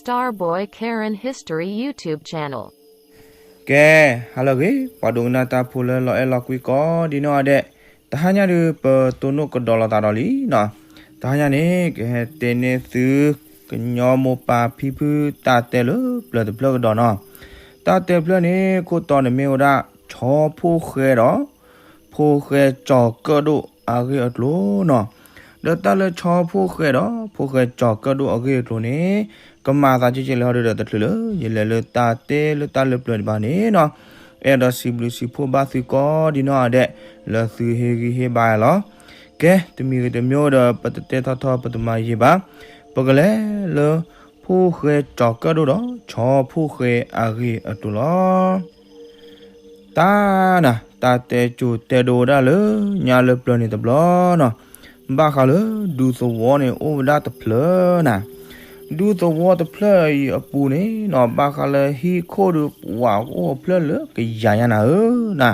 Starboy Karen History YouTube channel. ကဲ, ဟါလၢအဂ့ၤ, ပှၤဒိကနၣ်တၢ်ဖိလၢလီၤအဲၣ်လီၤကွံကိးဒ်နီၢ်ဂၤဒဲး, တဟါညါဒုး ပတိၢ်နီၣ်ကဒီးလိာ်သးဒီးလံနီၤ. တဟါညါန့ၣ် ကဟဲတဲန့ၢ်သု ကညီမိၢ်ပၢ်ဖံဖုတၢ်တဲလၢပျၢၤတဖျၢၣ်ကဒီးနီၤ. တၢ်တဲဖျၢၣ်န့ၣ် ခိၣ်တီန့ၣ်မ့ၢ်ဝဲဒၣ် ဆီဖိဃဲဒီး ဖိဃဲကၠီၤကၢၣ်ဒိၣ်အဂ့ၢ်အကျိၤနီၤ. ဒီးတၢ်လၢဆီဖိဃဲဒီး ဖိဃဲကၠီၤကၢၣ်ဒိၣ်အဂ့ၢ်အကျိၤန့ၣ် ကမၤသးကဲကဲလဲၣ်ဟီဒုဒီး တချုးလၢ ယလဲၤလၢတၢ်တဲလၢတၢ်လၢပျၢၤဒံးဘၣ်န့ၣ်နီၤ, အဲၣ်ဒိးစံးဘျုးစံးဖှိၣ်ဘၣ်သုကိးဒ်နီၢ်ဂၤဒဲး လၢသုဟ့ၣ်ဂံၢ်ဟ့ၣ်ဘါလီၤ. ကဲ, တမံၤဂ့ၤတမံၤဒီး ပတတဲထီၣ်ထီၣ်ပတမၤယံာ်ဘၣ်, ပကလဲၤလၢ ဖိဃဲကၠီၤကၢၣ်ဒိၣ်ဒီး ဆီဖိဃဲအဂ့ၢ်အကျိၤလီၤ. တၢ်နၤ, တၢ်တဲစိၤတဲဒိဒၣ်လၢ ညါလၢပျၢၤန့ၣ်တဘျီနီၤ, ဘၣ်ဃးလၢ ဒူသဝီန့ၣ်အိၣ်ဝဲဒၣ်တဖျၢၣ်နၤ. ဒူသဝီတဖျၢၣ်အံၤအပူၤန့ၣ်နီၤ, ဘၣ်ဃးလၢဟံၣ်ခိၣ်ဒီး ပှၤကအိၣ်ဖျၢၣ်လၢကယၤညါနၤဧၢနၤ.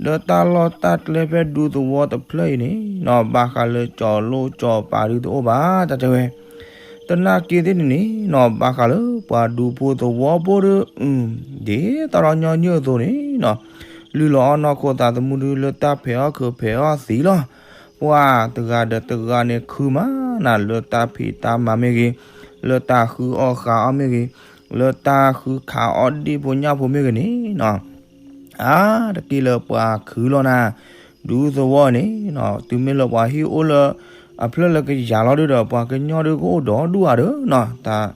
ဒီးတၢ်လီၢ်တၢ်ကျဲဖဲဒူသဝီတဖျၢၣ်အံၤန့ၣ်နီၤ, ဘၣ်ဃးလၢကၠီၤလိၣ်ကၠီၤပၤဒုတအိၣ်ဘၣ် တၢ်တဲဝဲ တနာ်က့ၤသ့ၣ်န့ၣ်န့ၣ်နီၤ, ဘၣ်ဃးလၢပှၤဒူဖိသဝီဖိဒီး အုၣ် ဒ်သိးဒီးညီနုၢ်အသိးန့ၣ်နီၤ, လုၢ်လီၤအီၣ်နီၢ်ခိသးသမူဒု လၢတၢ်ဖဲးအီၣ်ခုးဖဲးအီၣ်သံလီၤ. ပှၤတဂၤဒီးတဂၤန့ၣ်ခုမးနၤ, လၢတၢ်ဖံးတၢ်မၤမ့ၢ်ဂ့ၤ, လၢတၢ်ဃုအီၣ်ဃုအီမ့ၢ်ဂ့ၤ, လၢတၢ်ဃုခးအီၣ်ဒ့ၣ်ဖိညၣ်ဖိမ့ၢ်ဂ့ၤန့ၣ်နီၤ, အါတက့ၢ်လၢပှၤခုလီၤနၤ. ဒူသဝီန့ၣ်နီၤ, တုၤမ့ၢ်လၢပှၤဟံၣ်အိၣ်လၢအဖျၢၣ်လၢကယၤလီၤဒုဒီး ပှၤကညီဒုကအိၣ်ဒီဒူၣ်ဧါဒီးနီၤ, တၢ်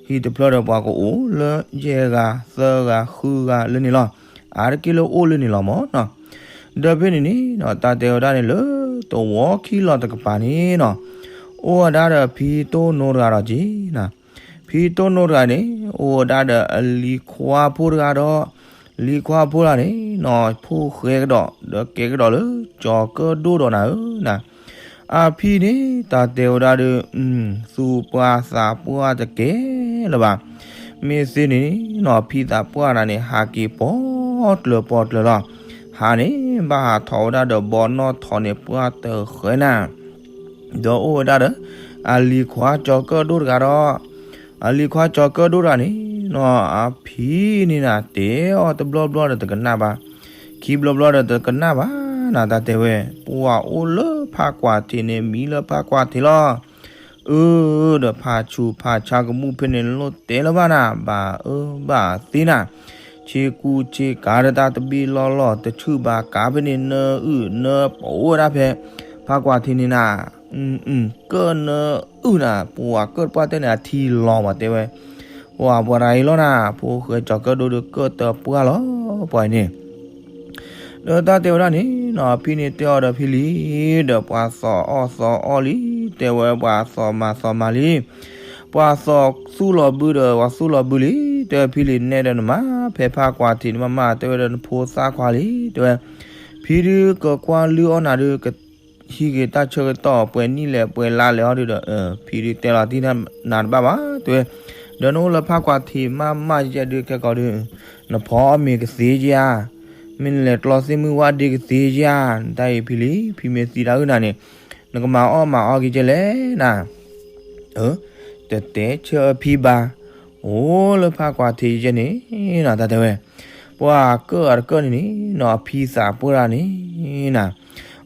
ဟံၣ်တဖျၢၣ်ဒီးပှၤကအိၣ်လၢယဲၢ်ဂၤ သၢဂၤ ဃုဂၤလၢန့ၣ်လီၤ. အါတက့ၢ်လၢအိၣ်လၢန့ၣ်လီၤမၢ်နီၤ. ဒီးဖဲန့ၣ်န့ၣ်နီၤ, တၢ်တဲဝဲဒၣ်န့ၣ်လၢ သဝီခံလီၤတကပၤန့ၣ်နီၤ, အိၣ်ဝဲဒၣ်ဒီးဖံတိၢ်နိတဂၤဒီးက့ၤနၤ. ဖံတိၢ်နိတဂၤန့ၣ် အိၣ်ဝဲဒၣ်ဒီးအလံၤခွါဖိတဂၤဒီး လံၤခွါဖိတဂၤန့ၣ်နီၤ, ဖိၣ်ဃဲကဒီး ဒီးကဲကဒီးလၢ ကၠီၤကၢၣ်ဒိၣ်ဒီးနၤဧၢနၤ. အဖံန့ၣ် တၢ်တဲဝဲဒၣ်ဒီး သူၣ်ပှၢ်သးပှၢ်တကဲလၢၤဘၣ်. မ့ၢ်သ့န့ၣ်နီၤ, ဖံသးပှၢ်နၤန့ၣ် ဟးက့ၤပိာ်ကျၢၤပိာ်ကျၢၤလီၤ. ဟးန့ၣ် ဘၣ်ဟးထီၣ်ဝဲဒၣ်ဒီးဘီနီၣ်ထိးန့ၣ် ပှၢ်တဃဲနၤ ဒီးအိၣ်ဝဲဒၣ်ဒီး အလံၤခွါကၠီၤကၢၣ်ဒိၣ်တဂၤဒီး အလံၤခွါကၠီၤကၢၣ်ဒိၣ်တဂၤန့ၣ်နီၤ, အဖံန့ၣ်နၤ တဲအီၤတဘျီဘျီဒီးတကနၣ်ဘၣ်, ခံဘျီဘျီဒီးတကနၣ်ဘၣ်နၤ, တၢ်တဲဝဲ ပှၤအိၣ်လၢဖးကွၢ်ထံးန့ၣ် မံလၢဖးကွၢ်ထံးလီၤ. အၢ ဒီးဖးဆူးဖးဆါကမူၣ်ဖဲန့ၣ် လိၣ်တဲလၢၤဘၣ်နၤ, ဘၣ်အၢဘၣ်သ့နၤ, ဆ့ကူဆ့ကၤဒီးတၢ်တဘ့ၣ်လီၢ်လီၢ် တဆူၣ်ဘၣ်ကးဖဲန့ၣ် နၢအုၣ်နၢပအိၣ်ဝဲဒၣ်ဖဲ ဖးကွၢ်ထံးန့ၣ်နၤ, ကၢၣ်နၢအုၣ်နၤ, ပှၤကၢၣ်တပှၢ်တဲန့ၣ် အထံလီၤပှၤတဲဝဲ, ပှၤပှၤတဂၤအံၤလီၤနၤ, ဖိၣ်ဃဲကၠီၤကၢၣ်ဒိၣ်ဒီးကၢၣ်တပှၢ်လီၤ ပှၤအံၤန့ၣ် ဒီးတၢ်တဲဝဲဒၣ်န့ၣ်နီၤ, အဖံန့ၣ်တဲအီၤဒီးဖံလံၤ, ဒီးပှၤသီၣ်အီၣ်သီၣ်အီလံ, တဲဝဲပှၤသီၣ်မၤသီၣ်မၤလံ, ပှၤသီၣ်သူၣ်လီၤဘုဒီး ပှၤသူၣ်လီၤဘုလံ, တဲဖံလံၤနဲဒၣ်နမါ ဖဲဖးကွၢ်ထံးန့ၣ်မးမး, တဲဝဲဒီးနဖိသၣ်ခွါလံ, တဲဝဲ, ဖံဒုးကကွၢ်လုၢ်အီၣ်နၤဒုး ကဟံးက့ၤတၢ်ဆၢကတီၢ် ပှဲၤနံၣ်လဲၣ်ပှဲၤလါလဲၣ်အီၤဒုးဒီး ဖံဒုးတဲလီၤတံၢ်နၤတဘၣ်ဘၣ်, တဲဝဲ, ဒီးနအိၣ်လၢဖးကွၢ်ထံးမးမးယဲဒုး ခဲကီးဒုး နဖီအီၣ်မ့ၤကသ့ဧါ, မ့ၢ်နလဲၤကျီသ့ၣ်မုၢ်ဝါဒ့ကသ့ဧါ, နတၢ်အံၤဖံလံၤ, ဖံမ့ၢ်သံတၢ်အုၣ်နၤန့ၣ် နကမၤအီၣ်မၤအီက့ၤကဲလဲၣ်နၤ, တတဲဆၢအဖံဘၣ်, အိၣ်လၢဖးကွၢ်ထံးယဲန့ၣ်နီၤ, တၢ်တဲဝဲ, ပှၤကၢၣ်အတကၢၣ်န့ၣ်န့ၣ်နီၤ, ဖံသးပှၢ်တဂၤန့ၣ်နၤ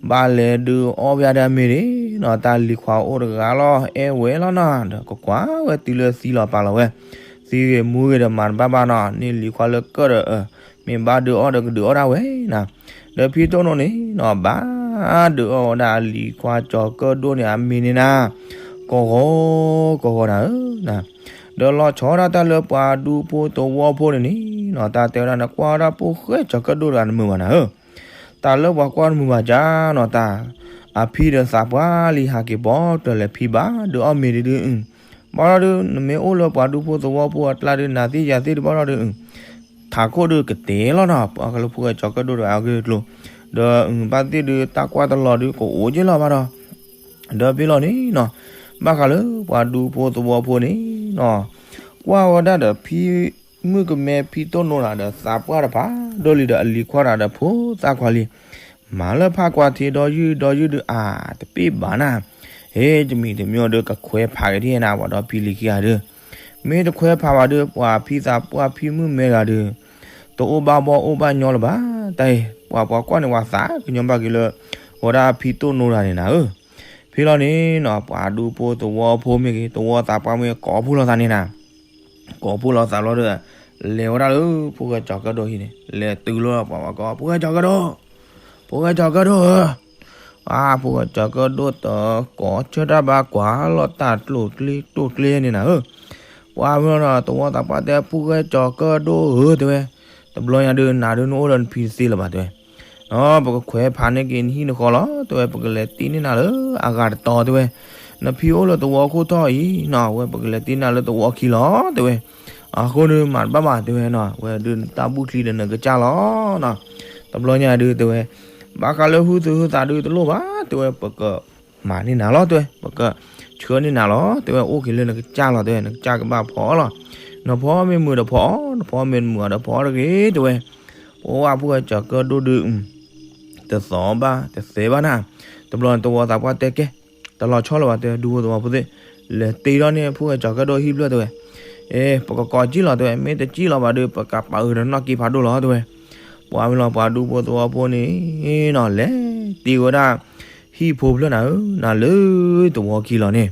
ဘၣ်လဲၤဒုးအီၣ်ဝဲဒၣ်မ့ၤန့ၣ်နီၤ, တၢ်လံၤခွါအိၣ်တဂၤလီၤ အဲၣ်ဝဲလီၤနီၤ, ဒီးကကွၢ်ဝဲတုၤလၢသံလီၤပာ်လီၤဝဲ, သံဂ့ၤမူဂ့ၤဒီးမၤတဘၣ်ဘၣ်နီၤ, န့ၢ်လံၤခွါလၢကၢၣ်ဒီး မ့ၢ်ဘၣ်ဒုးအီၣ်ဒီးကဒုးအီၣ်ဒၣ်ဝဲနၤ, ဒီးဖံတိၢ်နိန့ၣ်နီၤ, ဘၣ်ဒုးအီၣ်ဝဲဒၣ်အလံၤခွါကၠီၤကၢၣ်ဒိၣ်န့ၣ် အမ့ၤန့ၣ်နၤ, ကီၢ်ဂီၤ ကီၢ်ဂီၤနၤဧၢနၤ ဒီးလီၤဆီဒၣ်တၢ်လၢပှၤဒူဖိသဝီဖိန့ၣ်န့ၣ်နီၤ, တၢ်တဲဝဲဒၣ် နကွၢ်ဝဲဒၣ်ဖိၣ်ဃဲကၠီၤကၢၣ်ဒိၣ်တဂၤ နမုာ်ဘၣ်နၤဧၢ, တၢ်လၢပှၤကွၢ်နမုာ်ဘၣ်ကၢ်နီၤ, တၢ်အဖံဒီးသးပှၢ်လံ ဟးက့ၤပိာ်ကျၢၤလဲၤဖံဘၣ်ဒုးအီၣ်မ့ၤဒုးဒုး, ဘၣ်ဒီးဒုး နမ့ၢ်အိၣ်လၢပှၤဒူဖိသဝီဖိအကျါဒုး နၤသ့ၣ်ယၤသ့ၣ်တဘၣ်ဒီးဒုး ထးခိၣ်ဒုးကတဲလီၤနီၤ, ပှၤကလုာ်ဖိၣ်ဃဲကၠီၤကၢၣ်ဒိၣ်တဂၤအဂ့ၢ်အကျိၤ, ဒီးဘၣ်သ့ၣ်ဒုးတၢ်ကွၢ်တလီၤဒုးကအိၣ်က့လီၤဘၣ်ဒီး, ဒီးဖဲလီၤန့ၣ်နီၤ, ဘၣ်ဃးလၢပှၤဒူဖိသဝီဖိန့ၣ်နီၤ, ကွၢ်ဝဲဒၣ်ဒီးဖံမုၣ်ကမဲဖံတိၢ်နိတဂၤဒီးသးပှၢ်တဖၣ် ဒိၣ်လံဒီးအလံၤခွါတဂၤဒီးဖိသၣ်ခွါလံ, မၤလၢဖးကွၢ်ထံးဒီးယုၢ်ဒီးယုၢ်ဒုးအါတပ့ၢ်ဘၣ်နၤ, ဟဲတမံၤတမံၤဒီးကခွဲးဖးက့ၤထံၣ်နၤ ပှၤဒီးဖံလံၤခံဂၤဒုး, ဖ မ့ၢ်တခွဲးဖးဘၣ်ဒီး ပှၤဖံသးပှၢ်ဖံမုၣ်မဲတဂၤဒီး တအိၣ်ဘၣ်ဘီၣ်အိၣ်ဘၣ်ညီလၢၤဘၣ်. တၢ်အံၤ ပှၤပှၤကွၢ်န့ၣ် ပှၤသးကညီၤဘၣ်က့ၤလၢ ဝဲဒၣ်ဖံတိၢ်နိတဂၤန့ၣ်နၤဧၢ. ဖဲလီၤန့ၣ်နီၤ ပှၤဒူဖိသဝီဖိမ့ၢ်ဂ့ၤ သဝီသးပှၢ်မ့ၢ်ဂ့ၤ ကိးဖှိၣ်လိာ်သးန့ၣ်နၤ ကိးဖှိၣ်လိာ်သးလီၤဒီး လဲၤဝဲဒၣ်လၢဖိၣ်ဃဲကၠီၤကၢၣ်ဒိၣ်ဟံၣ်န့ၣ် လဲၤတုၤလီၤပှၤဝဲကိး ဖိၣ်ဃဲကၠီၤကၢၣ်ဒိၣ်, ဖိၣ်ဃဲကၠီၤကၢၣ်ဒိၣ်ဧၢ. အါ ဖိၣ်ဃဲကၠီၤကၢၣ်ဒိၣ်တကိးဆၢတၢ်ဘၣ်ကွၢ်လီၤတၢ်ကျိၣ်ကျ့ကျိၣ်ကျ့န့ၣ်နၤဧၢ. ပှၤမ့ၢ်လီၤဒီး သဝီသးပှၢ်တဲ ဖိၣ်ဃဲကၠီၤကၢၣ်ဒိၣ်ဧၢ တဲဝဲ, တဘျီညါဒုး နၤဒုးနအိၣ်လၢနဖံတသ့လၢၤဘၣ် တဲဝဲ. ပကခွဲးဖးန့ၢ်က့ၤနဟံၣ်နဃီလီၤ တဲဝဲ, ပကလဲၤတ့န့ၢ်နၤလၢအဂၤတတီၤ တဲဝဲ. နဖံအိၣ်လၢသဝီခိၣ်ထီၣ်အံၤနီၤ ဝဲပကလဲၤတ့န့ၢ်နၤလၢသဝီခံလီၤ တဲဝဲ. အဃိန့ၣ် မၤတဘၣ်ဘၣ် တဲဝဲနီၤ ဝဲဒုးနတၢ်ဘူၣ်ချံဒီးနကစၢ်လီၤနီၤ. တဘျီညါဒုး တဲဝဲ, ဘၣ်ဃးလၢဟုသူၣ်ဟုသးဒုးတလိၣ်ဘၣ် တဲဝဲ, ပကမၤန့ၢ်နၤလီၤ တဲဝဲ, ပကဆှၢန့ၢ်နၤလီၤ တဲဝဲ, အိၣ်က့ၤလၢနကစၢ်လီၤ တဲဝဲ, နကစၢ်ကဘၣ်ဖီအီၣ်လီၤ. နဖီမ့ၢ်မုာ်ဒီးဖီအီၣ်, နဖီမ့ၢ်မုာ်ဒီးဖီအီၣ်တဂ့ၤ တဲဝဲ. ပှၤဖိၣ်ဃဲကၠီၤကၢၣ်ဒိၣ်ဒုး တသီၣ်ဘၣ်တသဲဘၣ်နၤ. တဘျီန့ၣ်သဝီသးပှၢ်တဲကဲ, တလီၤဆီလၢၤဘၣ် တဲဝဲ, ဒူဖိသဝီဖိသ့ၣ်, လဲၤတ့ထီၣ်န့ၢ်ဖိၣ်ဃဲကၠီၤကၢၣ်ဒိၣ်ဟံၣ်ဖျၢၣ် တဲဝဲ. အဲ ပကကိးစံၣ်လီၤ တဲဝဲ, မ့ၢ်တစံၣ်လီၤဘၣ်ဒီး ပကပာ်အုးဒီးနီၣ်က့ဖးဒိၣ်လီၤ တဲဝဲ. ပှၤမ့ၢ်လီၤ ပှၤဒူဖိသဝီဖိန့ၣ်နီၤ လဲၤတ့ဝဲဒၣ် ဟံၣ်ဖိဖျၢၣ်နၤဧၢ နၤလၢသဝီခံလီၤန့ၣ်.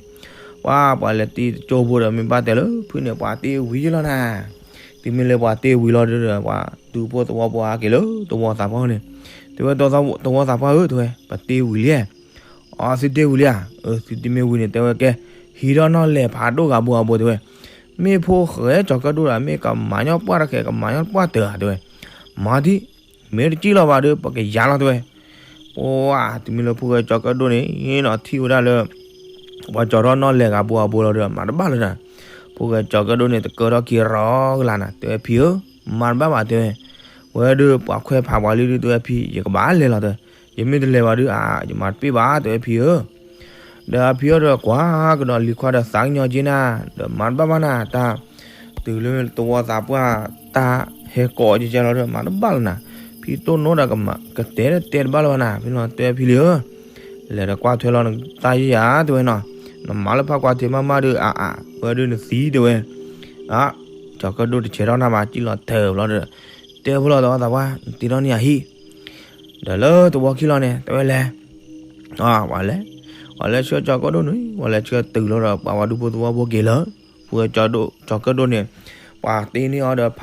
ပှၤ ပှၤလဲၤတ့တကၠိဖိဒီး မ့ၢ်ဘၣ်တဲလၢဖုၣ်န့ၣ် ပှၤတ့ဝံၤလီၤနၤ. တုၤမ့ၢ်လၢပှၤတ့ဝံၤလီၤဒီး ပှၤဒူဖိသဝီဖိဟးက့ၤလၢသဝီသးပှၢ်န့ၣ်, တဲဝဲ, သဝီသးပှၢ်ဧၢ တဲဝဲ, ပတ့ဝံၤလံ. အီ သုတ့ဝံၤလံဧါ. အၢ သုတ့မ့ၢ်ဝံၤန့ၣ် တဲဝဲကဲ, ဟံးထီၣ်နီၣ်လဲၢ်ဖးဒိၣ်ဂၤဘိဂၤဘိ တဲဝဲ. မ့ၢ်ဖိၣ်ဃဲကၠီၤကၢၣ်ဒိၣ်ဒီး မ့ၢ်ကမၤညီပှၢ်တခါ ကမၤညီပှၢ်တၢၢ်ဧါ တဲဝဲ. မၤဒံး, မ့ၢ်တစံၣ်လီၤဘၣ်ဒီး ပကယၤလီၤ တဲဝဲ. ပှၤ တုၤမ့ၢ်လၢဖိၣ်ဃဲကၠီၤကၢၣ်ဒိၣ်န့ၣ်နီၤ ထံၣ်ဝဲဒၣ်လၢ ပှၤကၠီၤထီၣ်နီၣ်လဲၢ်ဂၤဘိဂၤဘိလီၤဒီး မၤတဘၣ်လၢၤနၤ. ဖိၣ်ဃဲကၠီၤကၢၣ်ဒိၣ်န့ၣ် တကၢထီၣ်ခံရီကလးနၤ တဲဝဲ, ဖံဧၢ, မၤတဘၣ်ဘၣ် တဲဝဲ. ဝဲဒုးပှၤခွဲးဖးပှၤလံဒုး တဲဝဲ, ဖံ ယကဘၣ်လဲၤလီၤ တဲဝဲ. ယမ့ၢ်တလဲၤဘၣ်ဒုး အါ ယမၤတပ့ၢ်ဘၣ် တဲဝဲ ဖံဧၢ. ဒီးအဖံအီၤဒီးကွၢ်ကဒီးလံၤခွါဒီးသးကညီၤက့ၤနၤ, ဒီးမၤတဘၣ်ဘၣ်နၤ တၢ် တုၤလၢသဝီသးပှၢ်တၢ်ဟဲကိးကဲကဲလီၤဒီး မၤတဘၣ်လၢၤနၤ. ဖံတိၢ်နိဒီးကမၤ ကတဲတဲတဘၣ်လၢၤဘၣ်နၤ, ဖဲလီၤတဲဖံလံဧၢ, လဲၤဒီးကွၢ်ထွဲလီၤနတၢ်ယဲၢ်ယၤ တဲဝဲနီၤ, နမၤလၢဖးကွၢ်ထံးမးမးဒီး အါအါ ဝဲဒုးနသံ တဲဝဲ. အါ ကၠီၤကၢၣ်ဒိၣ်တဆဲးထီၣ်နၤဘၣ် စံၣ်လီၤထၢၣ်ဘျီဒီး တဲဖိလီၤသဝီသးပှၢ် နတ့ထီၣ်န့ၢ်ယၤဟံၣ် ဒီးလၢသဝီခံလီၤန့ၣ် တဲဝဲလဲၤ ပှၤလဲၤ, ပှၤလဲၤဆှၢကၠီၤကၢၣ်ဒိၣ်န့ၣ် ပှၤလဲၤဆှၢတုၤလီၤဒီး ပှၤဝဲဒူဖိသဝီဖိက့ၤလၢ ဖိၣ်ဃဲကၠီၤဒိၣ် ကၠီၤကၢၣ်ဒိၣ်န့ၣ်, ပှၤတ့န့ၢ်အီၤဒီး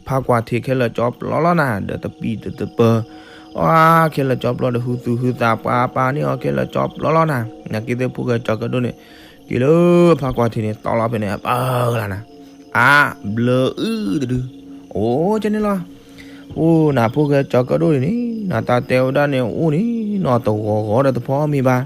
ဖးကွၢ်ထံးခဲလၢာ်ကၠီပျီလီၤနၤ, ဒီးတပံၤတပၢၤ, အါ ခဲလၢာ်ကၠီပျီဒီး ဟုသူၣ်ဟုသးပှၤပာ်န့ၢ်အီၤခဲလၢာ်ကၠီပျီလီၤနၤ. နာ်က့သ့ၣ်ဖိၣ်ဃဲကၠီၤကၢၣ်ဒိၣ်န့ၣ် က့ၤလၢဖးကွၢ်ထံးန့ၣ် တီလီၤဖဲန့ၣ် အပၢ်ကလါနၤ, အါ ဘျၢအုၣ်တဒု, အိၣ်ကန့ၣ်လီၤ. အိၣ်နၤဖိၣ်ဃဲကၠီၤကၢၣ်ဒိၣ်န့ၣ် နတၢ်တဲဝဲဒၣ်န့ၣ်အိၣ်န့ၣ်နီၤ တဂီၤဂီၤဒီးတဖီမ့ၤဘၣ်,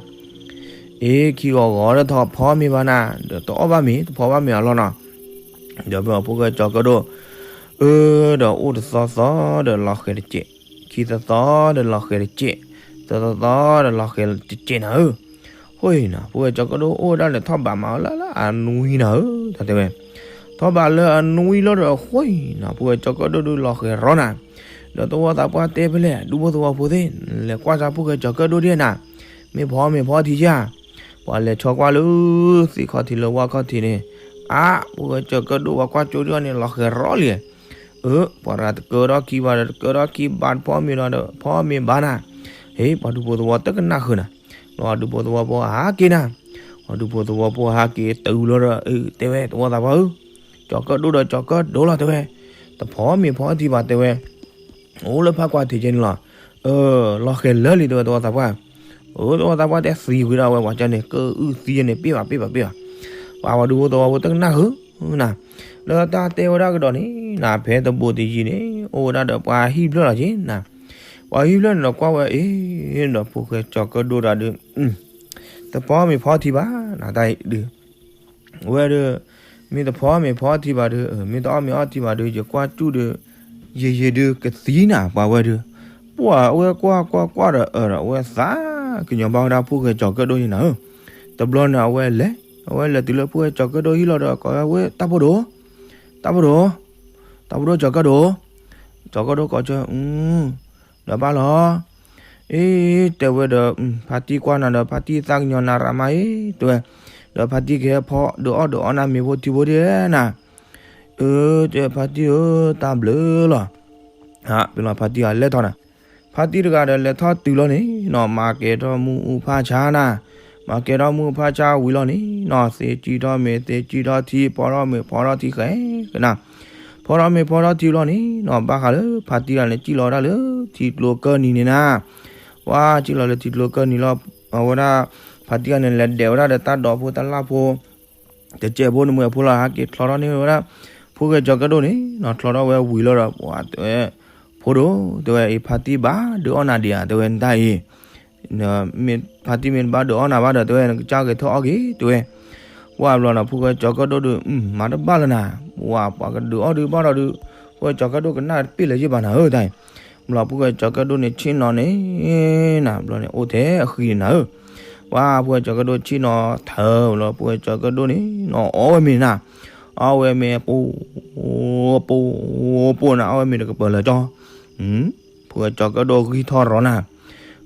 အ့ ခံဂီၤဂီၤဒီးတဖီမ့ၤဘၣ်နၤ, ဒီးတအီၣ်ဘၣ်မ့ၤ တဖီဘၣ်မ့ၤအလီၢ်နီၤ. ဒီးဖဲအဖိၣ်ဃဲကၠီၤကၢၣ်ဒိၣ် အၢဒီးအိၣ်တသီသီဒီးလီၤဃဲၤတစဲး, ခံသီသီဒီးလီၤဃဲၤတစဲး, သီသီသီဒီးလီၤဃဲၤတစဲးနၤဧၢ. ဟိနၤ ဖိၣ်ဃဲကၠီၤကၢၣ်ဒိၣ်အိၣ်ဝဲဒၣ်လဲာ်ထီၣ်ဘးမးလၢလၢအနွံနၤဧၢ, တၢ်တဲဝဲ ထီၣ်ဘးလၢအနွံလီၤဒီးအဃိနၤ ဖိၣ်ဃဲကၠီၤကၢၣ်ဒိၣ်ဒုးလီၤဃဲၤရီနၤ. ဒီးသဝီသးပှၢ်တဲဖဲလဲၣ် ဒူဖိသဝီဖိသ့ၣ် လဲၤကွၢ်စၢ်ဖိၣ်ဃဲကၠီၤကၢၣ်ဒိၣ်ဒ်နၤ, မ့ၢ်ဖီမ့ၤဖီထံဧါ. ပှၤလဲၤဆီကွၢ်လၢသ့ၣ်ခီၣ်ထံးလၢဝၣ်ခီၣ်ထံးန့ၣ်, အါ ဖိၣ်ဃဲကၠီၤကၢၣ်ဒိၣ်ပှၤကွၢ်ကၠိဒ်အီၤန့ၣ် လီၤဃဲၤရီလံ. အၢ ပှၤတၢ်တကၢထီၣ်ခံဘၣ်ဒီး တကၢထီၣ်ခံဘၣ်တဖီမ့ၤဒီး တဖီမ့ၤဘၣ်နၤ. ဟ့ ပှၤဒူဖိသဝီတကနၣ်ဃုာ်နၤ, ပှၤဒူဖိသဝီဖိဟးက့ၤနၤ, ပှၤဒူဖိသဝီဖိဟးက့ၤတုၤလီၤဒီး အၢ တဲဝဲသဝီသးပှၢ်ဧၢ, ကၠီၤကၢၣ်ဒိၣ်ဒီးကၠီၤကၢၣ်ဒိၣ်လီၤ တဲဝဲ, တဖီမ့ၤဖီထံဘၣ် တဲဝဲ အိၣ်လၢဖးကွၢ်ထံးကဲန့ၣ်လီၤ. အၢ လီၤဃဲၤလၢာ်လံ တဲဝဲသဝီသးပှၢ်. အၢ သဝီသးပှၢ်တဲသံဝံၤဒီး အဝဲပှၤကၢန့ၣ် ကအုၣ်သံန့ၣ် ပ့ၢ်ဘၣ်ပ့ၢ်ဘၣ်ပ့ၢ်ဘၣ်. ပှၤပှၤဒူဖိသဝီဖိတကနၣ်ဃုာ်နၤ, လၢတၢ်တဲဝဲဒၣ်ကဒီးန့ၣ်နၤ ဖဲတဘိးတယံၤန့ၣ် အိၣ်ဝဲဒၣ်ဒီးပှၤဟံၣ်ဖျၢၣ်လီၤက့နၤ. ပှၤဟံၣ်ဖျၢၣ်န့ၣ်ဒီးကွၢ်ဝဲအ့ၣ်ဒီးဖိၣ်ဃဲကၠီၤကၢၣ်ဒိၣ်တၢ်ဒုး တဖီမ့ၤဖီထံဘၣ်နၤ တၢ်အံၤဒုး ဝဲဒၣ် မ့ၢ်တဖီမ့ၤဖီထံဘၣ်ဒီး မ့ၢ်တအီၣ်မ့ၤအီထံဘၣ်ဒီး ယကွၢ်ကၠူၣ်ဒီး ယယံာ်ဒုးကသံနၤ ပှၤဝဲဒုး. ပှၤအဝဲကွၢ်ကွၢ်ကွၢ်ဒီးအၢဒီး အဝဲသးကညီၤဘၣ်ဝဲဒၣ်ဖိၣ်ဃဲကၠီၤကၢၣ်ဒိၣ်န့ၣ်နၤဧၢ. တဘျီန့ၣ် အဝဲလဲၤ အဝဲလဲၤတုၤလၢဖိၣ်ဃဲကၠီၤကၢၣ်ဒိၣ်ဟံၣ်လီၤဒီး ကိးဝဲ တၢ်ဖိဒိၣ်, တၢ်ဖိဒိၣ်, တၢ်ဖိဒိၣ်ကၠီၤကၢၣ်ဒိၣ်, ကၠီၤကၢၣ်ဒိၣ်ကိးဆၢ ဒီးဘၣ်လီၤ အ့ တဲဝဲဒီး ဖါတံၢ်ကွၢ်နၤဒီး ဖါတံၢ်သးကညီၤနၤရၤမါအံၤ တဲဝဲ, ဒီးဖါတံၢ်ကဟဲဖီဒုးအီၣ်ဒုးအီနၤမ့ၤဖိထံဖိဒ်နၤ, အၢ တဲဖါတံၢ်ဧၢ တၢ်ဘျုးလီၤ. ဖါတံၢ်အလဲၤထီၣ်နၤ, ဖါတံၢ်တဂၤဒီးလဲၤထီၣ်တုၤလီၤန့ၣ်နီၤ မၤကဲၤထီၣ်မုၢ်အူဖးဆါနၤ, မၤကဲၤထီၣ်မုၢ်အူဖးဆါဝံၤလီၤန့ၣ်နီၤ သ့ၣ်ကံၣ်ထီၣ်မ့ၤ သ့ၣ်ကံၣ်ထီၣ်ထံ ဖီထီၣ်မ့ၤဖီထီၣ်ထံဃဲကနၤ, ဖီထီၣ်မ့ၤဖီထီၣ်ထံလီၤန့ၣ်နီၤ ဘၣ်ဃးလၢဖါတံၢ်တဂၤန့ၣ် စံၣ်လီၤဝဲဒၣ်လၢထံကျိကၢၢ်နံၤန့ၣ်နၤ, ပှၤစံၣ်လီၤလၢထံကျိကၢၢ်နံၤလီၤ, အဝဲဒၣ် ဖါတံၢ်တဂၤန့ၣ် လဲၤဒဲးဝဲဒၣ်ဒီးတၢ်ဒိးဖိတၢ်လၣ်ဖိ တစဲးဖိနမှဲးဖိလီၤ ဟဲက့ၤချီထီၣ်န့ၢ်ဝဲဒၣ် ဖိၣ်ဃဲကၠီၤကၢၣ်ဒိၣ်န့ၣ်နီၤ ချီထီၣ်ဝဲဝံၤလီၤဒီး ပှၤတဲဝဲ ဖိဒိၣ် တဲဝဲ အံၤ ဖါတံၢ်ဘၣ်ဒုးအီၣ်နၤဒံးဧါ တဲဝဲ နတၢ်အံၤ ဖါတံၢ်မ့ၢ်တဘၣ်ဒုးအီၣ်နၤဘၣ်ဒီး တဲဝဲ နကစၢ်ဂဲၤထၢၣ်အီၣ်က့ၤ တဲဝဲ, ပှၤဘျီနီၤ ဖိၣ်ဃဲကၠီၤကၢၣ်ဒိၣ်ဒုး မၤတဘၣ်လၢၤနၤ, ပှၤ ပှၤကဒုးအီၣ်ဒုးဘၣ်ဒီးဒုး ဖိၣ်ဃဲကၠီၤကၢၣ်ဒိၣ်ကနၣ်တပ့ၢ်လၢၤယ့ၢ်ဘၣ်နၤဧၢ တၢ်အံၤ, ဘျီဖိၣ်ဃဲကၠီၤကၢၣ်ဒိၣ်န့ၣ်ဆ့ၣ်နီၤန့ၣ် နၤ ဘျီန့ၣ် အိၣ်ထဲအဃံန့ၣ်နၤဧၢ ပှၤဖိၣ်ဃဲကၠီၤကၢၣ်ဒိၣ်ဆ့ၣ်နီၤထၢလီၤ ဖိၣ်ဃဲကၠီၤကၢၣ်ဒိၣ်န့ၣ်နီၤ အီၣ်ဝဲမ့ၤနၤ, အီၣ်ဝဲမ့ၤ ပူၤ ပူၤ ပူၤနၤ အီၣ်ဝဲမ့ၤတကပၤလၢာ်ကၠီ, ဖိၣ်ဃဲကၠီၤကၢၣ်ဒိၣ်ဂံၢ်ထီၣ်ရီၤနၤ, ဂံၢ်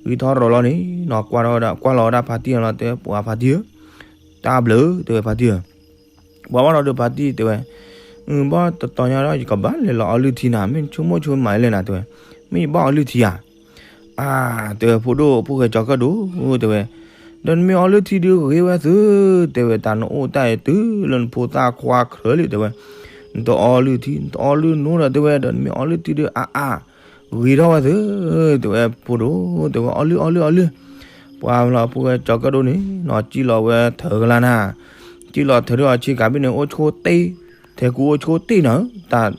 ထီၣ်ရီၤလီၤန့ၣ်နီၤ ကွၢ်လီၤဝဲဒၣ်ဖါတံၢ်လီၤ တဲဝဲ ပှၤဖါတံၢ်ဧၢ, တၢ်ဘျုး တဲဝဲဖါတံၢ်ဧၢ ပှၤဘၣ်ဒီးဒုးဖါတံၢ်တဲဝဲ, ဘၣ်တတီၤညါဒီး ယကဘၣ်လဲၤလီၤအီလုၢ်ထံနၤ မ့ၢ်ဆိကမိၣ်ဆိကမးလဲၣ်နၤ တဲဝဲ, မ့ၢ်ယဘၣ်အီလုၢ်ထံဧါ, အါ တဲဝဲ ဖိဒိၣ် ဖိၣ်ဃဲကၠီၤကၢၣ်ဒိၣ် တဲဝဲ, ဒီးနမ့ၢ်အီလုၢ်ထံဒုးဂ့ၤဝဲသု, တဲဝဲ တၢ်နအိၣ်တၢ်အံၤတုၤလၢနဖိသၣ်ခွါချၢလံ တဲဝဲ, နတအီလုၢ်ထံ နတအီလုၢ်နိဒီး တဲဝဲ ဒီးနမ့ၢ်အီလုၢ်ထံဒုးအါအါ ဂ့ၤထီၣ်ဝဲသု, တဲဝဲ ဖိဒိၣ် တဲဝဲ အီလုၢ် အီလုၢ် အီလုၢ်, ပှၤလီၤ ဖိၣ်ဃဲကၠီၤကၢၣ်ဒိၣ်န့ၣ်နီၤ စံၣ်လီၤဝဲထၢကလါနၤ, စံၣ်လီၤထၢဒုးအီၤဆ့ကၤဘ့ၣ်န့ၣ် အိၣ်ဆိတ့ၢ်, ထဲကူအိၣ်ဆိတ့ၢ်နၤဧၢ, တၢ်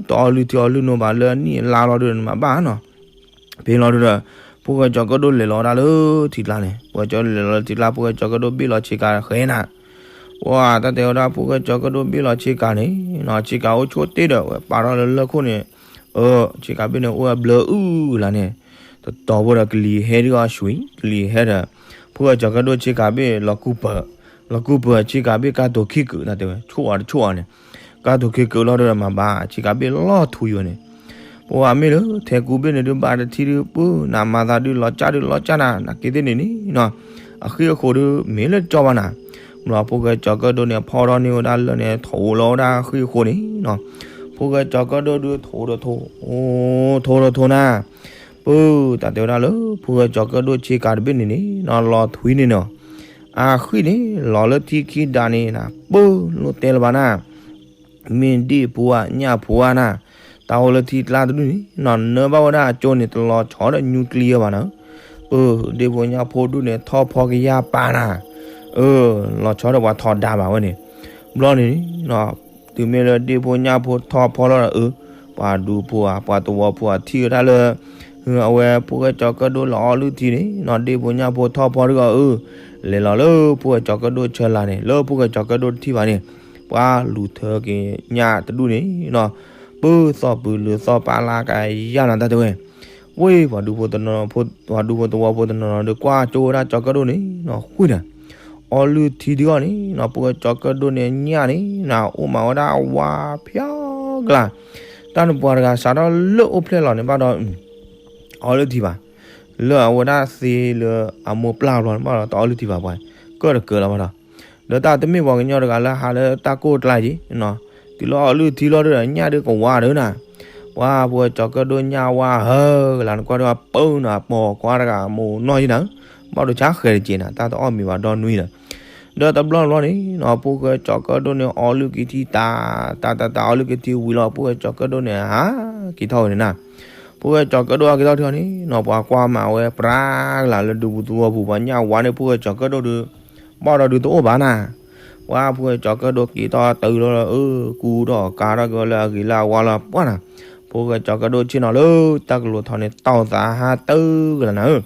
တအီလုၢ်ထံအီလုၢ်နိဘၣ်လၢနံၣ်အလါလီၤဒုးနမၤဘၣ်နီၤ, ဖဲလီၤဒုးဒီး ဖိၣ်ဃဲကၠီၤကၢၣ်ဒိၣ်လဲၤလီၤဝဲဒၣ်လၢထံကျါန့ၣ် ဖိၣ်ဃဲကၠီၤကၢၣ်ဒိၣ်လဲၤလီၤလၢထံကျါ ဖိၣ်ဃဲကၠီၤကၢၣ်ဒိၣ်ဘ့ၣ်လီၤဆ့ကၤဃဲနၤ ပှၤတၢ်တဲဝဲဒၣ် ဖိၣ်ဃဲကၠီၤကၢၣ်ဒိၣ်ဘ့ၣ်လီၤဆ့ကၤန့ၣ်နီၤ ဆ့ကၤအိၣ်ဆိတ့ၢ်ဒီး ဝဲပာ်ထီၣ်လၢလၢၢ်ခိၣ်န့ၣ်, အၢ ဆ့ကၤဘ့ၣ်န့ၣ် အိၣ်ဝဲဘျၢအုၣ်လၢ်န့ၣ်, တတီၤဖိဒီးကလံၤဟဲဒုးအီၤဆှံ ကလံၤဟဲဒီး ဖိၣ်ဃဲကၠီၤကၢၣ်ဒိၣ်ဆ့ကၤဘ့ၣ်လီၤကူပၢၤ, လီၤကူပၢၤဆ့ကၤဘ့ၣ်ကါတိၤခံကုာ် တၢ်တဲဝဲ ဆိၣ်အီၤတဆိၣ်အီၤန့ၣ်, ကါတိၤခံကုာ်လီၤဒုးဒီးမၤဘၣ် ဆ့ကၤဘ့ၣ်လီၤထွံဝဲန့ၣ် ပှၤမ့ၢ်လၢထဲကူဘ့ၣ်န့ၣ်ဒုးဘၣ်တထံဒုး ပၢနၤမၤသးဒုးလီၤကၢ်ဒုးလီၤကၢ်နၤ နက့ၤသ့ၣ်န့ၣ်န့ၣ်နီၤ, အဃံအဃိးဒုးမ့ၢ်လၢကၠီဘၣ်နၤ, ဘျီဖိၣ်ဃဲကၠီၤကၢၣ်ဒိၣ်န့ၣ် ဖီထီၣ်န့ၢ်ဝဲဒၣ်လၢန့ၣ် ထိးလီၤဝဲဒၣ်အဃံအဃိးန့ၣ်နီၤ, ဖိၣ်ဃဲကၠီၤကၢၣ်ဒိၣ်ဒုးထိးဒီးထိး, ထိးဒီးထိးနၤ, ပၢတၢ်တဲဝဲဒၣ်လၢ ဖိၣ်ဃဲကၠီၤကၢၣ်ဒိၣ်ဆ့ကၤတဘ့ၣ်န့ၣ်န့ၣ်နီၤ လီၤထွံန့ၣ်နီၤ, အဃံန့ၣ် လီၤလၢထံခံဒးန့ၣ်နၤ ပၢလိၣ်တဲလၢၤဘၣ်နၤ မ့ၢ်ဒ့ၣ်ဖိညၣ်ဖိဧါနၤ, တၢ်အိၣ်လၢထံကျါတဒူၣ်န့ၣ်နီၤ နၢဘၣ်ဝဲဒၣ်အကၠိန့ၣ် တလီၤဆီဒီးညူကျံအီၤဘၣ်နၤ, ပၢ် ဒ့ၣ်ဖိညၣ်ဖိဒူၣ်န့ၣ် ထီၣ်ဖီကယၢ်ပာ်နၤ, အၢ လီၤဆီဒီးပှၤထီဒါဘၣ်ဝဲန့ၣ်, ဘျီန့ၣ် တုၤမ့ၢ်လၢဒ့ၣ်ဖိညၣ်ဖိထီၣ်ဖီလီၤဒီး အၢ ပှၤဒူဖိဧါ ပှၤသဝီဖိဧါ ထံၣ်ဝဲဒၣ်လၢ အဝဲဖိၣ်ဃဲကၠီၤကၢၣ်ဒိၣ်လီၤအီလုၢ်ထံန့ၣ်နီၤ ဒ့ၣ်ဖိညၣ်ဖိထီၣ်ဖီဒုးအီၤအၢ, လဲၤလီၤလၢဖိၣ်ဃဲကၠီၤကၢၣ်ဒိၣ်ဆၢလၢ်န့ၣ် လၢဖိၣ်ဃဲကၠီၤကၢၣ်ဒိၣ်တထံၣ်ဘၣ်န့ၣ်, ပှၤလူၤထၢက့ၤညၣ်တဒူၣ်န့ၣ်နီၤ, ပၢ်သီၣ်ပုၤလုၤသီၣ်ပာ်လၢကယၢ်နၤတၢ်တဲဝဲ, ဝ့ၢ် ပှၤဒူဖိသဝီဖိတနီၤနီၤဒီး ကွၢ်ကၠိဝဲဒၣ်ကၠီၤကၢၣ်ဒိၣ်န့ၣ်နီၤ ဃုနၤ အီလုၢ်ထံဒုးအီၤန့ၣ်နီၤ ဖိၣ်ဃဲကၠီၤကၢၣ်ဒိၣ်န့ၣ်ညၣ်န့ၣ်နၤ အိၣ်မးဝဲဒၣ်ဝါဖျါကလါ, တၢ်န့ၣ်ပှၤတဂၤစးထီၣ်လၢအိၣ်ဖျဲၣ်လီၤန့ၣ်ဘၣ်ဒီး အီလုၢ်ထံဘၣ်, လၢအဝဲဒၣ်သ့လၢအမိၢ်ပျၢ်ဘျီန့ၣ်ဘၣ်ဒီး တအီလုၢ်ထံဘၣ်ပှၤ, ကၢၣ်တကၢၢ်လီၤဘၣ်ဒီး, ဒီးတၢ်တမ့ၢ်ပှၤကညီတဂၤလၢဟးလၢတၢ်ကိၢ်တကျါက့ၤ, တုၤလၢအီလုၢ်ထံလီၤဒီးညၣ်ဒုးကဝါဒီးနၤ, ပှၤဖိၣ်ဃဲကၠီၤကၢၣ်ဒိၣ်ညၣ်ဝါဟၢကလါန့ၣ် ကွၢ်ဒုးပၢနၤ ပိာ်ခွါတဂၤမိၢ်နီၢ်ယံနၤ, ဘၣ်ဒိဆါဃဲၤတက့ၢ်နၤ တၢ်တအီၣ်မ့ၤဘၣ်ဒီနွံဒီး ဒီးတဘျီတဘျီန့ၣ်နီၤ ဖိၣ်ဃဲကၠီၤကၢၣ်ဒိၣ်န့ၣ် အီလုၢ်က့ၤထံတၢ်, တၢ်တၢ်တၢ်အီလုၢ်က့ၤထံဝံၤလီၤ ဖိၣ်ဃဲကၠီၤကၢၣ်ဒိၣ်န့ၣ် ဟးက့ၤထီၣ်ဝဲန့ၣ်နၤ. ဖိၣ်ဃဲကၠီၤကၢၣ်ဒိၣ်ဟးက့ၤထီၣ်ထံအီၤန့ၣ်နီၤ ပှၤကွၢ်မးဝဲပြးကလၤလၢဒူပူၤသဝီပူၤ ပှၤညၣ်ဝါန့ၢ်ဖိၣ်ဃဲကၠီၤကၢၣ်ဒိၣ်ဒုး ဘၣ်ဒီးဒုးတအိၣ်ဘၣ်နၤ. ပှၤဖိၣ်ဃဲကၠီၤကၢၣ်ဒိၣ်က့ၤထီၣ်တုၤလီၤလၢ အၢ ကူထီၣ်ကၤထီၣ်က့ၤဝဲလၢအဂ့ၤလၢအဝါလီၤ ပှၤနၤ. ဖိၣ်ဃဲကၠီၤကၢၣ်ဒိၣ်ဆ့ၣ်နီၤလၢတၢ်ကလိၤထီန့ၣ် တီၢ်သးဟးတၢ်ကလၤနၤဧၢ.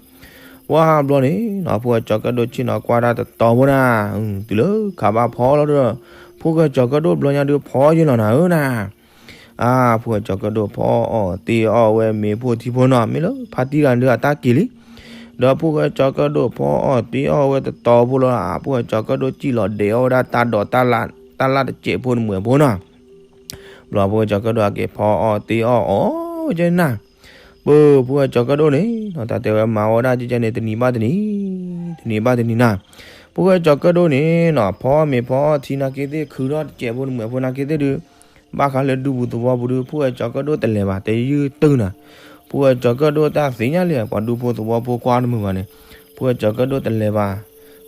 ပှၤဘျီန့ၣ်နီၤ ဖိၣ်ဃဲကၠီၤကၢၣ်ဒိၣ်ဆ့ၣ်နီၤကွၢ်တၢ်တတီၤဖိနၤ, တုၤလၢခးဘၣ်ဖီလီၤဒီး ဖိၣ်ဃဲကၠီၤကၢၣ်ဒိၣ်ဘျီညါဒုးဖီယဲလီၤနၤဧၢနၤ. အါ ဖိၣ်ဃဲကၠီၤကၢၣ်ဒိၣ်ဖီအီၣ်တ့အီၣ်ဝဲမ့ၤဖိထံဖိနီၤ မ့ၢ်လၢဖါတံၢ်တဂၤဒုးအတၢ်က့ၤလံ. ဒီးဖိၣ်ဃဲကၠီၤကၢၣ်ဒိၣ်ဖီအီၣ်တ့အီၣ်ဝဲတတီၤဖိလီၤ. အါ ဖိၣ်ဃဲကၠီၤကၢၣ်ဒိၣ်စံၣ်လီၤဒဲးအီၣ်ဝဲဒၣ်တၢ်ဒိးတၢ်လၣ်တစဲးဖိနမှဲးဖိနီၤ. ဘျီဖိၣ်ဃဲကၠီၤကၢၣ်ဒိၣ်အက့ၤဖီအီၣ်တ့အီၣ်အီၣ်ဝဲကဲနၤ. ပၢ် ဖိၣ်ဃဲကၠီၤကၢၣ်ဒိၣ်န့ၣ်နီၤ တၢ်တဲဝဲမၤဝဲဒၣ်ကဲကဲန့ၣ် တနံၤဘၣ်တနံၤ, တနံၤဘၣ်တနံၤနၤ. ဖိၣ် ဖိၣ်ဃဲကၠီၤကၢၣ်ဒိၣ်န့ၣ်နီၤ ဖီမ့ၤဖီထံနာ်က့သ့ၣ် ခုထီၣ်တစဲးဖိန့ၣ် မုၢ်ဖိနာ်က့သ့ၣ်ဒုး ဘၣ်ဃးလၢဒူပူၤသဝီပူၤဒုး ဖိၣ်ဃဲကၠီၤကၢၣ်ဒိၣ်တလဲၤဘၣ် တယုၢ်တုၤနၤ. ဖိၣ်ဃဲကၠီၤကၢၣ်ဒိၣ်တၢ်သ့ၣ်ညါလံ ပှၤဒူဖိသဝီဖိကွၢ်တမုာ်ဘၣ်န့ၣ် ဖိၣ်ဃဲကၠီၤကၢၣ်ဒိၣ်တလဲၤဘၣ်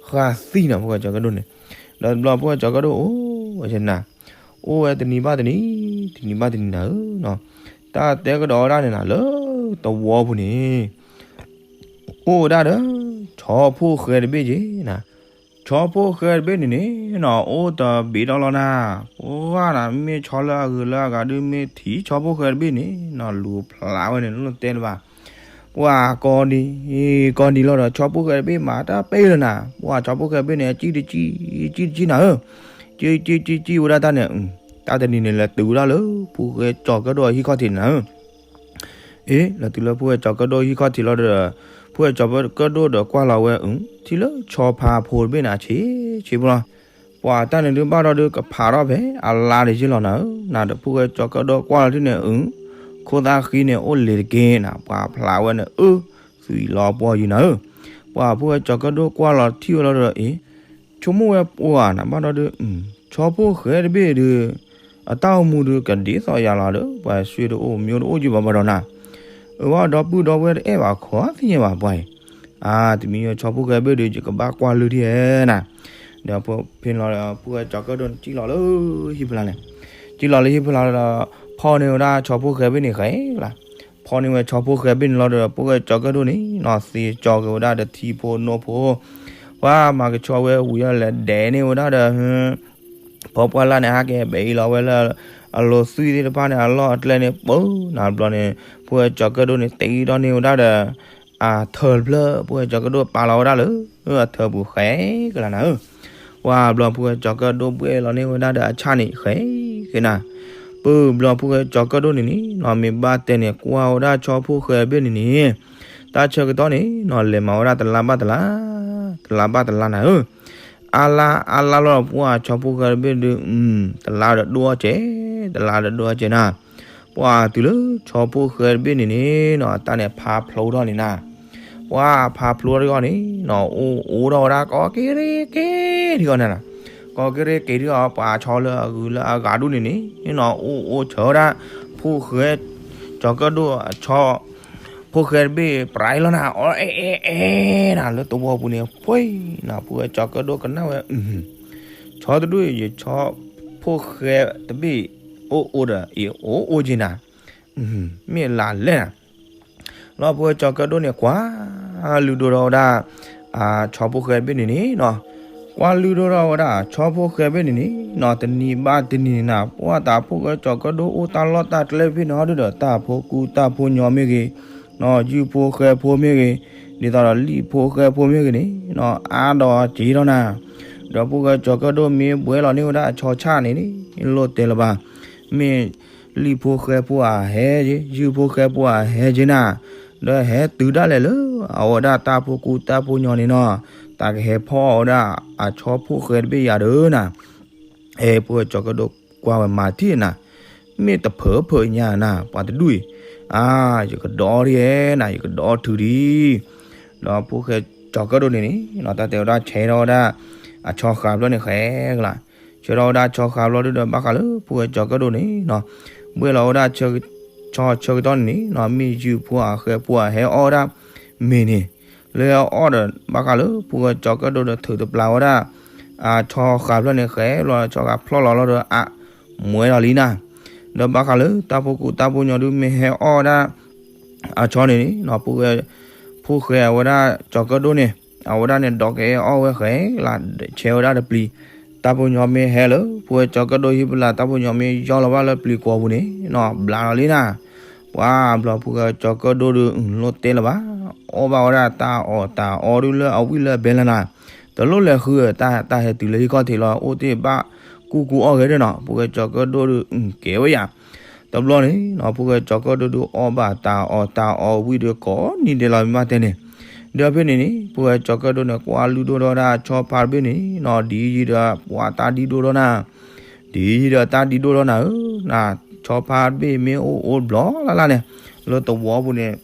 ဃၣ်သံနၤ ဖိၣ်ဃဲကၠီၤကၢၣ်ဒိၣ်န့ၣ်. ဒီးတဘျီဖိၣ်ဃဲကၠီၤကၢၣ်ဒိၣ်အိၣ်ဝဲနၤ အိၣ်ဝဲတနံၤဘၣ်တနံၤ တနံၤဘၣ်တနံၤနၤဧၢနီၤ. တၢ်တဲကဒီးဝဲဒၣ်န့ၣ်နၤ လၢသဝီပူၤန့ၣ် အိၣ်ဝဲဒၣ်ဒီး ဆီဖိၣ်ဃဲတဘ့ၣ်က့နၤ. ဆီဖိၣ်ဃဲတဘ့ၣ်န့ၣ်န့ၣ်နီၤ အိၣ်တဘ့ၣ်ဒီးလီၤနၤ. ပှၤနၤ မ့ၢ်ဆီလၢအဂုၤလၢအဂၤဒုး မ့ၢ်ထံၣ်ဆီဖိၣ်ဃဲတဘ့ၣ်န့ၣ်နီၤ လူၤဖျးဝဲန့ၣ် လိၣ်တဲတဘၣ်. ပှၤကိးနံၤ ကိးနံၤလီၤဒီး ဆီဖိၣ်ဃဲတဘ့ၣ်မၤတၢ်ပ့ၢ်လၢနၤ. ပှၤဆီဖိၣ်ဃဲတဘ့ၣ်န့ၣ် ကံၣ်တကံၣ် ကံၣ်တကံၣ်နၤဧၢ ကံၣ်ကံၣ်ကံၣ်ကံၣ်ဝဲဒၣ်တၢ်န့ၣ် တၢ်တနံၤန့ၣ် လဲၤတုၤဝဲဒၣ်လၢ ဖိၣ်ဃဲကၠီၤကၢၣ်ဒိၣ်အဟံၣ်ခီၣ်ထံးန့ၣ်နၤဧၢ. အ့ လဲၤတုၤလၢဖိၣ်ဃဲကၠီၤကၢၣ်ဒိၣ်ဟံၣ်ခီၣ်ထံးလီၤဒီး ဖိၣ်ဃဲကၠီၤကၢၣ်ဒိၣ်ဒီးကွၢ်လီၤဝဲ ထံၣ်လၢဆီဖါဖိတဘ့ၣ်န့ၣ် အဆံးဆံးဖိလီၤ. ပှၤတၢ်န့ၣ်ဒုးဘၣ်ဒီးဒုးကဖးထီၣ်ဖဲအလါတယ့ၢ်လီၤနၤဧၢ. နၤဒီးဖိၣ်ဃဲကၠီၤကၢၣ်ဒိၣ်ကွၢ်လီၤထံၣ်န့ၣ် အု ခိၣ်သၣ်ဃံန့ၣ်အိၣ်လ့ၤတက့ၢ်နၤ ပှၤဖျးဝဲန့ၣ် အၢ သွံၣ်လီၤပှီၢ်ယံၤနၤဧၢ. ပှၤဖိၣ်ဃဲကၠီၤကၢၣ်ဒိၣ်ကွၢ်လီၤထံၣ်ဝဲလီၤဒီး အ့ ဆိကမိၣ်ဝဲပှၤနၤ ဘၣ်ဒီးဒုး ဆီဖိၣ်ဃဲတဘ့ၣ်ဒုး အတၢ်အိၣ်မူဒုးကဒ်သိးယၤလီၤဒီး ပှၤဆှၢတအိၣ် မၠိတအိၣ်ယုာ်ဘၣ်ဘၣ်ဒီးနၤ. အဝဲဒီပုၢ်ဒီဝဲၢ်တအဲၣ်ဘၣ်ခီသ့ၣ်ညါဘၣ်ပှၤအံၤ. အါ တမံၤယီၤ ဆီဖိၣ်ဃဲတဘ့ၣ်ဒုး ယကဘၣ်ကွၢ်လုၢ်ထံၣ်ဧဲနၤ. ဒီးဖဲန့ၣ်လီၤဒီး ဖိၣ်ဃဲကၠီၤကၢၣ်ဒိၣ်န့ၣ် ကံၣ်လီၤလၢဟံၣ်ဖျါန့ၣ် ကံၣ်လီၤလၢဟံၣ်ဖျါဒီး ဖီၣ်န့ၢ်ဝဲဒၣ်ဆီဖိၣ်ဃဲတဘ့ၣ်န့ၣ်ဃဲလီၤ. ဖီၣ်န့ၢ်ဝဲဆီဖိၣ်ဃဲတဘ့ၣ်န့ၣ်လီၤဒီး ဖိၣ်ဃဲကၠီၤကၢၣ်ဒိၣ်န့ၣ်နီၤ သ့ကၠီက့ၤဝဲဒၣ်ဒီးထံဖိနိဖိ ပှၤမၤကဆှီဝဲဝံၤဒီးလဲၤဒဲးန့ၢ်ဝဲဒၣ်ဒီး ဖီပှၢ်လၢ်န့ၣ် ဟးက့ၤဘဲအံၤလီၤဝဲလၢ အလိၤသွံၣ်သ့ၣ်တဖၣ်န့ၣ် အလီၢ်အကျဲန့ၣ် ပၢနၤဘျီန့ၣ် ဖိၣ်ဃဲကၠီၤကၢၣ်ဒိၣ်န့ၣ် တ့ထီၣ်န့ၢ်ဝဲဒၣ်ဒီး အထၢၣ်တဖျၢၣ် ဖိၣ်ဃဲကၠီၤကၢၣ်ဒိၣ်ပာ်လီၤဝဲဒၣ်လၢ အထၢၣ်ပူၤဃဲကလၤနၤဧၢ. ပှၤဘျီဖိၣ်ဃဲကၠီၤကၢၣ်ဒိၣ်ဘှဲၣ်လီၤန့ၢ်ဝဲဒၣ်ဒီးအဆၣ်န့ၣ်ဃဲကနၤ. ပၢဘျီဖိၣ်ဃဲကၠီၤကၢၣ်ဒိၣ်န့ၣ်န့ၣ်နီၤ မ့ၢ်ဘၣ်တဲန့ၣ် ကွၢ်ဝဲဒၣ်ဆီဖိၣ်ဃဲတဘ့ၣ်န့ၣ်န့ၣ် တၢ်ဆၢကတီၢ်န့ၣ်နီၤ လဲၤမၤဝဲဒၣ်တလါဘၣ်တလါ တလါဘၣ်တလါနၤဧၢ. အါလါအါလါလီၤ ပှၤဆီဖိၣ်ဃဲတဘ့ၣ်ဒုး တလါဒီးဒိၣ်အီၣ်ကဲး တလါဒီးဒိၣ်အီၣ်ကဲးနၤ. ပှၤတုၤလၢဆီဖိၣ်ဃဲတဘ့ၣ်န့ၣ်န့ၣ်နီၤ တၢ်န့ၣ်ဖးဖျိထီၣ်န့ၣ်နၤ. ပှၤဖးဖျိထီၣ်တဂီၢ်န့ၣ်နီၤ အိၣ်အိၣ်ထီၣ်ဝဲဒၣ်ကီက့ၤရ့က့ၤထံဂီၢ်နၤ. ကီက့ၤရ့က့ၤထံဂီၢ် ပှၤဆီလၢအဂုၤလၢအဂၤဒူၣ်န့ၣ်န့ၣ်နီၤ အိၣ်အိၣ်ဆၢဝဲဒၣ် ဖိၣ်ဃဲကၠီၤကၢၣ်ဒိၣ်အဆီ ဖိၣ်ဃဲတဘ့ၣ်ပြးလီၤနၤ အီၣ်အဲၣ်အဲၣ်အဲၣ်နၤ လၢသဝီပူၤန့ၣ် ပှ့ၤနၤ ဖိၣ်ဃဲကၠီၤကၢၣ်ဒိၣ်ကနၣ်ဝဲ ဆီတဒူၣ် ယဆီဖိၣ်ဃဲတဘ့ၣ် အိၣ်အိၣ်ဒီး အအိၣ်အိၣ်က့ၤနၤ မ့ၢ်လါလဲၣ်နၤ. လီၤဖိၣ်ဃဲကၠီၤကၢၣ်ဒိၣ်န့ၣ် ကွၢ်လုၢ်ဒိၣ်ထီၣ်ဝဲဒၣ် ဆီဖိၣ်ဃဲတဘ့ၣ်န့ၣ်န့ၣ်နီၤ ကွၢ်လုၢ်ဒိၣ်ထီၣ်ဝဲဒၣ် ဆီဖိၣ်ဃဲတဘ့ၣ်န့ၣ်န့ၣ်နီၤ တနံၤဘၣ်တနံၤန့ၣ်နၤ ပှၤတၢ်ဖိၣ်ဃဲကၠီၤကၢၣ်ဒိၣ်အိၣ်တၢ်လီၢ်တၢ်ကျဲဖဲန့ၣ်ဟီဒုဒီး တၢ်ဖိကူတၢ်ဖိညီမ့ၢ်ဂ့ၤ ယုၢ်ဖိဃဲဖိမ့ၢ်ဂ့ၤ ဒ်သိးဒီးလံာ်ဖိဃဲဖိမ့ၢ်ဂ့ၤန့ၣ်နီၤ အါဒီးစ့ဒီးနၤ. ဒီးဖိၣ်ဃဲကၠီၤကၢၣ်ဒိၣ်မ့ၢ်ဘှဲလီၤန့ၢ်ဝဲဒၣ်အဆီဆၣ်န့ၣ်န့ၣ် လိၣ်တဲလၢၤဘၣ် မ့ၢ်လံာ်ဖိဃဲဖိအဟဲက့ၤ ယုၢ်ဖိဃဲဖိအဟဲက့ၤနၤ ဒီးဟဲတုၤဒၣ်လဲာ်လၢ အဝဲဒၣ်တၢ်ဖိကူတၢ်ဖိညီန့ၣ်နီၤ တၢ်ကဟဲဖီၣ်အီၣ်ဝဲဒၣ်အဆီဖိၣ်ဃဲတဘ့ၣ်ယၤဒီးနၤ. အဲ ဖိၣ်ဃဲကၠီၤကၢၣ်ဒိၣ်ကွၢ်ဝဲမၤထံၣ်နၤ မ့ၢ်တဖၢဖၢညါနၤ ပှၤတဒူၣ်အံၤ အါ ယကဒီထံၣ်နၤ ယကဒီထုးဒံး ဒီးဖိၣ်ဃဲကၠီၤကၢၣ်ဒိၣ်န့ၣ်န့ၣ်နီၤ တၢ်တဲဝဲဒၣ်ဆဲးထီၣ်ဝဲဒၣ် အဆီဃာ်ဖျၢၣ်န့ၣ်ဃဲကလၤ ဆဲးထီၣ်ဝဲဒၣ်ဆီဃာ်ဖျၢၣ်ဒုဒီး ဘၣ်ဃးလၢဖိၣ်ဃဲကၠီၤကၢၣ်ဒိၣ်န့ၣ်နီၤ ဘှဲလီၤဝဲဒၣ် ဆီဆၢကတီၢ်န့ၣ်န့ၣ်နီၤ မ့ၢ်ယုၢ်ဖိအဃဲဖိအဟဲအီၣ်ဝဲဒၣ်မ့ၤန့ၣ် လၢအီၣ်ဒီး ဘၣ်ဃးလၢဖိၣ်ဃဲကၠီၤကၢၣ်ဒိၣ်ဒီး ထုးတပျၢ်ဝဲဒၣ် အဆီဃာ်ဖျၢၣ်န့ၣ်ဃဲလီၤ ဆီဃာ်ဖျီၣ်လီၤလီၤဒီး အမွဲလီၤလံနၤ ဒီးဘၣ်ဃးလၢတၢ်ဖိကူတၢ်ဖိညီဒု မ့ၢ်ဟဲအီၣ်ဝဲဒၣ် အဆီန့ၣ်န့ၣ်နီၤ ဖိၣ်ဃဲ ဖိၣ်ဃဲအဝဲဒၣ်ကၠီၤကၢၣ်ဒိၣ်န့ၣ် အဝဲဒၣ်န့ၣ် ဒီးကဟဲအီၣ်ဝဲဃဲလၢ ဆဲးဝဲဒၣ်တပျံၤ တၢ်ဖိညီမ့ၢ်ဟဲလၢ ဖိၣ်ဃဲကၠီၤကၢၣ်ဒိၣ်ဟံၣ်ဖျါ တၢ်ဖိညီမ့ၢ်ယီၢ်လီၤဘၣ်လၢပျံၤကွီၤပူၤန့ၣ်နီၤ ဘျါလီၤလံနၤ ပှၤဘျီဖိၣ်ဃဲကၠီၤကၢၣ်ဒိၣ်ဒု လိၣ်တဲလၢၤဘၣ် အီၣ်ဘၣ်ဝဲဒၣ်တၢ်အီၣ်တၢ်အီဒုလၢအဝံၣ်လၢအဘဲလၢနၤ တလိၣ်လဲၤဃု တၢ်ဟဲတုၤလၢဟံၣ်ခီၣ်ထံးလီၤ အိၣ်တ့ၢ်ဘၣ်ကူကူအီၣ်ဂဲၤဒၣ်နီၤ ဖိၣ်ဃဲကၠီၤကၢၣ်ဒိၣ်ဒု ကဲဝဲယၤ တဘျီန့ၣ်နီၤ ဖိၣ်ဃဲကၠီၤကၢၣ်ဒိၣ်ဒု အီၣ်ဘၣ်တၢ်အီၣ်တၢ်အီဝံၣ်ဒု ကိးနံၤဒဲးလီၤမ့ၢ်ဘၣ်တဲန့ၣ် ဒီးဖဲန့ၣ်န့ၣ် ဖိၣ်ဃဲကၠီၤကၢၣ်ဒိၣ်န့ၣ် ကွၢ်လုၢ်ဒိၣ်ထီၣ်ဝဲဒၣ်ဆီဖါတဘ့ၣ်န့ၣ်နီၤ ဒ်ယံၤဒီးပှၤတၢ်ဒံဒိၣ်ထီၣ်နၤ ဒ်ယံၤဒီးတၢ်ဒံဒိၣ်ထီၣ်နၤဧၢ နၤ ဆီဖါတဘ့ၣ်မ့ၢ်အိၣ်အိၣ်တဘျီလၢ်လၢ်န့ၣ် လၢသဝီပူၤန့ၣ်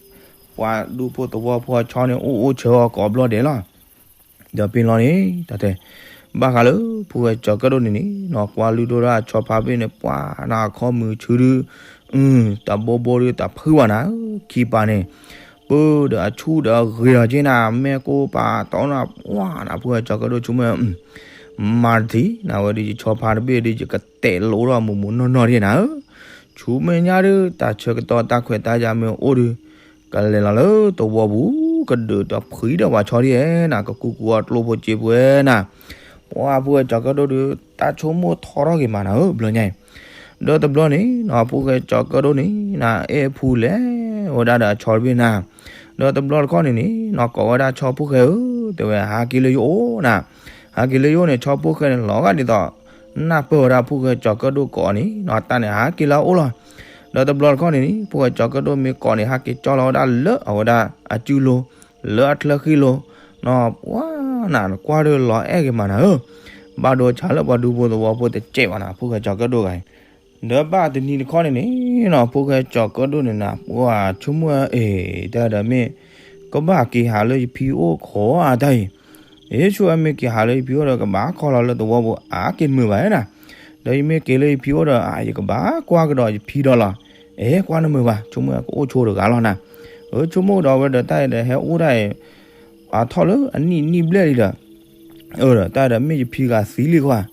ပှၤဒူဖိသဝီဖိဆီန့ၣ် အိၣ်အိၣ်ဆၢအီၤကိးဘျီဒဲးလီၤ ဒီးဖဲန့ၣ်လီၤန့ၣ် တၢ်တဲ ဘၣ်ဃးလၢ ဖိၣ်ဃဲကၠီၤကၢၣ်ဒိၣ်န့ၣ်န့ၣ်နီၤ ကွၢ်လုၢ်ဒိၣ်တၢ်ဆီဖါဘ့ၣ်န့ၣ် ပှၤနၤအခီမုၢ်ဆူဒုး တၢ်ဘီဘီဒုးတၢ်ဖုးဘၣ်နၤဧၢ ခံပၤန့ၣ် ပၢၢ်ဒီးအဆူၣ်ဒီးအဂ့ၤလီၤက့နၤ မဲာ်ကိၢ်ပာ်တီနၤ ပှၤနၤ ဖိၣ်ဃဲကၠီၤကၢၣ်ဒိၣ်ဆိကမိၣ် မၤတထံၣ်နၤဝဲဒုး ယဆီဖါတဘ့ၣ်ဒုး ယကတဲာ်လိာ်ထီၣ်မုာ်မုာ်နီၢ်နီၢ်ဒံးနၤဧၢ ဆူမဲာ်ညါဒုး တၢ်ဆၢကတီၢ်တၢ်ခွဲးတၢ်ယာ်မ့ၢ်အိၣ်ဒုး ကလဲၤလီၤလၢသဝီပူၤ ကဒုးဒီးဖှံဒီးပှၤဆီဒ်ဧါနၤ ကကူကူအီၤကျိဖိစ့ဖိဧါနၤ ပှၤဖိၣ်ဃဲကၠီၤကၢၣ်ဒိၣ်ဒုး တၢ်ဆိကမိၣ်ထီထီၣ်က့ၤမးနၤဧၢ ဘျီညါအံၤ ဒီးတဘျီန့ၣ်နီၤ ဖိၣ်ဃဲကၠီၤကၢၣ်ဒိၣ်န့ၣ်နၤ အဲၣ်ဖူလဲၤဝဲဒၣ်ဒီးအဆီတဘ့ၣ်နၤ ဒီးတဘျီတခီၣ်န့ၣ်န့ၣ်နီၤ ကိးဝဲဒၣ်ဆီဖိၣ်ဃဲဧၢ တဲဝဲ ဟးက့ၤလၢယအိၣ်နၤ ဟးက့ၤလၢယအိၣ်န့ၣ် ဆီဖိၣ်ဃဲန့ၣ် လီၤဂာ်ဒ်သိး နၢ်ပၢၢ်ဝဲဒၣ်ဖိၣ်ဃဲကၠီၤကၢၣ်ဒိၣ်ကိးအီၤန့ၣ်နီၤ တၢ်န့ၣ်ဟးက့ၤလၢအအိၣ်လီၤ ဒီးတဘျီတခီၣ်န့ၣ်န့ၣ် ဖိၣ်ဃဲကၠီၤကၢၣ်ဒိၣ်မ့ၢ်ကိးန့ၣ် ဟးက့ၤကၠီလီၤဝဲဒၣ်လၢအဝဲဒၣ်အစုလိၤ လၢအချၢဃံလိၤနီၤ ပှၤနၤ နကွၢ်ဒုးလီၤအဲၣ်က့ၤမးနၤဧၢ ဘၣ်ဒိဆါလၢပှၤဒူဖိသဝီဖိတစဲးဘၣ်နၤ ဖိၣ်ဃဲကၠီၤကၢၣ်ဒိၣ်ဂၤအံၤ ဒီးဘၣ်တနံၤတခီၣ်န့ၣ်န့ၣ်နီၤ ဖိၣ်ဃဲကၠီၤကၢၣ်ဒိၣ်န့ၣ်နၤ ပှၤဆိကမိၣ်ဝဲ အ့ တၢ်ဒီးမ့ၢ် ကဘၣ်က့ၤဟးလၢယဖံအိၣ်ခိးဧါတၢ်အံၤ အ့ ဆိဝဲမ့ၢ်က့ၤဟးလၢယဖံအိၣ်ဒီး ကဘၣ်ခီလီၤလၢသဝီပူၤ အါက့ၤတမုာ်ဘၣ်နၤ ဒီးယမ့ၢ်က့ၤလၢယဖံအိၣ်ဒီး အါ ယကဘၣ်ကွၢ်ကဒီးယဖံဒီးလီၤ အ့ ကွၢ်တမုာ်ဘၣ် ဆိကမိၣ်ဝဲကအိၣ်ဆိတဂၤလီၤနၤ အၢ ဆိကမိၣ်ဒီးဝဲဒီးတၢ်အံၤဒီး ဟဲအိၣ်တၢ်အံၤ အထီၣ်လၢအနံၣ်နံၣ်ဘျဲၣ်လံဒီး အၢ ဒီးတၢ်ဒီးမ့ၢ်ယဖံဂၤသံလံကွၢ်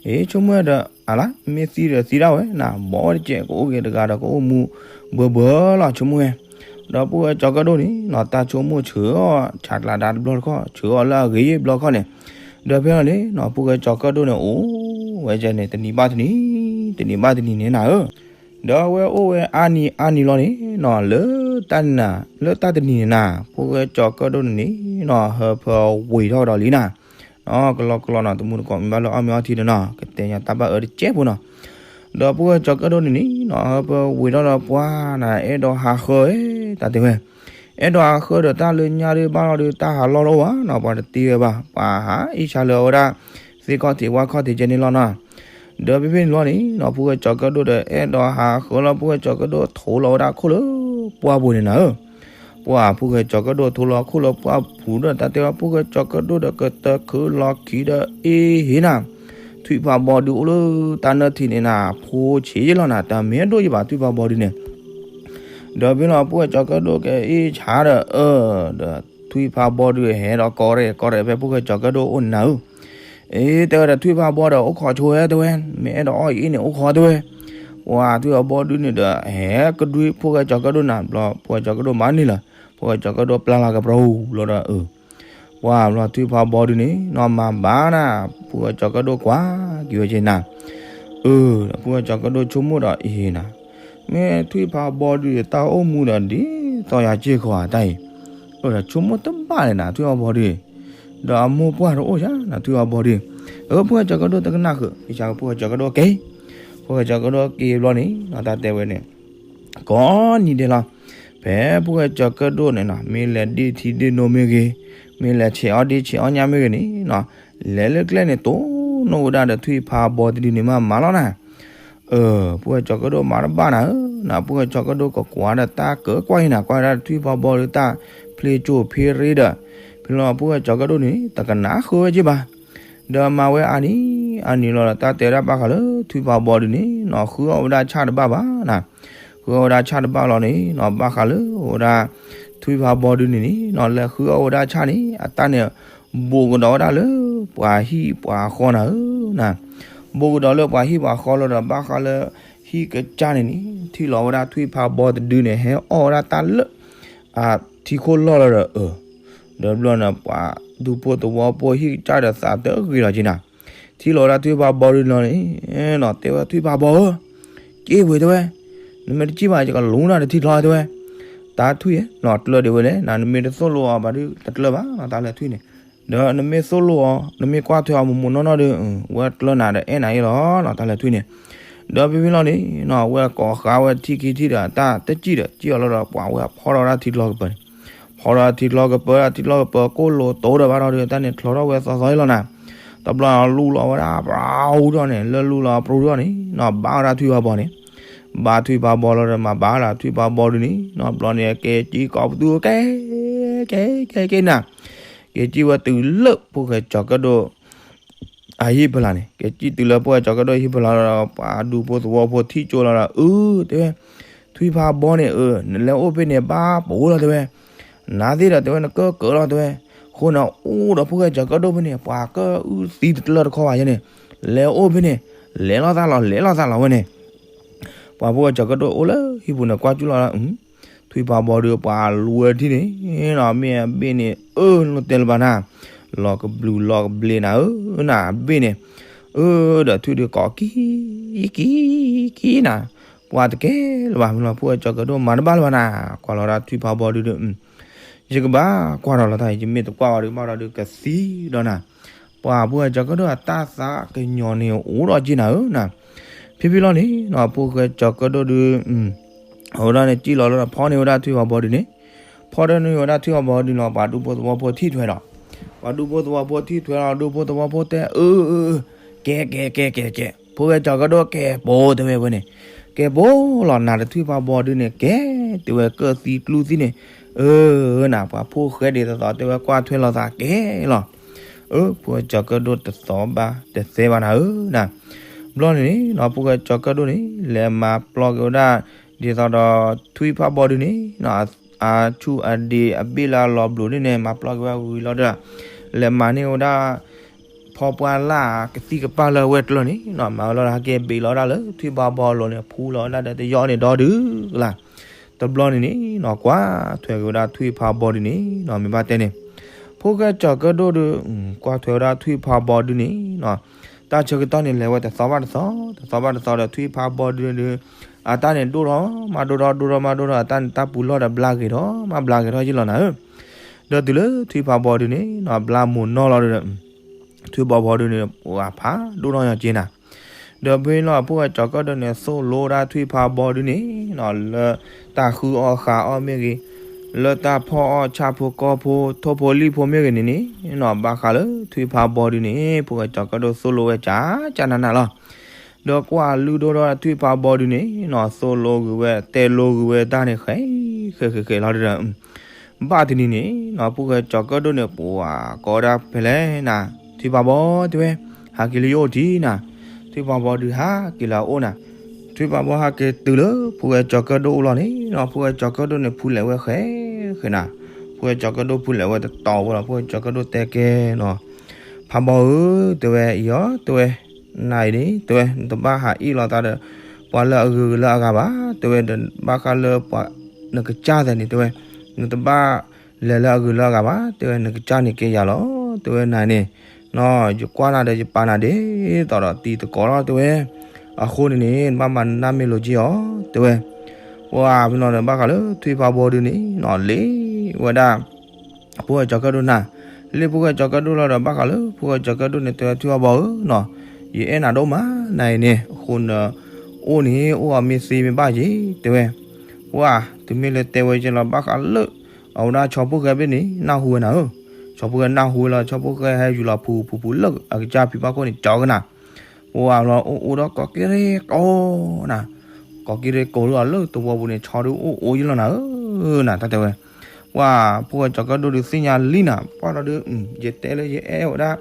အ့ ဆိကမိၣ်ဝဲဒီး အလါ မ့ၢ်သံဒီးသံဒၣ်ဝဲနၤ ဘီဝဲတစဲး ကအိၣ်က့ၤတဂၤဒီးကအိၣ်မူဘၢဘၢလီၤ ဆိကမိၣ်ဝဲ ဒီးဖိၣ်ဃဲကၠီၤကၢၣ်ဒိၣ်န့ၣ်နီၤ တၢ်ဆိကမိၣ်ဆၢအီၤ ဆးကျးဒါတဘျီတခီၣ် ဆၢအီၤလၢအဂ့ၤဘျီတခီၣ်န့ၣ် ဒီးဖဲလီၤန့ၣ်နီၤ ဖိၣ်ဃဲကၠီၤကၢၣ်ဒိၣ်န့ၣ် အိၣ်ဝဲကဲန့ၣ် တနံၤဘၣ်တနံၤ တနံၤဘၣ်တနံၤန့ၣ်နၤဧၢ ဒီးအဝဲအိၣ်ဝဲအါနံၤအါနံၤလီၤန့ၣ်နီၤ လၢတၢ်နၤ လၢတၢ်တနံၤန့ၣ်နၤ ဖိၣ်ဃဲကၠီၤကၢၣ်ဒိၣ်န့ၣ်န့ၣ်နီၤ ဟၢဖၢဝ့ၤထီၣ်ကဒီးလံနၤ ကလီကလီနီၤ တမူတကိးမ့ၢ်ဘၣ်လၢအီၣ်မ့ၤအီထံဒီးနီၤ ကတဲညါတၢ်ဘၣ်အၢတစဲးဖိနီၤ ဒီးဖိၣ်ဃဲကၠီၤကၢၣ်ဒိၣ်န့ၣ်န့ၣ်နီၤ ဟၢဖၢဝ့ၤထီၣ်ဒီးပှၤနၤ အဲၣ်ဒိးဟးဃၢဧၢ တၢ်တဲဝဲ အဲၣ်ဒိးဟးဃၢဒီးတၢ်လၢညါဒုးဘၣ်လီၤဒုး တၢ်ဟးလီၢ်လီၤဝဲနီၤ ပှၤတတ့ဝဲဘၣ် ပှၤဟးအ့ၣ်ဆါလၢအဝဲဒၣ် သ့ၣ်ခီၣ်ထံးဝၣ်ခီၣ်ထံးကဲန့ၣ်လီၤနီၤ ဒီးဖဲဖဲန့ၣ်လီၤန့ၣ်နီၤ ဖိၣ်ဃဲကၠီၤကၢၣ်ဒိၣ်ဒီး အဲၣ်ဒိးဟးဃၢလီၤ ဖိၣ်ဃဲကၠီၤကၢၣ်ဒိၣ်ထိလီၤဝဲဒၣ်ခိၣ်လၢပှၢ်ပူၤန့ၣ်နၤဧၢ ပှၤဖိၣ်ဃဲကၠီၤကၢၣ်ဒိၣ်ထိလီၤခိၣ်လၢပှၢ်ပူၤဒီး တၢ်တဲဝဲ ဖိၣ်ဃဲကၠီၤကၢၣ်ဒိၣ်ဒီး ကတၢၢ်ခုလီၤခံဒီး အ့ဟ့နၤ ထွံၣ်ဖးဘီဒုးအိၣ်လၢတၢ်နၢၣ်ထံးန့ၣ်နၤ ဖိဆံးယ့ၣ်လီၤနၤ တၢ်မ့ၢ်ဒိၣ်ယဘၣ်ထွံၣ်ဖးဘီဒုးန့ၣ် ဒီးဖဲလီၤ ဖိၣ်ဃဲကၠီၤကၢၣ်ဒိၣ်ကအ့ၣ်ဆါဒီး အၢ ဒီးထွံၣ်ဖးဘီဒုးဟဲဒီးကီရဲၣ်ကီရဲၣ်ဖဲဖိၣ်ဃဲကၠီၤကၢၣ်ဒိၣ်အိၣ်နၤဧၢ အ့ တဲဝဲဒီး ထွံၣ်ဖးဘီဒီး အိၣ်ခိးဆိဝဲ တဲဝဲ မ့ၢ်အဲၣ်ဒိးအီၣ်အံၤန့ၣ် အိၣ်ခိးတဲဝဲ ပှၤထွံၣ်ဖးဘီဒုးန့ၣ်ဒီး ဟဲကဒွံဖိၣ်ဃဲကၠီၤကၢၣ်ဒိၣ်နၤ ဘျီ ဖိၣ်ဃဲကၠီၤကၢၣ်ဒိၣ်မၤန့ၢ်လီၤ ဖိၣ်ဃဲကၠီၤကၢၣ်ဒိၣ်ပျၢ်လီၤကပျီလီၤဒီး အၢ ပှၤဘျီထွံၣ်ဖးဘီဒုးန့ၣ်နီၤ မၤဘၣ်နၤ ဖိၣ်ဃဲကၠီၤကၢၣ်ဒိၣ်ကွၢ်က့ၤဝဲက့ၤနၤ အၢ ဒီးဖိၣ်ဃဲကၠီၤကၢၣ်ဒိၣ်ဆိကမိၣ်ဒီး အ့နၤ မ့ၢ်ထွံၣ်ဖးဘီဒုး တၢ်အိၣ်မူဒီး ဒ်သိးယၤစ့ၢ်ကီးဧါ တၢ်အံၤ အၢ ဒီးဆိကမိၣ်တဘၣ်လဲၣ်နၤ ထွံၣ်ဖးဘီဒုး ဒီးအမိၢ်ပှၢ်တအိၣ်ယၤနၤ ထွံၣ်ဖးဘီဒုး အၢ ဖိၣ်ဃဲကၠီၤကၢၣ်ဒိၣ်တကနၣ်ဃုာ် အ့ၣ်ဆါ ဖိၣ်ဃဲကၠီၤကၢၣ်ဒိၣ်က့ၤ ဖိၣ်ဃဲကၠီၤကၢၣ်ဒိၣ်က့ၤဘျီန့ၣ်နီၤ တၢ်တဲဝဲန့ၣ် ကိးနံၤဒဲးလီၤ ဖဲဖိၣ်ဃဲကၠီၤကၢၣ်ဒိၣ်န့ၣ်နီၤ မ့ၢ်လဲၤဒ့ၣ်ထံဒ့ၣ်နိမ့ၢ်ဂ့ၤ, မ့ၢ်လဲၤဆဲးအီၣ်ဒ့ၣ်ဆဲးအီၣ်ညၣ်မ့ၢ်ဂ့ၤန့ၣ်နီၤ, လဲၤလၢကျဲန့ၣ် တိၢ်နီၣ်ဝဲဒၣ်ဒီးထွံၣ်ဖးဘီတဒုန့ၣ်မးမးလီၤနၤ. အၢ ဖိၣ်ဃဲကၠီၤကၢၣ်ဒိၣ်မၤတဘၣ်နၤဧၢ,နၤ ဖိၣ်ဃဲကၠီၤကၢၣ်ဒိၣ်ကကွၢ်ဒီးတၢ်ကၢကွၢ်အံၤနၤ ကွၢ်ဝဲဒၣ်ထွံၣ်ဖးဘီဒုတၢ်ဖျ့ကၠိၣ်ဖ့ရ့ဒီး ဖဲလီၤဖိၣ်ဃဲကၠီၤကၢၣ်ဒိၣ်န့ၣ် တကနၣ်ဃုာ်ဝဲက့ၤဘၣ် ဒီးမၤဝဲအါနံၤအါနံၤလီၤဒီး တၢ်တဲဒၣ်ဘၣ်ဃးလၢထွံၣ်ဖးဘီဒုန့ၣ်နီၤ ဃုအီၣ်ဝဲဒၣ်ဆၣ်တဘၣ်ဘၣ်နၤ. ဃုအီၣ်ဝဲဒၣ်ဆၣ်တဘၣ်လီၤန့ၣ်နီၤ ဘၣ်ဃးလၢအဝဲဒၣ် ထွံၣ်ဖးဘီဒုန့ၣ်န့ၣ်နီၤ လဲၤဃုအီၣ်ဝဲဒၣ်ဆၣ်န့ၣ် အတၢ်န့ၣ် ဘူးကဒီးဝဲဒၣ်လၢပှၤဟံၣ်ပှၤဃီနၤဧၢ, နၤ ဘူးကဒီးလၢပှၤဟံၣ်ပှၤဃီလီၤဒီး ဘၣ်ဃးလၢဟံၣ်ကစၢ်န့ၣ်န့ၣ် ထံၣ်လီၤဝဲဒၣ်ထွံၣ်ဖးဘီတဒုန့ၣ် ဟဲအီၣ်ဝဲဒၣ်တၢ်လၢ အထံခိၣ်လီၢ်လီၤဒီး အၢ ဒီးဘျီန့ၣ် ပှၤဒူဖိသဝီဖိဟံၣ်ကစၢ်ဒီးသးတဂ့ၤလီၤက့နၤ. ထံၣ်လီၤဝဲဒၣ်ထွံၣ်ဖးဘီဒုန့ၣ်လီၤန့ၣ်နီၤ တဲဝဲထွံၣ်ဖးဘီဧၢ, က့ၢ်ဝဲတဲဝဲ, နမ့ၢ်တက့ၢ်ဘၣ် ယကလူၤနၤတထံၣ်ကျီတဲဝဲ, တၢ်ထွံၣ်နီၤ ကျၢၢ်ဒံးဝဲလဲၣ် နၤ နမ့ၢ်တသိၣ်လိအီၤဘၣ်ဒုး တကျၢၢ်ဘၣ်နီၤ တၢ်လဲၤထွံၣ်န့ၣ် ဒီးနမ့ၢ်သိၣ်လိအီၤ နမ့ၢ်ကွၢ်ထွဲအီၤမုာ်မုာ်နီၢ်နီၢ်ဒီး ဝဲကျၢၢ်နၤဒီးအဲၣ်နၤအံၤလီၤနီၤ တၢ်လဲၤထွံၣ်န့ၣ်. ဒီးဖဲဖဲလီၤန့ၣ်နီၤ ဝဲကိးဃာ်ဝဲထံၣ်ခံထံၣ်ဒီး တၢ်တစံၣ်ဒီး စံၣ်အီၤလီၤဒီး ပှၤဝဲဖီထီၣ်ဝဲဒၣ်ထံကျီကပၤန့ၣ် ဖီထီၣ်ထံကျီကပၤ ထံကျီကပၤ ကိၣ်လိာ်တိၤဒီးဘၣ်ထီၣ်ဒီး တၢ်န့ၣ်ချီထီၣ်ဝဲသီသီအံၤလီၤနၤ. တဘျီလူလီၤဝဲဒၣ် ပြူထီၣ်န့ၣ် လၢလူလီၤပြူထီၣ်န့ၣ် နီၤ ဘၣ်ဝဲဒၣ်ထွံၣ်ဖးဘီန့ၣ် ဘၣ်ထွံၣ်ဖးဘီလီၤဒီး မၤဘၣ်ဝဲဒၣ်ထွံၣ်ဖးဘီဒုန့ၣ်နီၤ ဘျီန့ၣ် ကဲက့ၤကိးပသူ ကဲ ကဲ ကဲ ကဲနၤ က့ၤစံၣ်ဝဲတုၤလၢဖိၣ်ဃဲကၠီၤကၢၣ်ဒိၣ် အဟံၣ်ဖီလာ်န့ၣ်, က့ၤစံၣ်တုၤလၢဖိၣ်ဃဲကၠီၤကၢၣ်ဒိၣ်ဟံၣ်ဖီလာ်လီၤဒီး ပှၤဒူဖိသဝီဖိထံၣ်ကၠိလီၤဒီး အၢ တဲဝဲ, ထွံၣ်ဖးဘီန့ၣ် အၢ နလဲၤအိၣ်ဖဲန့ၣ် ဘၣ်ပှၤလီၤ တဲဝဲ, နသ့ၣ်ဒီး တဲဝဲ နကၢၣ်ကၢၣ်လီၤ တဲဝဲ, အဃိန့ၣ် အိၣ်ဒီးဖိၣ်ဃဲကၠီၤကၢၣ်ဒိၣ်ဖဲန့ၣ် ပှၤကအုၣ်သံတလၢတခီဘၣ်ယဲန့ၣ်, လဲၤအိၣ်ဖဲန့ၣ်, လဲၤလိာ်သးလီၤ လဲၤလိာ်သးလီၤဝဲန့ၣ် ပှၤဖိၣ်ဃဲကၠီၤကၢၣ်ဒိၣ်အိၣ်လၢဟံၣ်ပူၤန့ၣ် ကွၢ်ကၠူၣ်လီၤဒီး ထွံၣ်ဖးဘီဒုးပှၤလူၤဝဲထံၣ်န့ၣ်နီၤ မ့ၢ်အဘ့ၣ်န့ၣ် အၢ လိၣ်တဲလၢၤဘၣ်နၤ, လီၤကဘျုးလီၤကဘျ့နၤဧၢ နၤဘ့ၣ်န့ၣ်, အၢ ဒီးထွံၣ်ဒုးကိးကံ ကံ ကံနၤ, ပှၤတကဲလၢၤဘၣ်မ့ၢ်လီၤ ဖိၣ်ဃဲကၠီၤကၢၣ်ဒိၣ်မၤတဘၣ်လၢၤဘၣ်နၤ, ကွၢ်လီၤဒၣ်ထွံၣ်ဖးဘီဒုးဒီး ယကဘၣ်ကွၢ်ဒီးလီၤတၢ် ယမ့ၢ်တကွၢ်အီၤဒီး ဘၣ်ဒီးဒုးကသံဒီးနၤ, ပှၤဖိၣ်ဃဲကၠီၤကၢၣ်ဒိၣ်အတၢ်သးကညီၤန့ၣ် အိၣ်ဒီးက့နၤဧၢနၤ, ဖံဖံလီၤန့ၣ်နီၤ ဖိၣ်ဃဲကၠီၤကၢၣ်ဒိၣ်ဒုး အဝဲဒၣ်န့ၣ် စံၣ်လီၤလၢဖီန့ၢ်ဝဲဒၣ်ထွံၣ်ဖးဘီဒုးန့ၣ်, ဖီဒၣ်န့ၢ်ဝဲဒၣ်ထွံၣ်ဖးဘီဒုးလီၤ ပှၤဒူဖိသဝီဖိထံၣ်ထွဲဒီး, ပှၤဒူဖိသဝီဖိထံၣ်ထွဲလီၤ ဒူဖိသဝီဖိတဲ အၢ အၢ အၢ ကဲ ကဲ ကဲ ကဲ ကဲ ဖိၣ်ဃဲကၠီၤကၢၣ်ဒိၣ်ကဲပိာ်တဲဝဲဝဲန့ၣ်, ကဲပိာ်လီၤ နၤဒီးထွံၣ်ဖးဘီဒုးန့ၣ် ကဲ တဲဝဲ ကၢၣ်သံကျူသံန့ၣ်, အၢ နၤ ပှၤဖိၣ်ဃဲဒ်သိးသိးတဲဝဲ ကွၢ်ထွဲလိာ်သးကဲလီၤ, အၢ ဖိၣ်ဃဲကၠီၤကၢၣ်ဒိၣ်တသီဘၣ်တသဲဘၣ်နၤဧၢနၤ, ဘျီန့ၣ်နီၤ ဖိၣ်ဃဲကၠီၤကၢၣ်ဒိၣ်န့ၣ် လဲၤမၤပျီက့ၤဝဲဒၣ် ဒ်သိးဒီး ထွံၣ်ဖးဘီဒုးန့ၣ်နီၤ အဆူၣ်အဒံးအဘ့ၣ်လၢအလီၤဘျိးဒုးန့ၣ် မၤပျီက့ၤဝဲဝံၤလီၤဒီး လဲၤမၤန့ၢ်ဝဲဒၣ် ဖီပှၢ်လၢ်ကသံၣ်ကပၢ်လၢအဝဲၢ်ကျၢၢ်န့ၣ်နီၤ မၤဝဲလီၤဒီး ဟဲက့ၤဘ့ၣ်လီၤဒၣ်လၢထွံၣ်ဖးဘီအလိၤန့ၣ် ဖူလီၤဝဲဒၣ်ဒီးတယီန့ၣ်ဒီဒုးကလၤ, တဘျီန့ၣ်န့ၣ်နီၤ ကွၢ်ထွဲက့ၤဝဲဒၣ်ထွံၣ်ဖးဘီဒုးန့ၣ်နီၤ မ့ၢ်ဘၣ်တဲန့ၣ်, ဖိၣ်ဃဲကၠီၤကၢၣ်ဒိၣ်ဒုး ကွၢ်ထွဲဝဲဒၣ်ထွံၣ်ဖးဘီဒုးန့ၣ်နီၤ တၢ်ဆၢကတီၢ်န့ၣ် လဲၤဝဲတသီဘၣ်တသီ တသီဘၣ်တသီဒီး ထွံၣ်ဖးဘီဒုးဒုး အတၢ်န့ၣ်ဒိၣ်ထီၣ်မးဒိၣ်ထီၣ် ဒိၣ်ထီၣ်မးဒိၣ်ထီၣ် အတၢ်န့ၣ်တၢ်ပူၤလီၢ်ဒီးဘျါဂ့ၤထီၣ်မးဘျါဂ့ၤထီၣ်ယ့ၢ်လီၤနၤဧၢ, ဒီးတုၤလၢထွံၣ်ဖးဘီဒုးန့ၣ်နီၤ ဘျါမိၢ်နီၢ်လီၤဒီး ထွံၣ်ဖးဘီဒုးန့ၣ် ပှၤဖးဒိၣ်ထီၣ်ညီက့နၤ, ဒီးဖဲလီၤ ဖိၣ်ဃဲကၠီၤကၢၣ်ဒိၣ်န့ၣ် သိၣ်လိဝဲဒၣ်ထွံၣ်ဖးဘီဒုးန့ၣ်နီၤ လၢတၢ်ဃုအီၣ်ဃုအီမ့ၢ်ဂ့ၤ, လၢတၢ်ဖီၣ်အီၣ်ဆၣ်ဖိကီၢ်ဖိ ထိၣ်ဖိလံၣ်ဖိမ့ၢ်ဂ့ၤန့ၣ်န့ၣ်နီၤ ဘၣ်ဃးလၢထွံၣ်ဖးဘီဒုးန့ၣ် ဖိၣ်ဃဲကၠီၤကၢၣ်ဒိၣ်သိၣ်လိဝဲကၠးကၠးနးနးလီၤ. ဒီးကွၢ်လုၢ်ဒိၣ်ထီၣ်ထွံၣ်ဖးဘီဒုးန့ၣ်နီၤ သိၣ်လိဂ့ၤဝဲ တဲလိဂ့ၤဝဲတၢ်န့ၣ် ဃဲ ဃဲ ဃဲ ဃဲလီၤဒီး ဘၣ်တနံၤန့ၣ်နီၤ ဖိၣ်ဃဲကၠီၤကၢၣ်ဒိၣ်န့ၣ် ပှၤကိးဒၣ်ဖဲလဲၣ်နၤ ထွံၣ်ဖးဘီတဲဝဲ ဟးက့ၤလၢယအိၣ်ထံနၤ, ထွံၣ်ဖးဘီဒုးဟးက့ၤလၢအအိၣ်နၤ, ထွံၣ်ဖးဘီဟးက့ၤတုၤလၢ ဖိၣ်ဃဲကၠီၤကၢၣ်ဒိၣ်အိၣ်လီၤန့ၣ်နီၤ ဖိၣ်ဃဲကၠီၤကၢၣ်ဒိၣ်န့ၣ် ဖူးလဲၤဝဲဃဲ ဃဲနၤ, ဖိၣ်ဃဲကၠီၤကၢၣ်ဒိၣ်ဖူးလဲၤဝဲတတီၤဝဲလီၤ ဖိၣ်ဃဲကၠီၤကၢၣ်ဒိၣ်တဲကဲနီၤ ဖးဘီဧၢ တဲဝဲ အံၤအီၤ တဲဝဲ နၤအံၤန့ၣ် တဲဝဲ နတဘၣ်ဟးအ့ၣ်လိာ်သးဒီး ပှၤလၢအဂုၤလၢအဂၤဘၣ် တဲဝဲ ဒီးဘၣ်ဃးလၢပှၤ နကစၢ်သးန့ၣ် တဲဝဲ နတဘၣ်လဲၤလၢအဂုၤလၢအဂၤဘၣ် တဲဝဲ နကစၢ်န့ၣ်ကဲယၤလီၤ တဲဝဲ နၤန့ၣ် နီၤ ယကွၢ်နၤဒီးယပာ်နၤဒ်သိးဒီးတံၤသကိးလီၤ တဲဝဲ အဃိန့ၣ်န့ၣ် နဘၣ်မၤနၢ်မ့ၢ်လိာ်က့ၤအီၤ တဲဝဲ ပှၤဖဲနီၤဒီး ဘၣ်ဃးလၢထွံၣ်ဖးဘီဒုးန့ၣ်နီၤ လ့ၣ်ဝဲဒၣ် ဖိၣ်ဃဲကၠီၤကၢၣ်ဒိၣ်နၤ, လ့ၣ်ဖိၣ်ဃဲကၠီၤကၢၣ်ဒိၣ်လီၤဒီး ဘၣ်ဃးလၢဖိၣ်ဃဲကၠီၤကၢၣ်ဒိၣ်န့ၣ် တဲဝဲ ထွံၣ်ဖးဘီဧၢနီၤ, ယအဲၣ်နၤဒိၣ်မး နၤအံၤန့ၣ် အဃိန့ၣ် အိၣ်အီၤမ့ၢ်သ့မ့ၢ်ဘၣ်က့ၤ တဲဝဲ, ပှၤ တမ့ၢ်လၢတဲဝဲက့ၤလီၤ ဘၣ်ဃးလၢ အဝဲဒၣ်ဆီဖိၣ်ဃဲဘ့ၣ်န့ၣ် နၢ်ဟူဝဲနၤဧၢ, ဆီဖိၣ်ဃဲနၢ်ဟူဝဲလီၤ ဆီဖိၣ်ဃဲဟဲယူၤလီၤဖူဖူဖူလၢအကစၢ်ဖံးဘၣ်ခိၣ်န့ၣ် ကၠီကနၤ ပှၤလီၤအိၣ်အိၣ်ဒီးကိးက့ၤရ့ၣ်ကိးနၤ, ကိးက့ၤရ့ၣ်ကိးလၢအလၢသဝီပူၤန့ၣ် ဆီဒုးအိၣ်အိၣ်ယလီၤနၤဧၢ, နၤတၢ်တဲဝဲ, ပှၤ ဖိၣ်ဃဲကၠီၤကၢၣ်ဒိၣ်ဒုးသ့ၣ်ညါလံနၤ, ပှၤလီၤဒုး ယတဲလၢယအဲၣ်ဝဲဒၣ်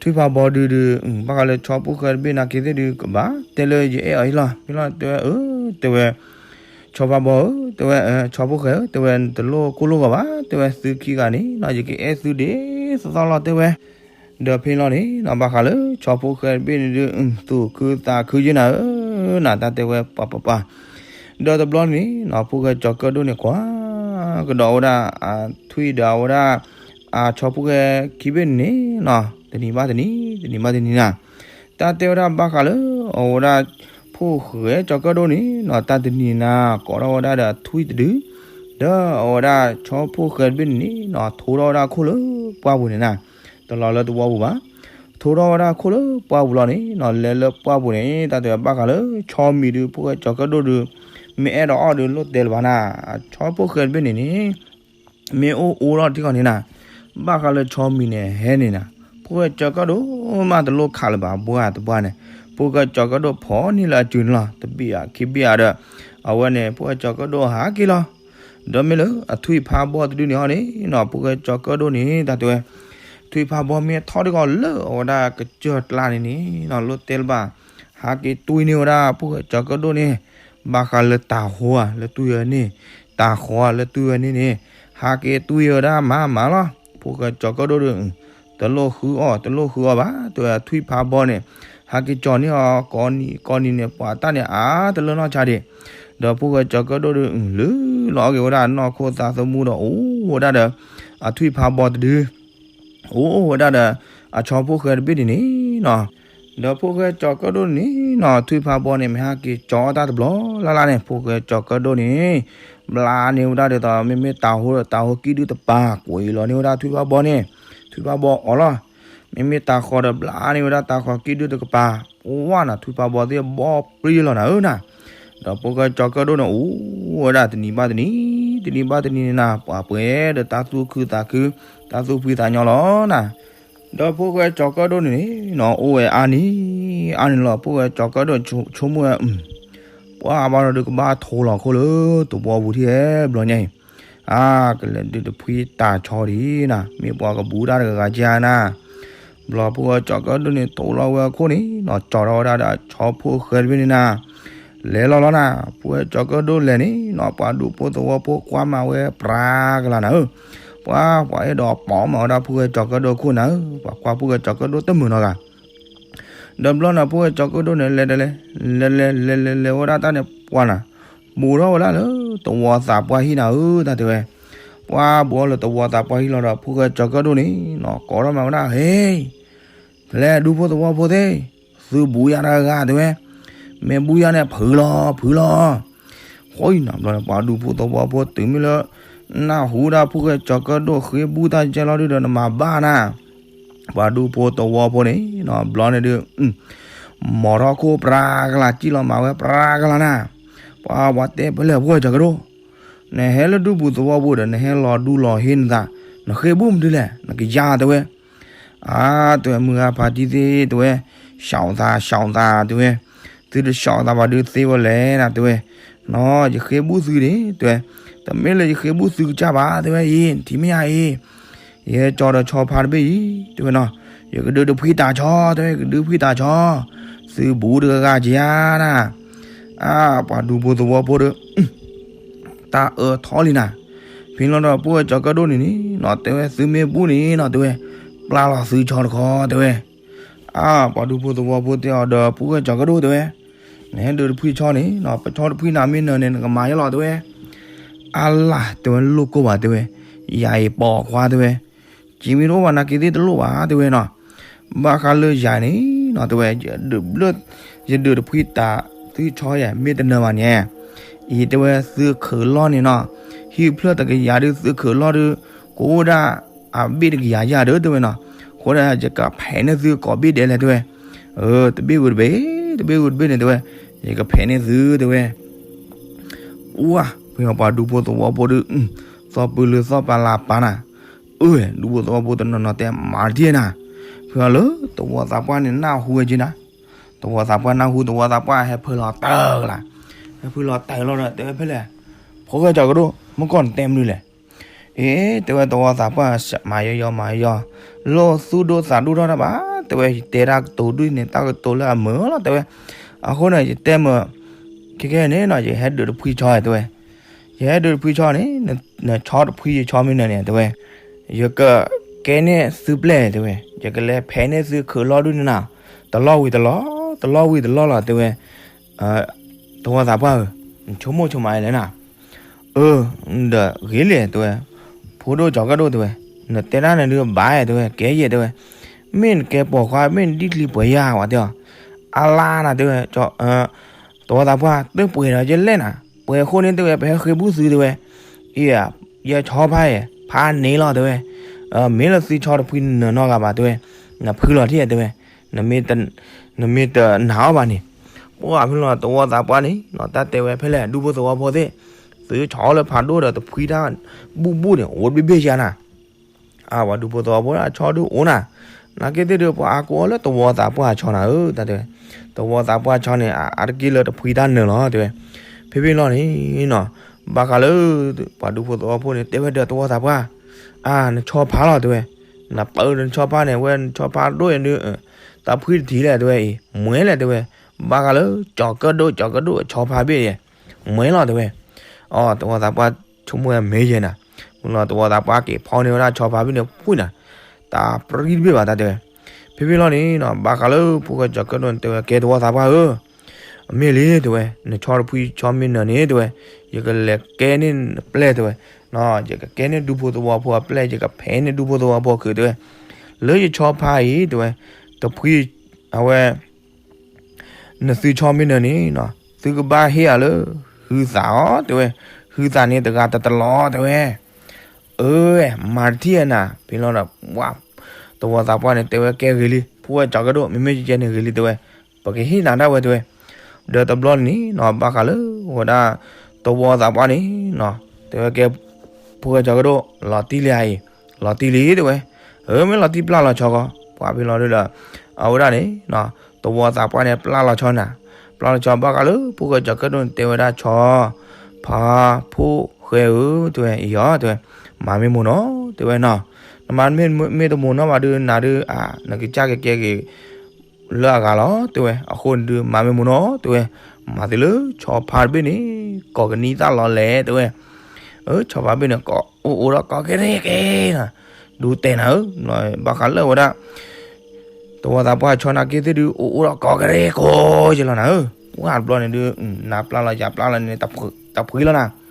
ထွံၣ်ဖးဘီဒုးဒုး ဘၣ်ဃးလၢဆီဖိၣ်ဃဲတဘ့ၣ်နာ်က့ၤသ့ၣ်ဒုးကဘၣ် တဲလၢယအဲၣ်အီၤယလီၤ, မ့ၢ်လီၤတဲဝဲ အၢ တဲဝဲ ဆီဖးဘီဧၢ တဲဝဲ ဆီဖိၣ်ဃဲဧၢ တဲဝဲ နတလိၣ်ကိၢ်လိၣ်ဂီၤဘၣ် တဲဝဲ သုခံဂၤန့ၣ်နီၤ ယကအဲၣ်သုဒ်သိးသိးလီၤ တဲဝဲ, ဒီးဖဲလီၤန့ၣ်နီၤ ဘၣ်ဃးလၢဆီဖိၣ်ဃဲတဘ့ၣ်န့ၣ်ဒုး သူၣ်ခုသးခုယဲနၤဧၢ, နၤတၢ်တဲဝဲပှၤပှၤပှၤ, ဒီးတဘျီန့ၣ်နီၤ ဖိၣ်ဃဲကၠီၤကၢၣ်ဒိၣ်န့ၣ် ကွၢ်ကဒီးဝဲဒၣ် အထွံၣ်ဒီးအဝဲဒၣ် အဆီဖိၣ်ဃဲခံဘ့ၣ်န့ၣ်နီၤ တနံၤဘၣ်တနံၤ တနံၤဘၣ်တနံၤနၤ တၢ်တဲဝဲဒၣ်ဘၣ်ဃးလၢ အဝဲဒၣ် ဖိၣ်ဃဲကၠီၤကၢၣ်ဒိၣ်န့ၣ်နီၤ တၢ်တနံၤနၤ ကိးထီၣ်ဝဲဒၣ်ဒီးအထွံၣ်တဒု, ဒီးအဝဲဒၣ်ဆီဖိၣ်ဃဲတဘ့ၣ်န့ၣ်နီၤ ထိထီၣ်ဝဲဒၣ်ခိၣ်လၢပှၢ်ပူၤန့ၣ်နၤ, တလီၤလၢသဝီပူၤဘၣ်, ထိထီၣ်ဝဲဒၣ်ခိၣ်လၢပှၢ်ပူၤလီၤန့ၣ်နီၤ လဲၤလၢပှၢ်ပူၤန့ၣ် တၢ်တဲဝဲဘၣ်ဃးလၢ ဆီမံၤဒုး ဖိၣ်ဃဲကၠီၤကၢၣ်ဒိၣ်ဒုး မ့ၢ်အဲၣ်ဒိးအီၣ်ဒုးလိၣ်တဲလၢၤဘၣ်နၤ, ဆီဖိၣ်ဃဲတဘ့ၣ်န့ၣ်န့ၣ် မ့ၢ်အိၣ်အိၣ်ထီၣ်ထံကီၢ်န့ၣ်နၤ, ဘၣ်ဃးလၢဆီမံၤန့ၣ်ဟဲန့ၣ်နၤ, ဖိၣ်ဃဲကၠီၤကၢၣ်ဒိၣ်မးတလိၣ်ခးလၢၤဘၣ် ဘှါတဘှါန့ၣ်, ဖိၣ်ဃဲကၠီၤကၢၣ်ဒိၣ်ဖီၣ်န့ၢ်လၢအစုန့ၣ်လီၤ တဘ့ၣ်ဧါခံဘ့ၣ်ဧါဒီး အဝဲန့ၣ် ဖိၣ်ဃဲကၠီၤကၢၣ်ဒိၣ်ဟးက့ၤလီၤ, ဒီးမ့ၢ်လၢအထွံၣ်ဖးဘီတဒုန့ၣ်ဟီန့ၣ်နီၤ ဖိၣ်ဃဲကၠီၤကၢၣ်ဒိၣ်န့ၣ် တၢ်တဲဝဲ, ထွံၣ်ဖးဘီမ့ၢ်ထီၣ်တဂီၤလၢအဝဲဒၣ်ကစၢၢ်ကျါန့ၣ်န့ၣ်နီၤ လိၣ်တဲလၢၤဘၣ်, ဟးက့ၤတွံၢ်န့ၢ်ဝဲဒၣ်ဖိၣ်ဃဲကၠီၤကၢၣ်ဒိၣ်န့ၣ်, ဘၣ်ဃးလၢတၢ်ဟိဧါ လၢတွံၢ်ဝဲန့ၣ်, တၢ်ဃီဧါ လၢတွံၢ်ဝဲန့ၣ်န့ၣ်, ဟးက့ၤတွံၢ်ဝဲဒၣ်မၤမၤလီၤ. ဖိၣ်ဃဲကၠီၤကၢၣ်ဒိၣ်ဒီး တလိၣ်ဃုအီၣ် တလိၣ်ဃုအီၣ်ဘၣ် တဲဝဲ ထွံၣ်ဖးဘီန့ၣ်, ဟးက့ၤကၠီၤန့ၢ်အီၤကိးနံၤကိးနံၤန့ၣ် ပှၤတၢ်န့ၣ်အါတလၢနီၢ်ဆါဒံး, ဒီးဖိၣ်ဃဲကၠီၤကၢၣ်ဒိၣ်ဒီး လုၢ်လီၤအီၣ်က့ၤဝဲဒၣ်နီၢ်ခိသးသမူဒီး အိၣ်ဝဲဒၣ်ဒီး အထွံၣ်ဖးဘီတဒု အိၣ်ဝဲဒၣ်ဒီး အဆီဖိၣ်ဃဲတဘ့ၣ်န့ၣ်န့ၣ်နီၤ, ဒီးဖိၣ်ဃဲကၠီၤကၢၣ်ဒိၣ်န့ၣ်နီၤ ထွံၣ်ဖးဘီန့ၣ် မ့ၢ်ဟဲက့ၤကၠီၤအီၣ်တၢ်တဘျီလၢ်လၢ်န့ၣ် ဖိၣ်ဃဲကၠီၤကၢၣ်ဒိၣ်န့ၣ် ဘျါန့ၢ်ဝဲဒၣ်ဒ်သိး မ့မ့ၢ်တၢ်ဟိဒီးတၢ်ဟိကံၣ်ဒုၣ်တပၤ ကွံာ်လီၤန့ၢ်ဝဲဒၣ်ထွံၣ်ဖးဘီန့ၣ်, ထွံၣ်ဖးဘီအီၣ်လီၤ. မ့မ့ၢ်တၢ်ဃီဒီးဘျါန့ၢ်ဝဲဒၣ်တၢ်ဃီကံၣ်ဒုၣ်တကပၤ, ပှၢ်နၤ ထွံၣ်ဖးဘီသ့ၣ်ဘီပျံၤလီၤနၤဧၢနၤ, ဒီးဖိၣ်ဃဲကၠီၤကၢၣ်ဒိၣ်န့ၣ် အိၣ်ဝဲဒၣ်တနံၤဘၣ်တနံၤ တနံၤဘၣ်တနံၤန့ၣ်နၤ ပှၤပှဲၤဒီးတၢ်သူၣ်ခုသးခု တၢ်သူၣ်ဖှံသးညီလီၤနၤ, ဒီးဖိၣ်ဃဲကၠီၤကၢၣ်ဒိၣ်န့ၣ်န့ၣ်နီၤ အိၣ်ဝဲအါနံၤ အါနံၤလီၤ ဖိၣ်ဃဲကၠီၤကၢၣ်ဒိၣ်ဆိကမိၣ်ဝဲ ပှၤဘၣ်ဒီးဒုးကဘၣ်ထိးလီၤခိၣ်လၢသဝီပူၤထံၣ်ဘျီညါအံၤ, အါ ကလဲၤဒုးတဖှံတၢ်ဆီဒံးနၤ မ့ၢ်ပှၤကဘူးတၢ်တဂၤဂၤကနၤ, ဘျီဖိၣ်ဃဲကၠီၤကၢၣ်ဒိၣ်န့ၣ် ထိးလီၤဝဲအခိၣ်န့ၣ်နီၤ ကၠီၤထီၣ်ဝဲဒၣ်ဒီးဆီဖိၣ်ဃဲတဘ့ၣ်န့ၣ်နၤ, လဲၤလီၤလီၤနၤ ဖိၣ်ဃဲကၠီၤကၢၣ်ဒိၣ်လဲၤန့ၣ်နီၤ ပှၤဒူဖိသဝီဖိကွၢ်မၤဝဲပြးကလၤနၤဧၢ, ပှၤ ပှၤအဲၣ်ဒိးပိာ်မၤဝဲဒၣ်ဖိၣ်ဃဲကၠီၤကၢၣ်ဒိၣ်အခိၣ်နၤဧၢ, ပှၤကွၢ်ဖိၣ်ဃဲကၠီၤကၢၣ်ဒိၣ်တမုာ်နီတဂၤ ဒီးဘျီန့ၣ် ဖိၣ်ဃဲကၠီၤကၢၣ်ဒိၣ်န့ၣ် လဲၤတလဲၤ လဲၤလဲၤလဲၤလဲၤလဲၤဝဲဒၣ်တၢ်န့ၣ် ပှၤနၤ ဘူးထီၣ်ဝဲဒၣ်လၢသဝီသးပှၢ်ဟံၣ်နၤဧၢ တၢ်တဲဝဲ, ပှၤဘူးအီၤလၢသဝီသးပှၢ်ဟံၣ်လီၤဒီး ဖိၣ်ဃဲကၠီၤကၢၣ်ဒိၣ်န့ၣ်နီၤ ကိးထီၣ်မၤဝဲဒၣ် ဟ့ ဖဲလဲၣ်ဒူဖိသဝီဖိသ့ၣ်, သုဘူးယၤတဂၤတဲဝဲ, မ့ၢ်ဘူးယၤန့ၣ် ဖုးလီၤ ဖုးလီၤ. ဃိနၤဘျီန့ၣ် ပှၤဒူဖိသဝီဖိတုၤမ့ၢ်လၢ နၢ်ဟူဒၣ်ဖိၣ်ဃဲကၠီၤကၢၣ်ဒိၣ်ဃ့ဘူးတၢ်ကဲလီၤဒုဒီးနမၤဘၣ်နၤ, ပှၤဒူဖိသဝီဖိန့ၣ်နီၤ ဘျီန့ၣ်ဒုး မိထီၣ်ခိၣ်ပြးကလၤ စံၣ်လီၤမၤဝဲပြးကလၤနၤ, ပှၤ ပှၤတဲဖဲလဲၣ်ဖိၣ်ဃဲကၠီၤကၢၣ်ဒိၣ်, နဟဲလၢဒူပူၤသဝီပူၤဒီး နဟဲလီၤဒူလီၤဟ့နသး, နဃ့ဘူးမနုၤလဲၣ် နကယၤတဲဝဲ အါ တဲဝဲ မုၢ်ဂၤဖးတံၢ်သ့ၣ် တဲဝဲ, ရှောင်သး ရှောင်သး တဲဝဲ, သုတရှောင်သးဘၣ်ဒုးသ့ဝဲလဲၣ်နၤ တဲဝဲ, နီၤ ယဃ့ဘူးသုန့ၣ် တဲဝဲ, တမ့ၢ်လၢယဃ့ဘူးသုကစၢ်ဘၣ် တဲဝဲအံၤ နထံၣ်မ့ၢ်ဧါအံၤ, ယဟဲကၠီဒီးဆီဖါတဘ့ၣ်အံၤ တဲဝဲနီၤ, ယကဒုးတဖှံတၢ်ဆီ တဲဝဲ ယကဒုးဖှံတၢ်ဆီ, သုဘူးတဂၤဂၤကယၤနၤ, အါ ပှၤဒူဖိသဝီဖိဒီး တၢ်အၢထီၣ်လံနၤ, ဖဲလီၤဒီးဖိၣ်ဃဲကၠီၤကၢၣ်ဒိၣ်န့ၣ်န့ၣ်နီၤ တဲဝဲ သုမ့ၢ်ဘူးန့ၣ်နီၤ တဲဝဲ, ပျၢ်လီၤသုဆီတခီ တဲဝဲ, အါ ပှၤဒူဖိသဝီဖိတဲအီၤဒီး ဖိၣ်ဃဲကၠီၤကၢၣ်ဒိၣ် တဲဝဲ, နဟဲဒုးတဖှံဆီန့ၣ်နီၤ ပဆီတဖှံန့ၣ်မ့ၢ်နၢၤန့ၣ် နကမၤယဲလီၤ တဲဝဲ, အါလါ တဲဝဲ လိၣ်ကိၢ်ဘၣ် တဲဝဲ, ယၤအံၤပိာ်ခွါ တဲဝဲ, က့ၤမ့ၢ်တအိၣ်ဘၣ်နာ်က့ၤသ့ၣ်တလိၣ်ဘၣ် တဲဝဲနီၤ, ဘၣ်ဃးလၢယၤန့ၣ်နီၤ တဲဝဲ, ယဒုးဘျၢ ယဒုးတဖှံတၢ်သုဆီယၤ မ့ၢ်တနၢၤဘၣ်န့ၣ်, အံၤ တဲဝဲ သုခုးလီၢ်န့ၣ်နီၤ, ဟံၣ်ဖျၢၣ်တကယၤဒုး သုခုးလီၢ်ဒုး ကအိၣ်ဒၣ်အဘ့ၣ်တကယၤယၤဒီး တဲဝဲနီၤ, အဃိဒီး ယကဖဲးန့ၢ်သုကိးဘ့ၣ်ဒဲးလဲၣ် တဲဝဲ, တဘ့ၣ်ဝံၤတဘ့ၣ် တဘ့ၣ်ဝံၤတဘ့ၣ်န့ၣ် တဲဝဲ, ယကဖဲးန့ၢ်သု တဲဝဲ ပှၢ် ဖဲပှၤဒူဖိသဝီဖိဒီး သီၣ်ပူၤလၢသီၣ်ပာ်လၢပာ်နၤ, အၢ ဒူဖိသဝီဖိတနီၤနီၤတဲမၤတံၢ်နၤ, ဖဲလီၤလၢသဝီသးပှၢ်န့ၣ် နၢ်ဟူဝဲက့နၤ, သဝီသးပှၢ်နၢ်ဟူ သဝီသးပှၢ်ဟဲဖၢလီၤတၢ်ကလၤ, ဟဲဖၢလီၤတၢ်လီၤဒီး တဲဝဲဖဲလဲၣ်, ဖိၣ်ဃဲကၠီၤကၠိဒိၣ် မ့ၢ်ကီၢ်နတဲမနုၤလဲၣ်, အ့ တဲဝဲသဝီသးပှၢ် မၤယီယီမၤယီယီ, လိၣ်သူၣ်ဒိၣ်သးဒိၣ်ထီၣ်တၢ်ဘၣ်, တဲဝဲ ယတဲတၢ်ကတိၤဒုၣ်န့ၣ် တၢ်ကတိၤလၢအမုာ်လီၤ တဲဝဲ, အဃိန့ၣ် ယတဲမုာ် ခဲကဲန့ၣ်နီၤ ယဟဲဒုးတဖှံဆီတဲဝဲ, ယဟဲဒုးတဖှံဆီန့ၣ် နဆီတဖှံယဆီမ့ၢ်နၢၤန့ၣ် တဲဝဲ, ယကကဲန့ၢ်သုပျဲၢ်တဲဝဲ, ယကလဲၤဖဲးန့ၢ်သုခုးလီၢ်ဒုၣ်န့ၣ်နၤ, တလီၢ်ဝံၤတလီၢ်, တလီၢ်ဝံၤတလီၢ်လီၤ တဲဝဲ, သဝီသးပှၢ်ဧၢ, နဆိကမိၣ်ဆိကမးလဲၣ်နၤ, အၢ, ဒီးဂ့ၤလဲၣ်တဲဝဲ, ဖိဒိၣ်ကၠီၤကၢၣ်ဒိၣ်တဲဝဲ, နတဲတၢ်န့ၣ်ဒုးဘၣ်တဲဝဲ ကဲယဲၢ်တဲဝဲ, မ့ၢ်နကဲပိာ်ခွါ မ့ၢ်နဒ်ချံပှဲၤယၤဝဲတဲအီၤ, အလါနၤတဲဝဲ သဝီသးပှၢ် တပှဲၤဒီးယလဲၣ်နၤ, ပှဲၤအဃိန့ၣ်တဲဝဲ ပဟဲဃ့ဘူးသုတဲဝဲ, အ့ ယဆီဖါယဲၢ် ဖါန့ၣ်လီၤတဲဝဲ, မ့ၢ်လၢသုဆီတဖှံနၢၤနီတဂၤဘၣ်တဲဝဲ, နဖုလီၤထံၣ်တဲဝဲ, နမ့ၢ်တနာ်အီၤဘၣ်န့ၣ်, ပှၢ်ဖဲလီၤသဝီသးပှၢ်န့ၣ် တၢ်တဲဝဲဖဲလဲၣ် ဒူဖိသဝီဖိသ့ၣ်, သုဆီလၢဖးဒိၣ်ဒီးတဖှံတၢ်ဘူၣ်ဘူၣ်န့ၣ် အိၣ်တဘ့ၣ်ဘ့ၣ်ယၤနၤ အဝဲဒူဖိသဝီဖိအဆီဒုးအိၣ်နၤ, နာ်က့သ့ၣ်ဒုး ပှၤအါကိးအီၤလၢသဝီသးပှၢ်အဆီနၤဧၢ တၢ်တဲဝဲ, သဝီသးပှၢ်အဆီန့ၣ် အါတက့ၢ်လၢတဖှံတၢ်နၢၤလီၤတဲဝဲ, ဖဲဖဲလီၤန့ၣ်နီၤ, ဘၣ်ဃးလၢ ပှၤဒူဖိသဝီဖိန့ၣ် တဲဝဲဒီးသဝီသးပှၢ်, အါ နဆီဖါလီၤ တဲဝဲ, နပၢၢ်ဒီးနဆီဖါန့ၣ် ဝဲနဆီဖါဒိၣ်အံၤဒုး, တၢ်ဖှံတထံၣ်လဲၣ် တဲဝဲအံၤ, မွဲလဲၣ် တဲဝဲ, ဘၣ်ဃးလၢ ကၠီၤကၢၣ်ဒိၣ် ကၠီၤကၢၣ်ဒိၣ်အဆီဖါဘ့ၣ်န့ၣ် မွဲလီၤ တဲဝဲ. အီ သဝီသးပှၢ်ဆိကမိၣ်ဝဲမ့ၢ်ယဲနၤ, မ့ၢ်လီၤသဝီသးပှၢ်က့ၤဖီန့ၢ်ဝဲဒၣ်ဆီဖါဘ့ၣ်န့ၣ် ဖှံနၤ, တၢ်ပြံတဘ့ၣ်ဘၣ်တၢ်တဲဝဲ. ဖဲဖဲလီၤန့ၣ်နီၤ ဘၣ်ဃးလၢဖိၣ်ဃဲကၠီၤကၢၣ်ဒိၣ်န့ၣ် တဲဝဲ ကဲသဝီသးပှၢ်ဧၢ, အမ့ၢ်လံ တဲဝဲ, နဆီတဖှံဆီမ့ၢ်နၢၤန့ၣ် တဲဝဲ, ယကလဲၤကဲန့ၢ်နပျဲၢ် တဲဝဲ, ယကကဲန့ၢ်ဒူဖိသဝီဖိအပျဲၢ် ယကဖဲန့ၢ်ဒူဖိသဝီဖိခုး တဲဝဲ, လၢယဆီဖါအံၤ တဲဝဲ, တဖှံ အဝဲ နသုဆီမ့ၢ်နၢၤန့ၣ်နီၤ သုကဘၣ်ဟ့ၣ်အီၤလၢ ဟုသးအီၤ တဲဝဲ, ဟုသးန့ၣ်တဂၤတတလီၤ တဲဝဲ. အၢ မၤတထံၣ်နၤ ဖဲလီၤဒီး ဝါ သဝီသးပှၢ်န့ၣ် တဲဝဲကဲဂ့ၤလံ ဖိၣ်ဃဲကၠီၤကၢၣ်ဒိၣ် မ့မ့ၢ်ကဲန့ၣ်ဂ့ၤလံ တဲဝဲ, ပကဟ့ၣ်နၤဒၣ်ဝဲ တဲဝဲ. ဒီးတဘျီန့ၣ်နီၤ ဘၣ်ဃးလၢ ဝဲဒၣ် သဝီသးပှၢ်န့ၣ်နီၤ တဲဝဲကဲ ဖိၣ်ဃဲကၠီၤကၢၣ်ဒိၣ် လီၤတံၢ်လံဧါအံၤ, လီၤတံၢ်လံ တဲဝဲ. အၢ မ့ၢ်လီၤတံၢ်ပျၢ်လီၤဆီဃီ ပှၤဖဲလီၤဒီး အဝဲဒၣ်န့ၣ်နီၤ သဝီသးပှၢ်န့ၣ် ပျၢ်လီၤဆီနၤ, ပျၢ်လီၤဆီဘၣ်ဃးလၢ ဖိၣ်ဃဲကၠီၤကၢၣ်ဒိၣ်န့ၣ် တဲဝဲဒၣ်ဆီ ဖါ ဖိၣ်ဃဲဧၢ တဲဝဲ အံၤအီၤ တဲဝဲ, မၤမ့ၢ်မိၢ်နီၤ တဲဝဲနီၤ, နမၤမ့ၢ်တမိၢ်နီၤဘၣ်ဒုး နၤဒုး အါ နကစၢ်ကကဲဂ့ၤ လၢအဂၤလီၤ တဲဝဲ, အဃိန့ၣ်ဒုး မၤမ့ၢ်မိၢ်နီၤ တဲဝဲ, မၤသ့လၢဆီဖါတဘ့ၣ်န့ၣ် ကိးကနံၣ်သၣ်လီၤလဲၣ် တဲဝဲ, အၢ ဆီဖါတဘ့ၣ်န့ၣ် ကိးအိၣ်အိၣ်ဒီးကိးကရဲကဲနီၤ, ဒူတဲနၤဧၢ, ဘၣ်ဃးလၢဝဲဒၣ် သဝီသးပှၢ်ဆီနာ်က့သ့ၣ်ဒုး အိၣ်အိၣ်ဒီးကိးကရဲကိးယဲလီၤနၤဧၢ, ပှၤတဘျီန့ၣ်ဒုး နၤပျၢ်လီၤယၤပျၢ်လီၤန့ၣ် တဖှံလီၤနၤ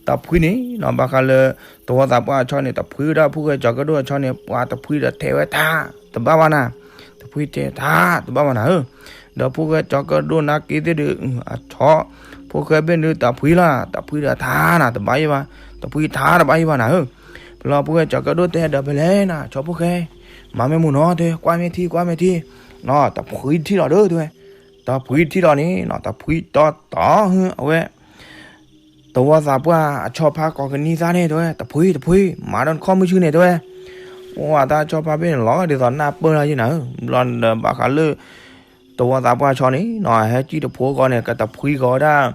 တၢ်ဖှံန့ၣ်နီၤ ဘၣ်ဃးလၢ သဝီသးပှၢ်အဆီန့ၣ် တၢ်ဖှံဝဲဒၣ်ဖိၣ်ဃဲကၠီၤကၢၣ်ဒိၣ်အဆီန့ၣ် ပှၤတၢ်ဖှံဒီးထဲးဝဲထါ တဘၣ်ဘၣ်နၤ, တၢ်ဖှံထဲးထါ တဘၣ်ဘၣ်နၤဧၢ, ဒီးဖိၣ်ဃဲကၠီၤကၢၣ်ဒိၣ်နာ်က့သ့ၣ်ဒုး အဆီ ဖိၣ်ဃဲဘ့ၣ်ဒုး တၢ်ဖှံလီၤ တၢ်ဖှံဒီးထါနၤ တဘၣ်ယဲဘၣ်, တၢ်ဖှံထါတဘၣ်ယဲဘၣ်နၤဧၢ, ဖဲလီၤဖိၣ်ဃဲကၠီၤကၢၣ်ဒိၣ်တဲဒီးဖဲလဲၣ်နၤ ဆီဖိၣ်ဃဲ မၤမ့ၢ်မိၢ်နီၤ တဲ ကွၢ်မ့ၢ်ထံ ကွၢ်မ့ၢ်ထံ နီၤ တၢ်ဖှံထံလီၤဒီး တဲဝဲ, တၢ်ဖှံထံလီၤန့ၣ်နီၤ တၢ်ဖှံတီတီ အဝဲ သဝီသးပှၢ်အဆီဖါကိးကနံၣ်သၣ်န့ၣ် တဲဝဲ တဖှံ တဖှံ မၤဒီးနခီၣ်မုၢ်ဆူၣ်န့ၣ် တဲဝဲ, အိၣ်ဝဲတၢ်ဆီဖါဘ့ၣ်န့ၣ်လီၤ ဒ်သိးနၢ်ပၢၢ်လၢယဲနၤဧၢ, ဘျီဒီးဘၣ်ဃးလၢ သဝီသးပှၢ်ဆီန့ၣ်နီၤ ဟဲကံၣ်တဖိဃီန့ၣ် ကတဖှံဃီဝဲဒၣ်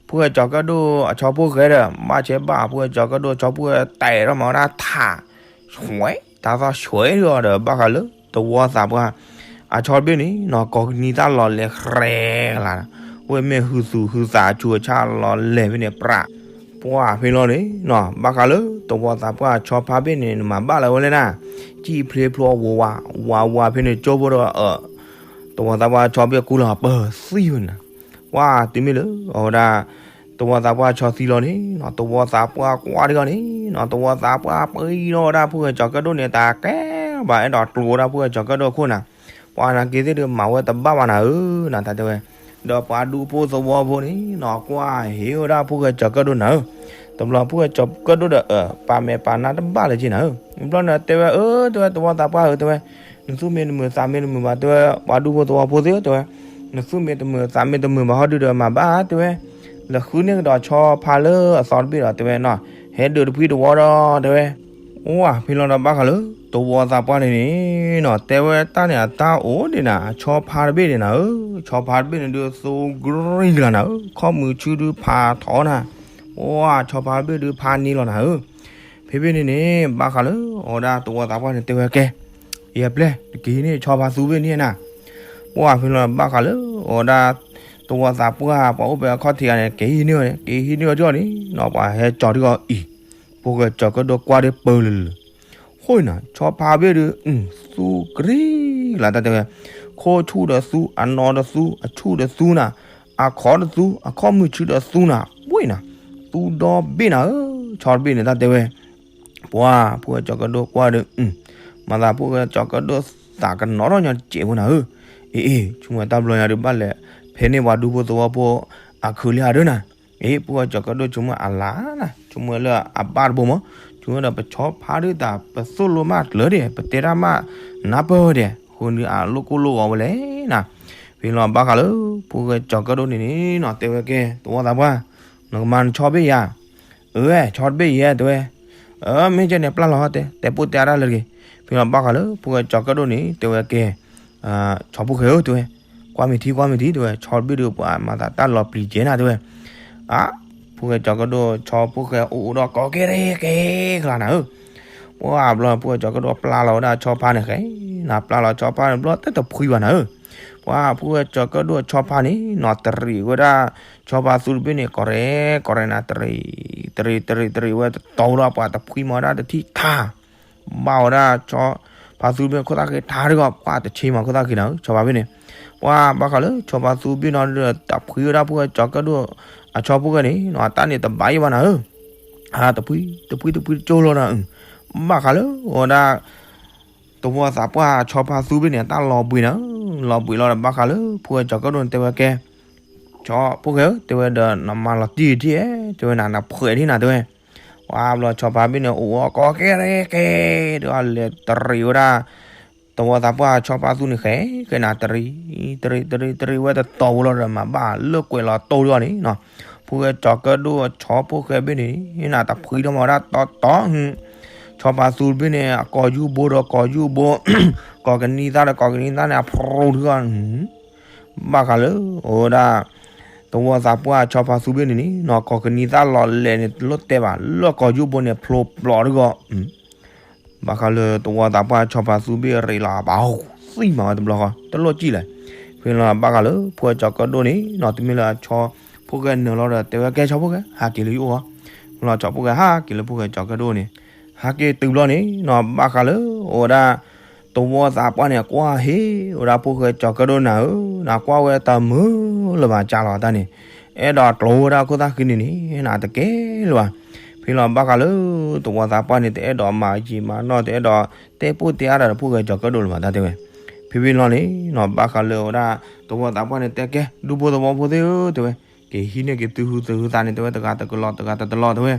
ဖိၣ်ဃဲကၠီၤကၢၣ်ဒိၣ်အဆီဖိၣ်ဃဲဒီး ဘၣ်ဆဲးဘၣ်ဖိၣ်ဃဲကၠီၤကၢၣ်ဒိၣ်အဆီဖိၣ်ဃဲတဲထီၣ်မၤဝဲဒၣ်ထး ဆွဲ တၢ်သီၣ်ဆွဲဒီး ဘၣ်ဃးလၢ သဝီသးပှၢ် အဆီတဘ့ၣ်န့ၣ်နီၤ ကိးကနံၣ်သၣ်လီၤလဲၤရဲကလၤ, ဝဲမ့ၢ်ဟုသူၣ်ဟုသးအဆူးအဆါလီၤလဲၤဖဲန့ၣ်ပြး, ပှၤဖဲလီၤန့ၣ်နီၤ ဘၣ်ဃးလၢ သဝီသးပှၢ်အဆီဖါဘ့ၣ်န့ၣ် နမၤဘၣ်လၢဝဲလဲၣ်နၤ, ကံၣ်ဖျ့ဖျိဝးဝး ဝးဝးဖဲန့ၣ် ကၠိဖိဒီး သဝီသးပှၢ်အဆီဘ့ၣ်ကူလီၤပၢၤသံဝဲနၤ, ပှၤတုၤမ့ၢ်လၢ အဝဲဒၣ် သဝီသးပှၢ်ဆီသံလီၤန့ၣ်နီၤ သဝီသးပှၢ်ကွၢ်ဒံးအီၤန့ၣ်နီၤ သဝီသးပှၢ်ပှ့ၤထီၣ်ဝဲဒၣ်ဖိၣ်ဃဲကၠီၤကၢၣ်ဒိၣ်န့ၣ် တၢ်ကဲဘၣ်အဲၣ်ဒိးကျိၤဝဲဒၣ်ဖိၣ်ဃဲကၠီၤကၢၣ်ဒိၣ်အခိၣ်နၤ, ပှၤနာ်က့သ့ၣ်ဒုးမၤဝဲတဘၣ်ဘၣ်နၤဧၢ, နတၢ်တဲဝဲ, ဒီးပှၤဒူဖိသဝီဖိန့ၣ်နီၤ ကွၢ်ဟ့ၣ်ဝဲဒၣ်ဖိၣ်ဃဲကၠီၤကၢၣ်ဒိၣ်နၤဧၢ, တဘျီဖိၣ်ဃဲကၠီၤကၢၣ်ဒိၣ်ဒီး ပာ်မဲာ်ပာ်နါတဘၣ်လၢၤက့နၤဧၢ, ဘျီန့ၣ်တဲဝဲ အၢ တဲဝဲ သဝီသးပှၢ်ဧၢ တဲဝဲ နသူၣ်မ့ၢ်တမုာ်သးမ့ၢ်တမုာ်ဘၣ် တဲဝဲ ပှၤဒူဖိသဝီဖိသ့ၣ်ဧၢ တဲဝဲ, နသူၣ်မ့ၢ်တမုာ်သးမ့ၢ်တမုာ်ဘၣ်ဟီဒုဒီးမၤဘၣ် တဲဝဲ, လဲၤဃုန့ၢ်ကဒီးဆီဖါလၢအသီတဘ့ၣ်ဒီး တဲဝဲနီၤ, ဟဲဒုးတဖှံတဝီဒီး တဲဝဲ, အိၣ် ဖဲလီၤဒီးဘၣ်ဃးလၢ သဝီသးပှၢ်န့ၣ်န့ၣ်နီၤ တဲဝဲတၢ်န့ၣ်အတၢ်အိၣ်ဒံးနၤ ဆီဖါတဘ့ၣ်န့ၣ်နၤဧၢ, ဆီဖါတဘ့ၣ်န့ၣ်ဒုး သူကရံကလၤနၤဧၢ, ခီၣ်မုၢ်ဆူၣ်ဒုးဖးထီနၤ, အိၣ် ဆီဖါတဘ့ၣ်ဒုးဖးန့ၢ်လီၤနၤဧၢ ဖဲဖဲန့ၣ်န့ၣ် ဘၣ်ဃးလၢ အဝဲဒၣ်သဝီသးပှၢ်န့ၣ်တဲဝဲကဲ, ယပျဲၢ် တက့ၤဟံးန့ၢ်ဆီဖါသူဘ့ၣ်န့ၣ်နၤ, ပှၤဖဲလီၤဘၣ်ဃးလၢ အဝဲဒၣ် သဝီသးပှၢ် ပှၤအိၣ်ဖဲအခီၣ်ထံးဂၤန့ၣ် က့ၤဟံးန့ၢ်အီၤန့ၣ် က့ၤဟံးန့ၢ်အီၤဒ်အီၤန့ၣ်နီၤ ပှၤဟဲကၠီၤဒ်အီၤအံၤ, ဖိၣ်ဃဲကၠီၤကၢၣ်ဒိၣ်ကွၢ်ဒ်ပၢၢ်လၢလၢ ဃိနၤ ဆီဖါဘ့ၣ်ဒုး သူကရံကလၤတၢ်တဲဝဲ, ခိၣ်ဆူၣ်ဒီးသူ အနီၢ်ဒီးသူ အဆူၣ်ဒီးသူနၤ, အခီဒီးသူ အခီၣ်မုၢ်ဆူၣ်ဒီးသူနၤ ဝ့ၢ်နၤ, သူဒီဘ့ၣ်နၤဧၢ, ဆီတဘ့ၣ်န့ၣ်တၢ်တဲဝဲ, ပှၤ ဖိၣ်ဃဲကၠီၤကၢၣ်ဒိၣ်ကွၢ်ဒီး မၤသးဖိၣ်ဃဲကၠီၤကၢၣ်ဒိၣ်သးကနီၣ်ထီၣ်ညီတစဲးဖိနၤဧၢ, အ့ အ့ ဆိကမိၣ်တၢ်ဘျီညါဒုးဘၣ်လဲၤ ဖဲန့ၣ်ပှၤဒူဖိသဝီဖိ အခုးလံဟးဒၢနၤ, အ့ ဖိၣ်ဃဲကၠီၤကၢၣ်ဒိၣ်ဆိကမိၣ်အလါနၤ ဆိကမိၣ်လၢအဘၣ်တဘိမး, ဆိကမိၣ်ဒီးပဆီဖါဒုးတၢ်ပသိၣ်လိမးတလၢဒံး ပတဲတၢ်မးနၢ်ပၢၢ်ဝဲဒံး အဃိန့ၣ်အလိၣ်ကိၢ်လိၣ်ဂီၤဝဲလဲၣ်နၤ, ဖဲလီၤဘၣ်ဃးလၢ ဖိၣ်ဃဲကၠီၤကၢၣ်ဒိၣ်န့ၣ်န့ၣ်နီၤ တဲဝဲကဲ သဝီသးပှၢ် နကမၤနဆီဘ့ၣ်ယၤ, အၢ ဆီတဘ့ၣ်ယဲ တဲဝဲ, အၢ မ့ၢ်ကဲန့ၣ်ပျၢ်လီၤတဲ တဲပိၢ်တဲအါတၢ်လၢတဂ့ၤ, ဖဲလီၤဘၣ်ဃးလၢ ဖိၣ်ဃဲကၠီၤကၢၣ်ဒိၣ်န့ၣ် တဲဝဲကဲ ဆီဖိၣ်ဃဲဧၢ တဲဝဲ, ကွၢ်မ့ၢ်ထံ ကွၢ်မ့ၢ်ထံ တဲဝဲ, ဆီတဘ့ၣ်ဒုးပှၤမၤသးတၢ်လီၤပျံၤကဲနၤ တဲဝဲ, အါ ဖိၣ်ဃဲကၠီၤကၢၣ်ဒိၣ်ဆီဖိၣ်ဃဲအိၣ်အိၣ်ဒီးကိးကဲကဲကလါနၤဧၢ. ပှၤဘျီဖိၣ်ဃဲကၠီၤကၢၣ်ဒိၣ်ပျၢ်လီၤဝဲဒၣ်ဆီဖါန့ၣ်ဃဲ, နၤပျၢ်လီၤဆီဖါန့ၣ်ဘျီတတဖှံဘၣ်နၤဧၢ. ပှၤဖိၣ်ဃဲကၠီၤကၢၣ်ဒိၣ်ဆီဖါန့ၣ် နီၢ်တရံးဝဲဒၣ် ဆီဖါသူတဘ့ၣ်န့ၣ် ကီးရဲၣ်ကီးရဲၣ်နၤ တရံး တရံးတရံးတရံးဝဲတတီၤလီၤ ပှၤတဖှံမၤဝဲဒၣ်တထံၣ်ထါ ဘၣ်ဝဲဒၣ်ဆီဖါသူဘ့ၣ်ခိၣ်သၣ်ဃ့ထါတဂီၢ် ပှၤတဆ့မၤခိၣ်သၣ်ဃ့နၤဧၢ ဆီဖါဘ့ၣ်န့ၣ်. ပှၤဘၣ်ဃးလၢဆီဖါသူဘ့ၣ်နီၤဒီး တဖှံဝဲဒၣ်ဖိၣ်ဃဲကၠီၤကၢၣ်ဒိၣ် အဆီဖိၣ်ဃဲန့ၣ် နီၢ်တၢ်န့ၣ်တဘၣ်ယံၤဘၣ်နၤဧၢ. တဖှံ တဖှံတဖှံတကၠိလီၤနၤ. ဘၣ်ဃးလၢအဝဲဒၣ် သဝီသးပှၢ်ဆီဖါသူဘ့ၣ်န့ၣ် တၢ်လီၤဘှံးနၤဧၢ, လီၤဘှံးလီၤဒီးဘၣ်ဃးလၢဖိၣ်ဃဲကၠီၤကၢၣ်ဒိၣ်န့ၣ် တဲဝဲကဲ ဆီဖိၣ်ဃဲဧၢ တဲဝဲဒီး နမၤလီၤတံၢ်တံၢ်ဧဲ တဲဝဲနၤ နဖှဲးဒံနၤ တဲဝဲ. ပှၤဘျီဆီဖါဘ့ၣ်န့ၣ် အိၣ်အီၤကိးကဲကဲကဲ ဒီးလဲၤတရံးဝဲဒၣ် သဝီသးပှၢ်ဆီဖါသူန့ၣ်ဃဲ ဃဲနၤ တရံး တရံးတရံးတရံးဝဲတတီၤဖိလီၤဒီး မၤဘၣ်လၢကွဲးလီၤတိၢ်ဒီးန့ၣ်နီၤ. ဖိၣ်ဃဲကၠီၤကၢၣ်ဒိၣ်ဆီဖိၣ်ဃဲဘ့ၣ်န့ၣ် နၤတဖှံထီၣ်မၤဝဲဒၣ်တီတီ ဆီဖါသူတဘ့ၣ်န့ၣ် အကိာ်ယူၢ်ဘိဒီးကိာ်ယူၢ်ဘိ ကိာ်ကနံၤသၣ်ဒီးကိာ်ကနံၤသၣ်န့ၣ် အဖရိထံဂီၢ် ဘၣ်ဃးလၢအဝဲဒၣ် သဝီသးပှၢ်ဆီဖါသူဘ့ၣ်န့ၣ်န့ၣ် နီၢ်ကိာ်ကနံၤသၣ်လီၤလဲၣ်န့ၣ် တလိၣ်တဲဘၣ် လၢကိာ်ယူၢ်ဘိန့ၣ် ဖျိပျီတဂီၢ် ဘၣ်ဃးလၢသဝီသးပှၢ်ဆီဖါသူဘ့ၣ်ရ့းလီၤ ဘၣ်သံမၤဝဲတဘျီဃီ တလိၣ်စံၣ်လဲၣ်. ဖဲလီၤဘၣ်ဃးလၢဖိၣ်ဃဲကၠီၤကၢၣ်ဒိၣ်န့ၣ် နီၢ်တမ့ၢ်လၢအဆီဖိၣ်ဃဲနၢၤလီၤဒီး တဲဝဲကဲဆီဖိၣ်ဃဲ ဟးက့ၤလၢယအိၣ်အီၤ. လီၤဆီဖိၣ်ဃဲဟးက့ၤလၢဖိၣ်ဃဲကၠီၤကၢၣ်ဒိၣ်န့ၣ် ဟးက့ၤတုၤဘျီန့ၣ် နီၢ်ဘၣ်ဃးလၢအဝဲဒၣ် သဝီသးပှၢ်န့ၣ် ကွၢ်ဟ့ၣ်ဝဲဒၣ်ဖိၣ်ဃဲကၠီၤကၢၣ်ဒိၣ်နၤဧၢ, နကွၢ်ဝဲတမုာ်လၢၤဘၣ်ကၢ်လီၤတၢ်န့ၣ် အဲၣ်ဒိးကျိၤဝဲဒၣ်ခိၣ်သၣ်ဃံန့ၣ်န့ၣ် နတကဲလၢၤဘၣ်. ဖဲလီၤဘၣ်ဃးလၢသဝီသးပှၢ်န့ၣ် တအဲၣ်ဒိးမၤယံာ်မၤနီၢ် တအဲၣ်ဒိးတဲပိၢ်တဲအါတၢ်ဒီးဖိၣ်ဃဲကၠီၤကၢၣ်ဒိၣ်လၢၤဘၣ်တၢ်တဲဝဲ. ဖဲဖဲလီၤန့ၣ် နီၢ်ဘၣ်ဃးလၢအဝဲဒၣ် သဝီသးပှၢ်န့ၣ် တဲကဲ ဒူဖိသဝီဖိသ့ၣ်ဧၢ တဲဝဲ က့ၤဟံးန့ၢ်က့ၤသုဟုသုဟုသးန့ၣ် တဲဝဲတဂၤတကလီၢ် တဂၤတတလီၢ် တဲဝဲ.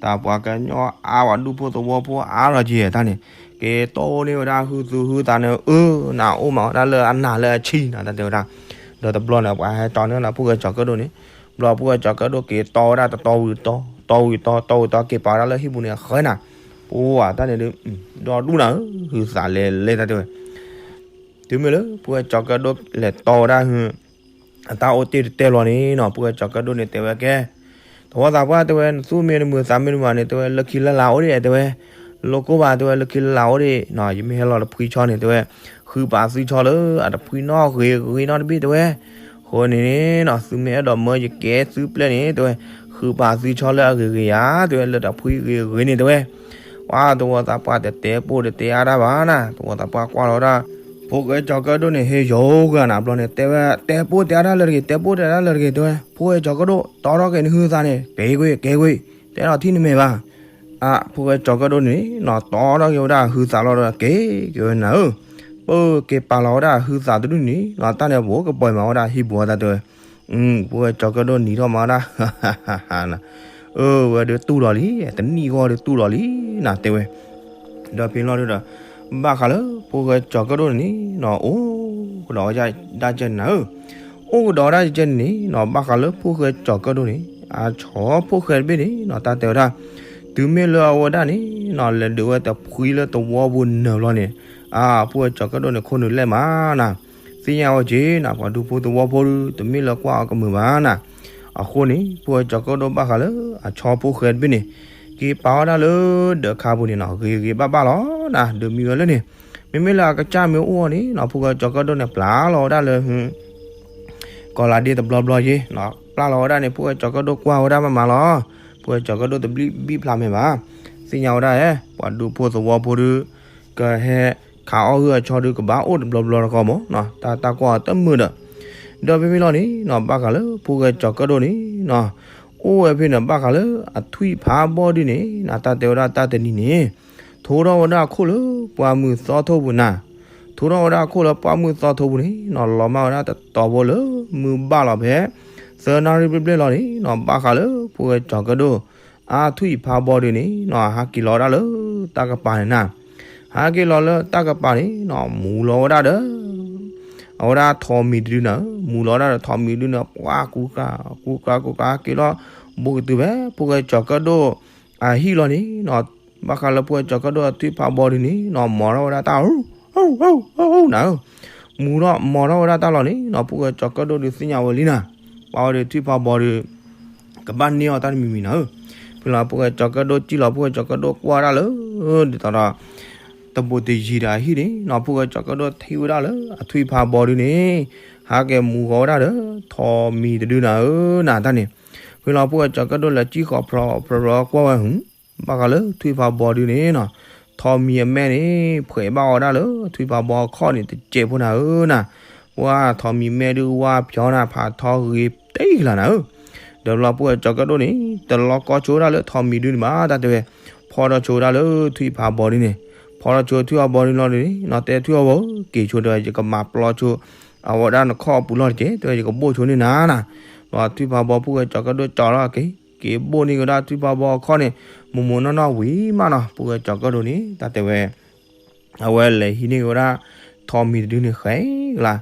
တၢ်ပှၤကညီအါ ပှၤဒူဖိသဝီဖိအါလီၤက့ၤတၢ်န့ၣ် က့ၤတိၢ်န့ၢ်ဝဲဒၣ်ဟုသုဟုသးန့ၣ် အၢ နအိၣ်မးဝဲဒၣ်လၢအနၢ်လၢအဆံနၤ တၢ်တဲဝဲဒၣ်. ဒီးတဘျီန့ၣ် ပှၤဟဲတီန့ၢ်လၢဖိၣ်ဃဲကၠီၤကၢၣ်ဒိၣ်န့ၣ် ဘျီဖိၣ်ဃဲကၠီၤကၢၣ်ဒိၣ်က့ၤတီဝဲဒၣ်တတီဝံၤတတီ တီဝံၤတီ တီဝံၤတီ က့ၤပာ်ဝဲဒၣ်လၢဟံၣ်ပူၤန့ၣ် ဃဲနၤ ပှၤတၢ်န့ၣ်ဒုး ဒီဒူၣ်နၤဧၢ ဟုသးလဲၤလဲၤတၢ်တဲဝဲ. တုၤမ့ၢ်လၢဖိၣ်ဃဲကၠီၤကၢၣ်ဒိၣ်လဲၤတီဝဲဒၣ်ဟု အတၢ်အိၣ်တ့ၢ်တတဲဘျီန့ၣ်နီၤ ဖိၣ်ဃဲကၠီၤကၢၣ်ဒိၣ်န့ၣ် တဲဝဲကဲ သဝီသးပှၢ် တဲဝဲ နသူၣ်မ့ၢ်တမုာ်သးမ့ၢ်တမုာ်န့ၣ် တဲဝဲ လၢခံလၢလာ်အိၣ်ဒံး တဲဝဲ လိၣ်ကိၢ်ဘၣ် တဲဝဲ လၢခံလၢလာ်အိၣ်ဒံးနီၤ ယမ့ၢ်ဟဲလီၤတဖှံဆီန့ၣ် တဲဝဲ ဃုပာ်သုဆီလၢအတဖှံနီၣ်ဂ့ၤဂ့ၤနီတဘ့ၣ် တဲဝဲ. အဃိန့ၣ်နီၤ သုမ့ၢ်အဲၣ်ဒိးမၢယကဲသုပျဲၢ်န့ၣ် တဲဝဲ ဃုပာ်သုဆီလၢအဂ့ၤဂ့ၤဧါ တဲဝဲ လၢတဖှံဂ့ၤဂ့ၤန့ၣ် တဲဝဲ. ပှၤသဝီသးပှၢ်တတဲပိၢ်တတဲအါတၢ်ဘၣ်နၤ သဝီသးပှၢ်ကွၢ်လီၤဝဲဒၣ် ဖိၣ်ဃဲကၠီၤကၢၣ်ဒိၣ်န့ၣ် ဟ့ၣ်ယိၤဂၤနၤ ဘျီန့ၣ် တဲဝဲ တဲပိၢ်တဲအါတၢ်လၢတဂ့ၤ တဲပိၢ်တဲအါတၢ်လၢတဂ့ၤ တဲဝဲ ဖိၣ်ဃဲကၠီၤကၢၣ်ဒိၣ် တီထီၣ်က့ၤနဟုသးန့ၣ် က့ၤကွံာ် က့ၤကွံာ် တအဲၣ်ဒိးထံၣ်နမဲာ်ဘၣ်. အါ ဖိၣ်ဃဲကၠီၤကၢၣ်ဒိၣ်န့ၣ်နီၤ တီထီၣ်က့ၤဝဲဒၣ်ဟုသးလီၤဒီး က့ၤက့ၤဝဲနၤဧၢ ပၢက့ၤပာ်လီၤဝဲဒၣ်ဟုသးတဒုန့ၣ် နီၤတၢ်န့ၣ် ပကပီၤမၤဝဲဒၣ်ဟံၣ်ပူၤအတၢ်တဲဝဲ. ဖိၣ်ဃဲကၠီၤကၢၣ်ဒိၣ်နံၤထီၣ်မၤဝဲဒၣ် အၢ ဝဲဒုးတူၢ်လီၤလံ တနံၣ်ဂီၢ်ဒုးတူၢ်လီၤလံ နၤတဲဝဲ. ဒီးဖဲလီၤဒုးဒီး ဘၣ်ဃးလၢဖိၣ်ဃဲကၠီၤကၢၣ်ဒိၣ်န့ၣ်နီၤ အိၣ်ကဒီးဝဲဒၣ်ကဲန့ၣ်နၤဧၢ အိၣ်ကဒီးဝဲဒၣ်ကဲန့ၣ်န့ၣ်နီၤ ဘၣ်ဃးလၢဖိၣ်ဃဲကၠီၤကၢၣ်ဒိၣ်န့ၣ် အဆီဖိၣ်ဃဲတဘ့ၣ်န့ၣ်နီၤ တၢ်တဲဝဲဒၣ် တုၤမ့ၢ်လၢအဝဲဒၣ်န့ၣ်နီၤ လဲၤဒုးဝဲတဖှံလၢသဝီပူၤနၢၤဘျီန့ၣ် အါ ဖိၣ်ဃဲကၠီၤကၢၣ်ဒိၣ်န့ၣ် ခိၣ်နူာ်လဲၣ်မးနၤ သ့ၣ်ညါဝဲက့ၤနၤ ပှၤဒူဖိသဝီဖိဒုး တမ့ၢ်လၢကွၢ်အီၤကမုာ်ဘၣ်နၤ. အဃိန့ၣ် ဖိၣ်ဃဲကၠီၤကၢၣ်ဒိၣ်ဘၣ်ဃးလၢအဆီဖိၣ်ဃဲတဘ့ၣ်န့ၣ် က့ၤပာ်ဝဲဒၣ်လၢဒၢးခါပူၤန့ၣ်နီၤ ဂ့ၤဂ့ၤဘၣ်ဘၣ်လီၤနၤ ဒုးမံဝဲလၢန့ၣ် မ့မ့ၢ်လၢအကစၢ်မ့ၢ်အိၣ်အီၤန့ၣ်နီၤ ဖိၣ်ဃဲကၠီၤကၢၣ်ဒိၣ်န့ၣ် ပျၢ်လီၤဝဲဒၣ်လၢ ကီၤလၤဒ့တဘျီဘျီယ့ၤနီၤ ပျၢ်လီၤဝဲဒၣ်န့ၣ် ဖိၣ်ဃဲကၠီၤကၢၣ်ဒိၣ်ကွၢ်ဝဲဒၣ်မးမးလီၤ. ဖိၣ်ဃဲကၠီၤကၢၣ်ဒိၣ်တဘျံးဘံၣ်ဖျါမဲာ်ဘၣ် သ့ၣ်ညါဝဲဒၣ်ဧဲ ပှၤဒူဖိသဝီဖိဒုး ကဟဲခးအီၣ်ဟုၣ်အဆီဒုး ကဘၣ်အိၣ်တဘျီဘျီတခီမးနီၤ တၢ်တၢ်ကွၢ်အီၤတမုာ်ဒီး ဒီးဖဲဖဲလီၤန့ၣ်နီၤ ဘၣ်ဃးလၢဖိၣ်ဃဲကၠီၤကၢၣ်ဒိၣ်န့ၣ်နီၤ အိၣ်ဝဲဖဲန့ၣ် ဘၣ်ဃးလၢအထွံၣ်ဖးဘီဒုန့ၣ်နီၤ တၢ်တဲဝဲဒၣ်တၢ်တနံၤန့ၣ် ထိထီၣ်ဝဲဒၣ်အခိၣ်လၢပှၢ်မုၢ်သီထိပူၤနၤ ထိထီၣ်ဝဲဒၣ်အခိၣ်လၢပှၢ်မုၢ်သီထိပူၤန့ၣ်နီၤ လီၤမၢ်ဝဲဒၣ်တတီၤဖိလၢမုၢ်ဘၣ်လီၤဖဲ သၢနၣ်ရံၣ်ဘျဲၣ်ဘျဲၣ်လီၤန့ၣ်နီၤ ဘၣ်ဃးလၢဖိၣ်ဃဲကၠီၤကၢၣ်ဒိၣ် အထွံၣ်ဖးဘီဒုန့ၣ်နီၤ ဟးက့ၤလီၤဝဲဒၣ်လၢတၢ်ကပၤန့ၣ်နၤ ဟဲက့ၤလီၤလၢတၢ်ကပၤန့ၣ်နီၤ မူလီၤဝဲဒၣ်ဒီး အဝဲဒၣ်ထိးမံၤတဒုနၤ မူလီၤဝဲဒၣ်ဒီးထိးမံၤဒုန့ၣ် ပှၤကူကၤ ကူကၤ ကူကၤ က့ၤလီၤ ဘူးကတုၤဖဲဖိၣ်ဃဲကၠီၤကၢၣ်ဒိၣ် အဟံၣ်လီၤန့ၣ်နီၤ ဘၣ်ဃးလၢဖိၣ်ဃဲကၠီၤကၢၣ်ဒိၣ်အထွံၣ်ဖးဘီဒုန့ၣ်နီၤ မီၤထီၣ်ဝဲဒၣ်တၢ် နၤဧၢ မူထီၣ်မီၤထီၣ်ဝဲဒၣ်တၢ်လီၤန့ၣ်နီၤ ဖိၣ်ဃဲကၠီၤကၢၣ်ဒိၣ်ဒုးသ့ၣ်ညါဝဲလံနၤ ပှၤဝဲဒုးထွံၣ်ဖးဘီဒုး ကဘၣ်န့ၢ်အီၤတၢ်တမံၤမံၤနၤဧၢ. ဖဲလီၤ ဖိၣ်ဃဲကၠီၤကၢၣ်ဒိၣ် စံၣ်လီၤ ဖိၣ်ဃဲကၠီၤကၢၣ်ဒိၣ်ကွၢ်ဝဲဒၣ်လၢ ဒ်သိးဒီး တဘိးတယံၤဒီးအဟံၣ်န့ၣ်နီၤ ဖိၣ်ဃဲကၠီၤကၢၣ်ဒိၣ်ထံၣ်ဝဲဒၣ်လၢ အထွံၣ်ဖးဘီဒုန့ၣ် ဟးက့ၤမူၤဃီၤဝဲဒၣ်ဒီး ထိးမံၤတဒုနၤဧၢ နၤတၢ်န့ၣ်. ဖဲလီၤ ဖိၣ်ဃဲကၠီၤကၢၣ်ဒိၣ်လဲၤစံၣ်ဃီၤဖြီဖြီကွၢ်ဝဲ ဘၣ်ဃးလၢထွံၣ်ဖးဘီဒုန့ၣ်နီၤ ထိးမံၤအမဲၢ်န့ၣ် ဖှဲးဘၣ်ဝဲဒၣ်လၢ ထွံၣ်ဖးဘီအခီၣ်န့ၣ် တစဲးဖိနၤဧၢနၤ. ပှၤထိးမံၤမဲၢ်ဒုဝါဖျီနၤ ဖးထီဂ့ၤတ့ၢ်ကလာ်နၤဧၢ. ဒီးဖဲလီၤ ဖိၣ်ဃဲကၠီၤကၢၣ်ဒိၣ်န့ၣ် တလီၤကီဆိဝဲဒၣ်လၢထိးမံၤဒုန့ၣ်ဘၣ် တၢ်တဲဝဲ ဖီထီၣ်ဆိဝဲဒၣ်လၢထွံၣ်ဖးဘီဒုန့ၣ်. ဖီထီၣ်ဆိထွံၣ်ဖးဘီဒုလီၤန့ၣ်နီၤ တဲထွံၣ်ဖးဘီဧၢ က့ၤဆိဒီး ယကမၤပျီဆိ အဝဲဒၣ်နခီၣ်အပူၤလီၤတက့ၢ် တဲဝဲ ယကဘိၣ်ဆိန့ၢ်နၤနၤ. ဒီးထွံၣ်ဖးဘီ ဖိၣ်ဃဲကၠီၤကၢၣ်ဒိၣ်ကၠီၤလီၤက့ၤ က့ၤဘိၣ်န့ၢ်ကဒါထွံၣ်ဖးဘီအခီၣ်န့ၣ် မိၢ်မိၢ်နီၢ်နီၢ်ဝံၤမးနီၤ ဖိၣ်ဃဲကၠီၤကၢၣ်ဒိၣ်န့ၣ် တၢ်တဲဝဲ အဝဲလဲၤဟံးန့ၢ်က့ၤဝဲဒၣ် ထိးမံၤတဒုန့ၣ်ဃဲကလါ.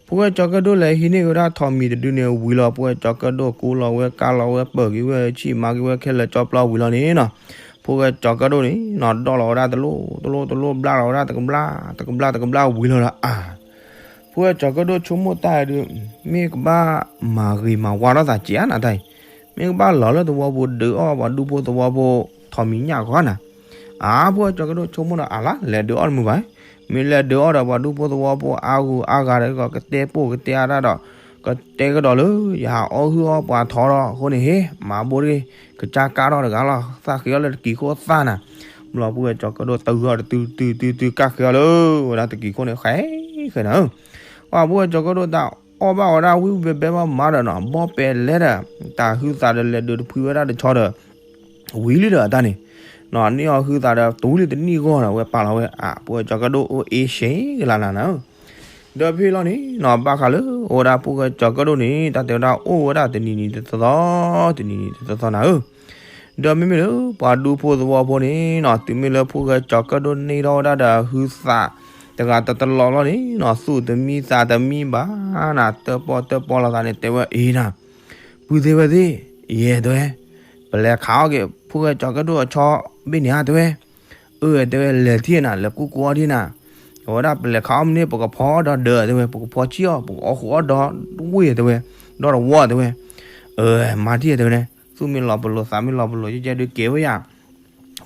ဖိၣ်ဃဲကၠီၤကၢၣ်ဒိၣ်လဲၤဟံးန့ၢ်က့ၤဝဲဒၣ်ထိးမံၤတဒုန့ၣ်ဝံၤလီၤ ဖိၣ်ဃဲကၠီၤကၢၣ်ဒိၣ်ကူလီၤဝဲကၢ်လီၤဝဲပၢၤက့ၤဝဲဆံၣ်မၤက့ၤဝဲခဲလၢာ်ကၠီပျီဝံၤလီၤန့ၣ်နီၤ ဖိၣ်ဃဲကၠီၤကၢၣ်ဒိၣ်န့ၣ်နီၤ ဒီၣ်လီၤဝဲဒၣ်တလိၣ်တလိၣ်တလိၣ် ဘျၣ်လီၤဝဲဒၣ်တကဘျၣ်တကဘျၣ်တကဘျၣ်ဝံၤလီၤဒီးအါ ဖိၣ်ဃဲကၠီၤကၢၣ်ဒိၣ်ဆိကမိၣ်တၢ်ဒုး မ့ၢ်ကဘၣ်မၤဂ့ၤမၤဝါထီၣ်သးကဲးနၤတၢ်အံၤ မ့ၢ်ကဘၣ်လီၤလၢသဝီပူၤဒုးအီၣ်ပှၤဒူဖိသဝီဖိထိးမံၤညၣ်ဂီၤနၤ. အါ ဖိၣ်ဃဲကၠီၤကၢၣ်ဒိၣ်ဆိကမိၣ်ဒီးအါလါ လဲၤဒုးအီၣ်တမုာ်ဘၣ်. မ့ၢ်လဲၤဒုးအီၣ်ဒီးပှၤဒူဖိသဝီဖိအါဂုၤအါဂၤဒီးကတဲပိၢ်ကတဲအါတၢ်ဒီး ကတဲကဒီးလၢ ယဟးအီၣ်ဟုၣ်အီၣ်ပှၤထိးဒီးအဃိန့ၣ် ဟ့ၣ် မၤဘိတဂ့ၤ ကစၢ်ကၢ်ထီၣ်တဂၤလီၤ သၣ်ဃ့အီၣ်လၢတကံၤခိၣ်သၣ်နၤ. ဘျီဖိၣ်ဃဲကၠီၤကၢၣ်ဒိၣ်တဂၢၢ်အီၤတတုၤတုၤတုၤတုၤကၢ်ဃ့အီၣ်လၢ ဝဲဒၣ်တကံၤခိၣ်န့ၣ် ဃဲဃဲနၤဧၢ. ပှၤဖိၣ်ဃဲကၠီၤကၢၣ်ဒိၣ်တၢ်အီၣ်ဘၣ်ဝဲဒၣ်ဝံၣ်ဝံၣ်ဘဲဘဲမးမးဒီးနီၤ ဘီပဲလဲဒီး တၢ်ဟုသးဒီးလဲၤဒုးတဖှံဝဲဒၣ်တဆီဒီး ဝံၤလံဒီးအတၢ်န့ၣ် န့ၢ်အီၤဟုသးဒီးတဝံၤလံတနံၣ်ဂီၢ်ဒီး ဝဲပာ်လီၤဝဲအဖိၣ်ဃဲကၠီၤကၢၣ်ဒိၣ်အိၣ်အ့ၣ်ၡ့ကလါနၤနၤဧၢ. ဒီးဖဲလီၤန့ၣ်နီၤ ဘၣ်ဃးလၢအိၣ်ဝဲဒၣ်ဖိၣ်ဃဲကၠီၤကၢၣ်ဒိၣ်န့ၣ် တၢ်တဲဝဲဒၣ်အိၣ်ဝဲဒၣ်တနံၤနံၤတသီသီ တနံၤနံၤတသီသီနၤဧၢ. ဒီးမ့မ့ၢ်လၢပှၤဒူဖိသဝီဖိန့ၣ်နီၤ တုၤမ့ၢ်လၢဖိၣ်ဃဲကၠီၤကၢၣ်ဒိၣ်န့ၢ်ထီၣ်ဝဲဒၣ်ဒီးဟုသး တဂၤတတလီၤလီၤန့ၣ်နီၤ သူၣ်တမံသးတမံဘၣ်နၤ တၢၣ်ပီၣ်တၢၣ်ပီၣ်လီၤသးန့ၣ် တဲဝဲအ့ၣ်နၤ ပုၢ်သ့ၣ်ဝဲၢ်သ့ၣ် ယဲတဲဝဲ ပလဲၤခးအီၣ်က့ၤ ဖိၣ်ဃဲကၠီၤကၢၣ်ဒိၣ်အဆီဘ့ၣ်န့ၣ်ဧါတဲဝဲ. အၢ တဲဝဲ လဲၤထံၣ်နၤ လဲၤကူၣ်ကူၣ်အီၣ်ထံၣ်နၤ. အဝဲဒၣ်ပလဲၤခးအီၣ်မ့ၢ်န့ၣ် ပကဖီအီၣ်ဒီဒီးတဲဝဲ ပကဖီဆံၣ်အီၣ် ပကအီၣ်ဃုာ်အီၣ်ဒီဝ့ၢ်တဲဝဲ ဒီတဝီတဲဝဲ. အၢ မၤထံၣ်တဲဝဲန့ၣ် သူၣ်မ့ၢ်လီၤပလိာ်သးမ့ၢ်လီၤပလိာ် ကဲကဲဒုးကဲဝဲယၤ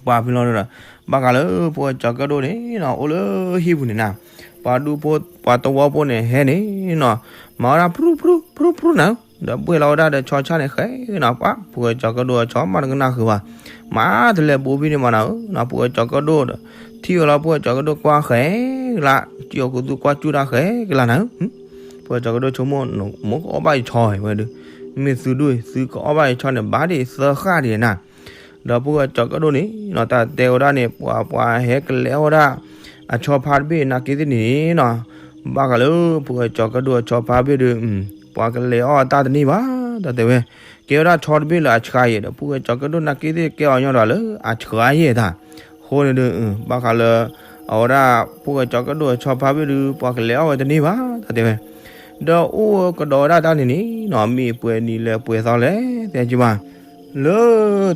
ပှၤဖဲလီၤဒီး ဘၣ်ဃးလၢဖိၣ်ဃဲကၠီၤကၢၣ်ဒိၣ်န့ၣ်နီၤ အိၣ်လၢဟံၣ်ပူၤန့ၣ်နၤ ပှၤဒူဖိ ပှၤသဝီဖိန့ၣ်ဟဲန့ၣ်နီၤ မၤဝဲဒၣ်ဖြူဖြူဖြူဖြူနၤဧၢ ဒီးဘှဲၣ်လီၤဝဲဒၣ်ဒီးဆီဆၣ်န့ၣ်ဃဲနီၤ ပှၤဖိၣ်ဃဲကၠီၤကၢၣ်ဒိၣ်အဆီမးတကနၣ်ဃုာ်ဘၣ် မၤတလဲၤဘိဘံၣ်န့ၣ်မးနၤဧၢနီၤ ဖိၣ်ဃဲကၠီၤကၢၣ်ဒိၣ်ဒီး ထံၣ်ဝဲလီၤဖိၣ်ဃဲကၠီၤကၢၣ်ဒိၣ်ကွၢ်ဃဲကလါ စံၣ်အီၣ်ဃုာ်သူကွၢ်စူၣ်တၢ်ဃဲကလါနၤဧၢ ဖိၣ်ဃဲကၠီၤကၢၣ်ဒိၣ်ဆိကမိၣ် မိၢ်ကအီၣ်ဘၣ်ယဆီဝဲဒုး မ့ၢ်သုဒိၣ် သုကအီၣ်ဘၣ်ယဆီန့ၣ် ဘၣ်ဒ်သၢဃၣ်ဒံးနၤ ဒီးဖိၣ်ဃဲကၠီၤကၢၣ်ဒိၣ်န့ၣ်နီၤ တၢ်တဲဝဲဒၣ်န့ၣ် ပှၤပှၤဟဲကလဲၤအီၣ်ဝဲဒၣ် အဆီဖါတဘ့ၣ်နာ်က့သ့ၣ်န့ၣ်နီၤ ဘၣ်ဃးလၢဖိၣ်ဃဲကၠီၤကၢၣ်ဒိၣ်အဆီဖါဘ့ၣ်ဒီး ပှၤကလဲၤအီၣ်အတၢ်တန့ၢ်ဘၣ် တၢ်တဲဝဲ ကဲဝဲဒၣ်ဆီတဘ့ၣ်လၢအဆှါယဲၢ်ဒီး ဖိၣ်ဃဲကၠီၤကၢၣ်ဒိၣ်နာ်က့သ့ၣ်ကဲအီၤညီဒီးလၢအဆှါယဲၢ်တၢ် အဃိန့ၣ်ဒီး ဘၣ်ဃးလၢ အဝဲဒၣ် ဖိၣ်ဃဲကၠီၤကၢၣ်ဒိၣ်အဆီဖါဘ့ၣ်ဒီး ပှၤကလဲၤအီၣ်ဝဲတန့ၢ်ဘၣ် တၢ်တဲဝဲ ဒီးအိၣ်ကဒီးဝဲဒၣ်တၢ်န့ၣ်န့ၣ်နီၤ မ့ၢ်ပှဲၤနံၤလၢပှဲၤသီလဲၣ် တဲကဘၣ် လၢ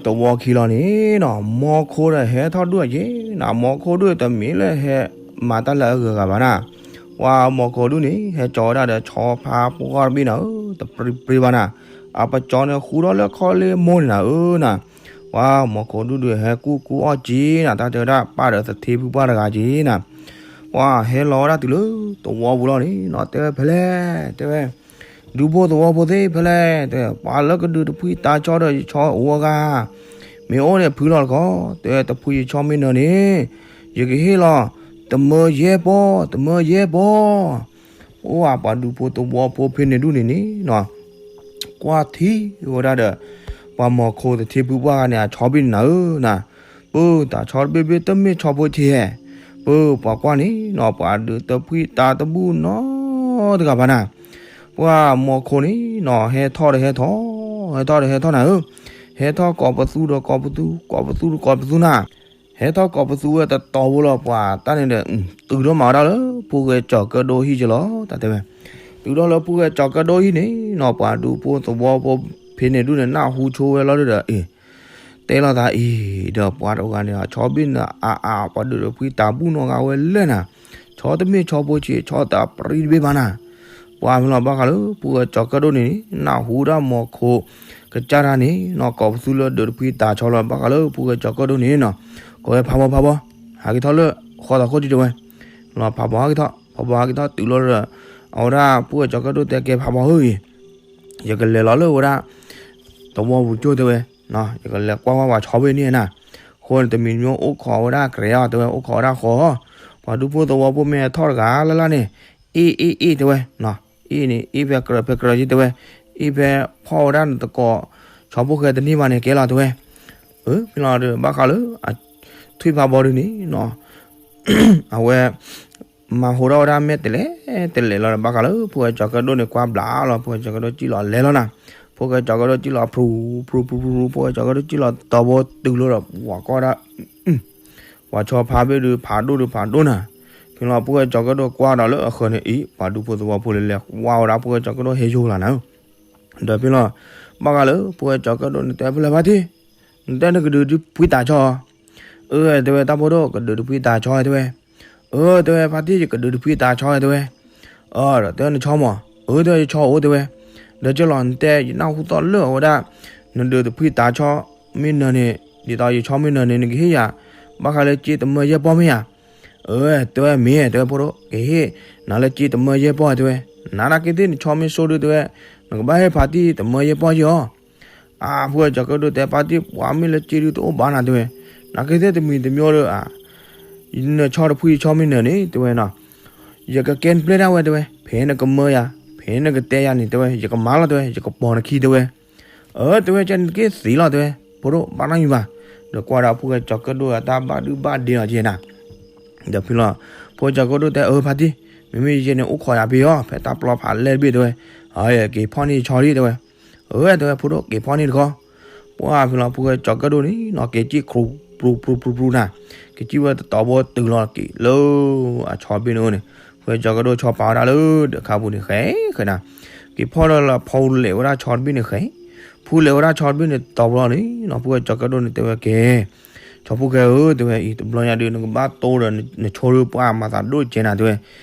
တဝီခံလီၤန့ၣ်နီၤ မီၢ်ခိၣ်ဒီးဟဲထီၣ်ဒူၣ်အက့ၤနၤ မီၢ်ခိၣ်ဒူၣ်တမ့ၢ်လၢဟဲမၤတၢ်လၢအဂၤဂၤဘၣ်နၤ ပှၤမီၢ်ခိၣ်ဒူၣ်န့ၣ် ဟဲကၠီဝဲဒၣ်ဒီးဆီဖါပှၢ်တဘ့ၣ်နၤဧၢ တပြံပြံဘၣ်နၤ အပကၠီန့ၣ်ဃူထီၣ်လၢခီလ့မိၢ်န့ၣ်နၤဧၢနၤ ပှၤမီၢ်ခိၣ်ဒူၣ်ဒီးဟဲကူၣ်ကူၣ်အီၣ်က့ၤနၤ တၢ်တဲဝဲဒၣ် ပၢ်ဒီးသထ့ဖုပှၢ်တဂၤက့ၤနၤ ပှၤဟဲလီၤဝဲဒၣ်တုၤလၢတဝီပူၤလီၤန့ၣ်နီၤ တဲဝဲဖဲလဲၣ် တဲဝဲ ဒူဖိသဝီဖိသ့ၣ်ဖဲလဲၣ် တဲဝဲ ပှၤလၢကဒုးတဖှံတၢ်ဆီဒီးယဆီအိၣ်အဂၤ မ့ၢ်အိၣ်န့ၣ်ဖုလီၤတခီ တဲဝဲ တဖှံယဆီမ့ၢ်နၢၤန့ၣ် ယကဟ့ၣ်လီၤ တမၢယဲၢ်ပီ တမၢယဲၢ်ပီ အိၣ်ဧါ ပှၤဒူဖိသဝီဖိဖဲန့ၣ်ဒူၣ်န့ၣ်န့ၣ်နီၤ ကွၢ်ထံဝဲဒၣ်ဒီး ပှၤမီၢ်ခိၣ်သထ့ဖုပှၢ်ဂၤန့ၣ် အဆီဘ့ၣ်န့ၣ်နၤဧၢနၤ ပၢ်တၢ်ဆီတဘ့ၣ်ဘ့ၣ်တမ့ၢ်ဆီဖိဆံးဟဲ ပၢ်ပှၤကွၢ်န့ၣ်နီၤ ပှၤဒုးတဖှံတၢ်တဘူၣ်နီတဂၤဘၣ်နၤ ပှၤမီၢ်ခိၣ်န့ၣ်နီၤ ဟဲထီၣ်ဒီးဟဲထီၣ် ဟဲထီၣ်ဒီးဟဲထီၣ်နၤဧၢ ဟဲထီၣ်ကိးပသူဒီးကိးပသူ ကိးပသူဒီးကိးပသူနၤ ဟဲထီၣ်ကိးပသူဝဲတတီၤဖိလီၤ ပှၤတၢ်န့ၣ်ဒီး တုၤထီၣ်မၤဝဲဒၣ်လၢ ဖိၣ်ဃဲကၠီၤကၢၣ်ဒိၣ်ဟံၣ်က့ၤလီၤ တၢ်တဲဝဲ တုၤထီၣ်လၢဖိၣ်ဃဲကၠီၤကၢၣ်ဒိၣ်ဟံၣ်န့ၣ်နီၤ ပှၤဒူဖိသဝီဖိဖဲန့ၣ်ဒူၣ်န့ၣ် နၢ်ဟူဆိဝဲလီၤဒီး အ့ၣ် တဲလိာ်သးအံၤ ဒီးပှၤတဂၤန့ၣ် အဆီဘ့ၣ်န့ၣ်အါအါ ပှၤဒုးတဖှံတၢ်ဘူၣ်နီတဂၤဝဲလဲၣ်နၤ ဆီတမ့ၢ်ဆီဖိဆံး ဆီတပြံတဘ့ၣ်ဘၣ်နၤ ပှၤမ့ၢ်လီၤဘၣ်ဃးလၢ ဖိၣ်ဃဲကၠီၤကၢၣ်ဒိၣ်န့ၣ် နၢ်ဟူဒၣ်မီၢ်ခိၣ် ကစၢ်တၢ်န့ၣ်နီၤ ကိးပသူလၢဒုးတဖှံတၢ်ဆီလီၤ ဘၣ်ဃးလၢဖိၣ်ဃဲကၠီၤကၢၣ်ဒိၣ်န့ၣ်နီၤ, ကိးဝဲဖးဘီဖးဘီ, ဟးက့ၤထီၣ်လၢဃီသီခိၣ်ထံးတဲဝဲ, လီၤဖးဘီဟးက့ၤထီၣ် ဖးဘီဟးက့ၤထီၣ်တုၤလီၤဒီး အဝဲဒၣ်ဖိၣ်ဃဲကၠီၤကၢၣ်ဒိၣ်တဲကဲဖးဘီဧၢ, ယကလဲၤလီၤလၢဝဲဒၣ် သဝီပူၤကၠိၣ်တဲဝဲ, ယကလဲၤကွၢ်ဝဲပှၤဆီဘ့ၣ်န့ၣ်နၤ, အဃိန့ၣ်တမံၤမ့ၢ်အိၣ်ခိးဝဲဒၣ်ကြဲးအီၤတဲဝဲ အိၣ်ခိးဝဲဒၣ်ဃီ, ပှၤဒူဖိသဝီဖိမ့ၢ်ဟဲထီၣ်တဂၤလၢ်လၢ်န့ၣ်, အ့ၣ်အ့ၣ်အ့ၣ်တဲဝဲ, အ့ၣ်န့ၣ် အ့ၣ်ဖဲကြၢးဖဲကြၢးက့တဲဝဲ, အ့ၣ်ဖဲဖီၣ်ဝဲဒၣ်နသကိး ဆီဖိၣ်ဃဲတန့ၢ်ဘၣ်န့ၣ်ကဲလီၤတဲဝဲ, အၢ ဖဲလီၤဒီးဘၣ်ဃးလၢ ထွံၣ်ဖးဘီဒုန့ၣ်နီၤ အဝဲ မၤဟိထီၣ်ဝဲဒၣ်မဲာ်တဲလဲၣ်တဲလဲၣ်လီၤဒီး ဘၣ်ဃးလၢဖိၣ်ဃဲကၠီၤကၢၣ်ဒိၣ်န့ၣ် ကွၢ်ဘျးလီၤ ဖိၣ်ဃဲကၠီၤကၢၣ်ဒိၣ်စံၣ်လီၤလဲၤလီၤနၤ, ဖိၣ်ဃဲကၠီၤကၢၣ်ဒိၣ်စံၣ်လီၤဖြူဖြူဖြူဖြူ ဖိၣ်ဃဲကၠီၤကၢၣ်ဒိၣ်စံၣ်လီၤတီၤဘိတုၤလီၤဒီး ပှၤကွၢ်ဒၣ် ပှၤဆီဖါဘ့ၣ်ဒုးဖးဒိၣ်ဒုးဖးဒိၣ်နၤ, ဖဲလီၤဖိၣ်ဃဲကၠီၤကၢၣ်ဒိၣ်ကွၢ်ဒီးလၢအဃၢၤန့ၣ်အံၤ ပှၤဒူဖိသဝီဖိလဲၤလဲၤကွၢ်ဝဲဒၣ်ဖိၣ်ဃဲကၠီၤကၢၣ်ဒိၣ်ဟဲယိၤလီၤနၤဧၢ, ဒီးဖဲလီၤ ဘၣ်ဃးလၢဖိၣ်ဃဲကၠီၤကၢၣ်ဒိၣ်န့ၣ် တဲဖဲလဲၣ်ဖါတံၢ်, နတဲနကဒုးတဖှံတၢ်ဆီ အၢ တဲဝဲ တၢ်ဖိဒိၣ် ကဒုးတဖှံတၢ်ဆီတဲဝဲ, အၢ တဲဝဲ ဖါတံၢ် ယကဒုးတဖှံတၢ်ဆီတဲဝဲ, အၢ ဒီးတဲဝဲ နဆီမး အၢ တဲဝဲ ယဆီအိၣ်တဲဝဲ, ဒီးကၠီလီၤ နတဲ ယနၢ်ဟူသီၣ်လၢအဝဲဒၣ် နဒုးတဖှံတၢ်ဆီမ့ၢ်နၢၤန့ၣ် ဒ်သိးယဆီမ့ၢ်နၢၤန့ၣ် နကဟ့ၣ်ယၤ ဘၣ်ဃးလၢစ့တမၢယဲၢ်ပီၢ်မ့ၢ်ဧါ, အၢ တဲဝဲ မ့ၢ် တဲဝဲ ဖိဒိၣ် ကဟ့ၣ်နၤလၢစ့တမၢယဲၢ်ပီၢ်တဲဝဲ, နၤနာ်က့သ့ၣ်နဆီမ့ၢ်စိဒုတဲဝဲ, နကဘၣ်ဟ့ၣ်ဖါတံၢ်တမၢယဲၢ်ပီၢ်ယဲၢ်အီၤ, အၢ ဖိၣ်ဃဲကၠီၤကၢၣ်ဒိၣ်တဲ ဖါတံၢ် ပှၤမ့ၢ်လၢစ့ဒုတအိၣ်ဘၣ်နၤတဲဝဲ, နာ်က့သ့ၣ်တမံၤတမံၤဒီး နဆီတဖှံဆီမ့ၢ်နၢၤန့ၣ်တဲဝဲနီၤ, ယကကဲနပျဲၢ်ဒၣ်ဝဲတဲဝဲ, ဖဲနကမၢယၤ ဖဲနကတဲယၤန့ၣ်တဲဝဲ ယကမၤလီၤတဲဝဲ ယကပိာ်နခံတဲဝဲ, အၢ တဲဝဲ ကဲနက့သ့လီၤတဲဝဲ, ဖိဒိၣ် ဘၣ်နီၢ်ယံၤဘၣ်, ဒီးကွၢ်ဒၣ်ဖိၣ်ဃဲကၠီၤကၢၣ်ဒိၣ်အတၢ်ဘၣ်ဒုဘၣ်ဒ့လီၤက့နၤ ဒီးဖဲလီၤ ဖိၣ်ဃဲကၠီၤကၢၣ်ဒိၣ်တဲ အၢ ဖါတံၢ် မ့မ့ၢ်ယဲန့ၣ်အိၣ်ခိးယၤဖဲအီၤ ဖဲတၢ်ပျီဖးလဲၢ်တဘ့ၣ်တဲဝဲ, အၢ က့ၤဖီၣ်န့ၢ်ယဆီလံတဲဝဲ, အၢ တဲဝဲ ဖိဒိၣ် က့ၤဖီၣ်န့ၢ်တခီ, ပှၢ်ဖဲလီၤ ဖိၣ်ဃဲကၠီၤကၢၣ်ဒိၣ်န့ၣ်နီၤ က့ၤစံၣ်ဖြူဖြူဖြူဖြူနၤ, က့ၤစံၣ်ဝဲတတီၤဘိတုၤလီၤက့ၤလၢ အဆီဘ့ၣ်န့ၣ်အိၣ်န့ၣ်, ဖိၣ်ဃဲကၠီၤကၢၣ်ဒိၣ်ဆီပာ်ဝဲဒၣ်လၢဒၢးခါပူၤန့ၣ် ဃဲဃဲနၤ, က့ၤဖီၣ်ဒီးလၢဖီလဲၤဝဲဒၣ်ဆီတဘ့ၣ်န့ၣ်ဃဲ, ဖီလဲၤဝဲဒၣ်ဆီတဘ့ၣ်န့ၣ်တတီၤဘိလီၤန့ၣ်နီၤ ဖိၣ်ဃဲကၠီၤကၢၣ်ဒိၣ်န့ၣ်တဲဝဲကဲ ဆီဖိၣ်ဃဲဧၢ တဲဝဲ အံၤတဘျီညါဒုး နကဘၣ်တိၢ်ဒီးနဆိဒုး ပှၢ်မၤသးဒိၣ်ကဲနၤတဲဝဲ,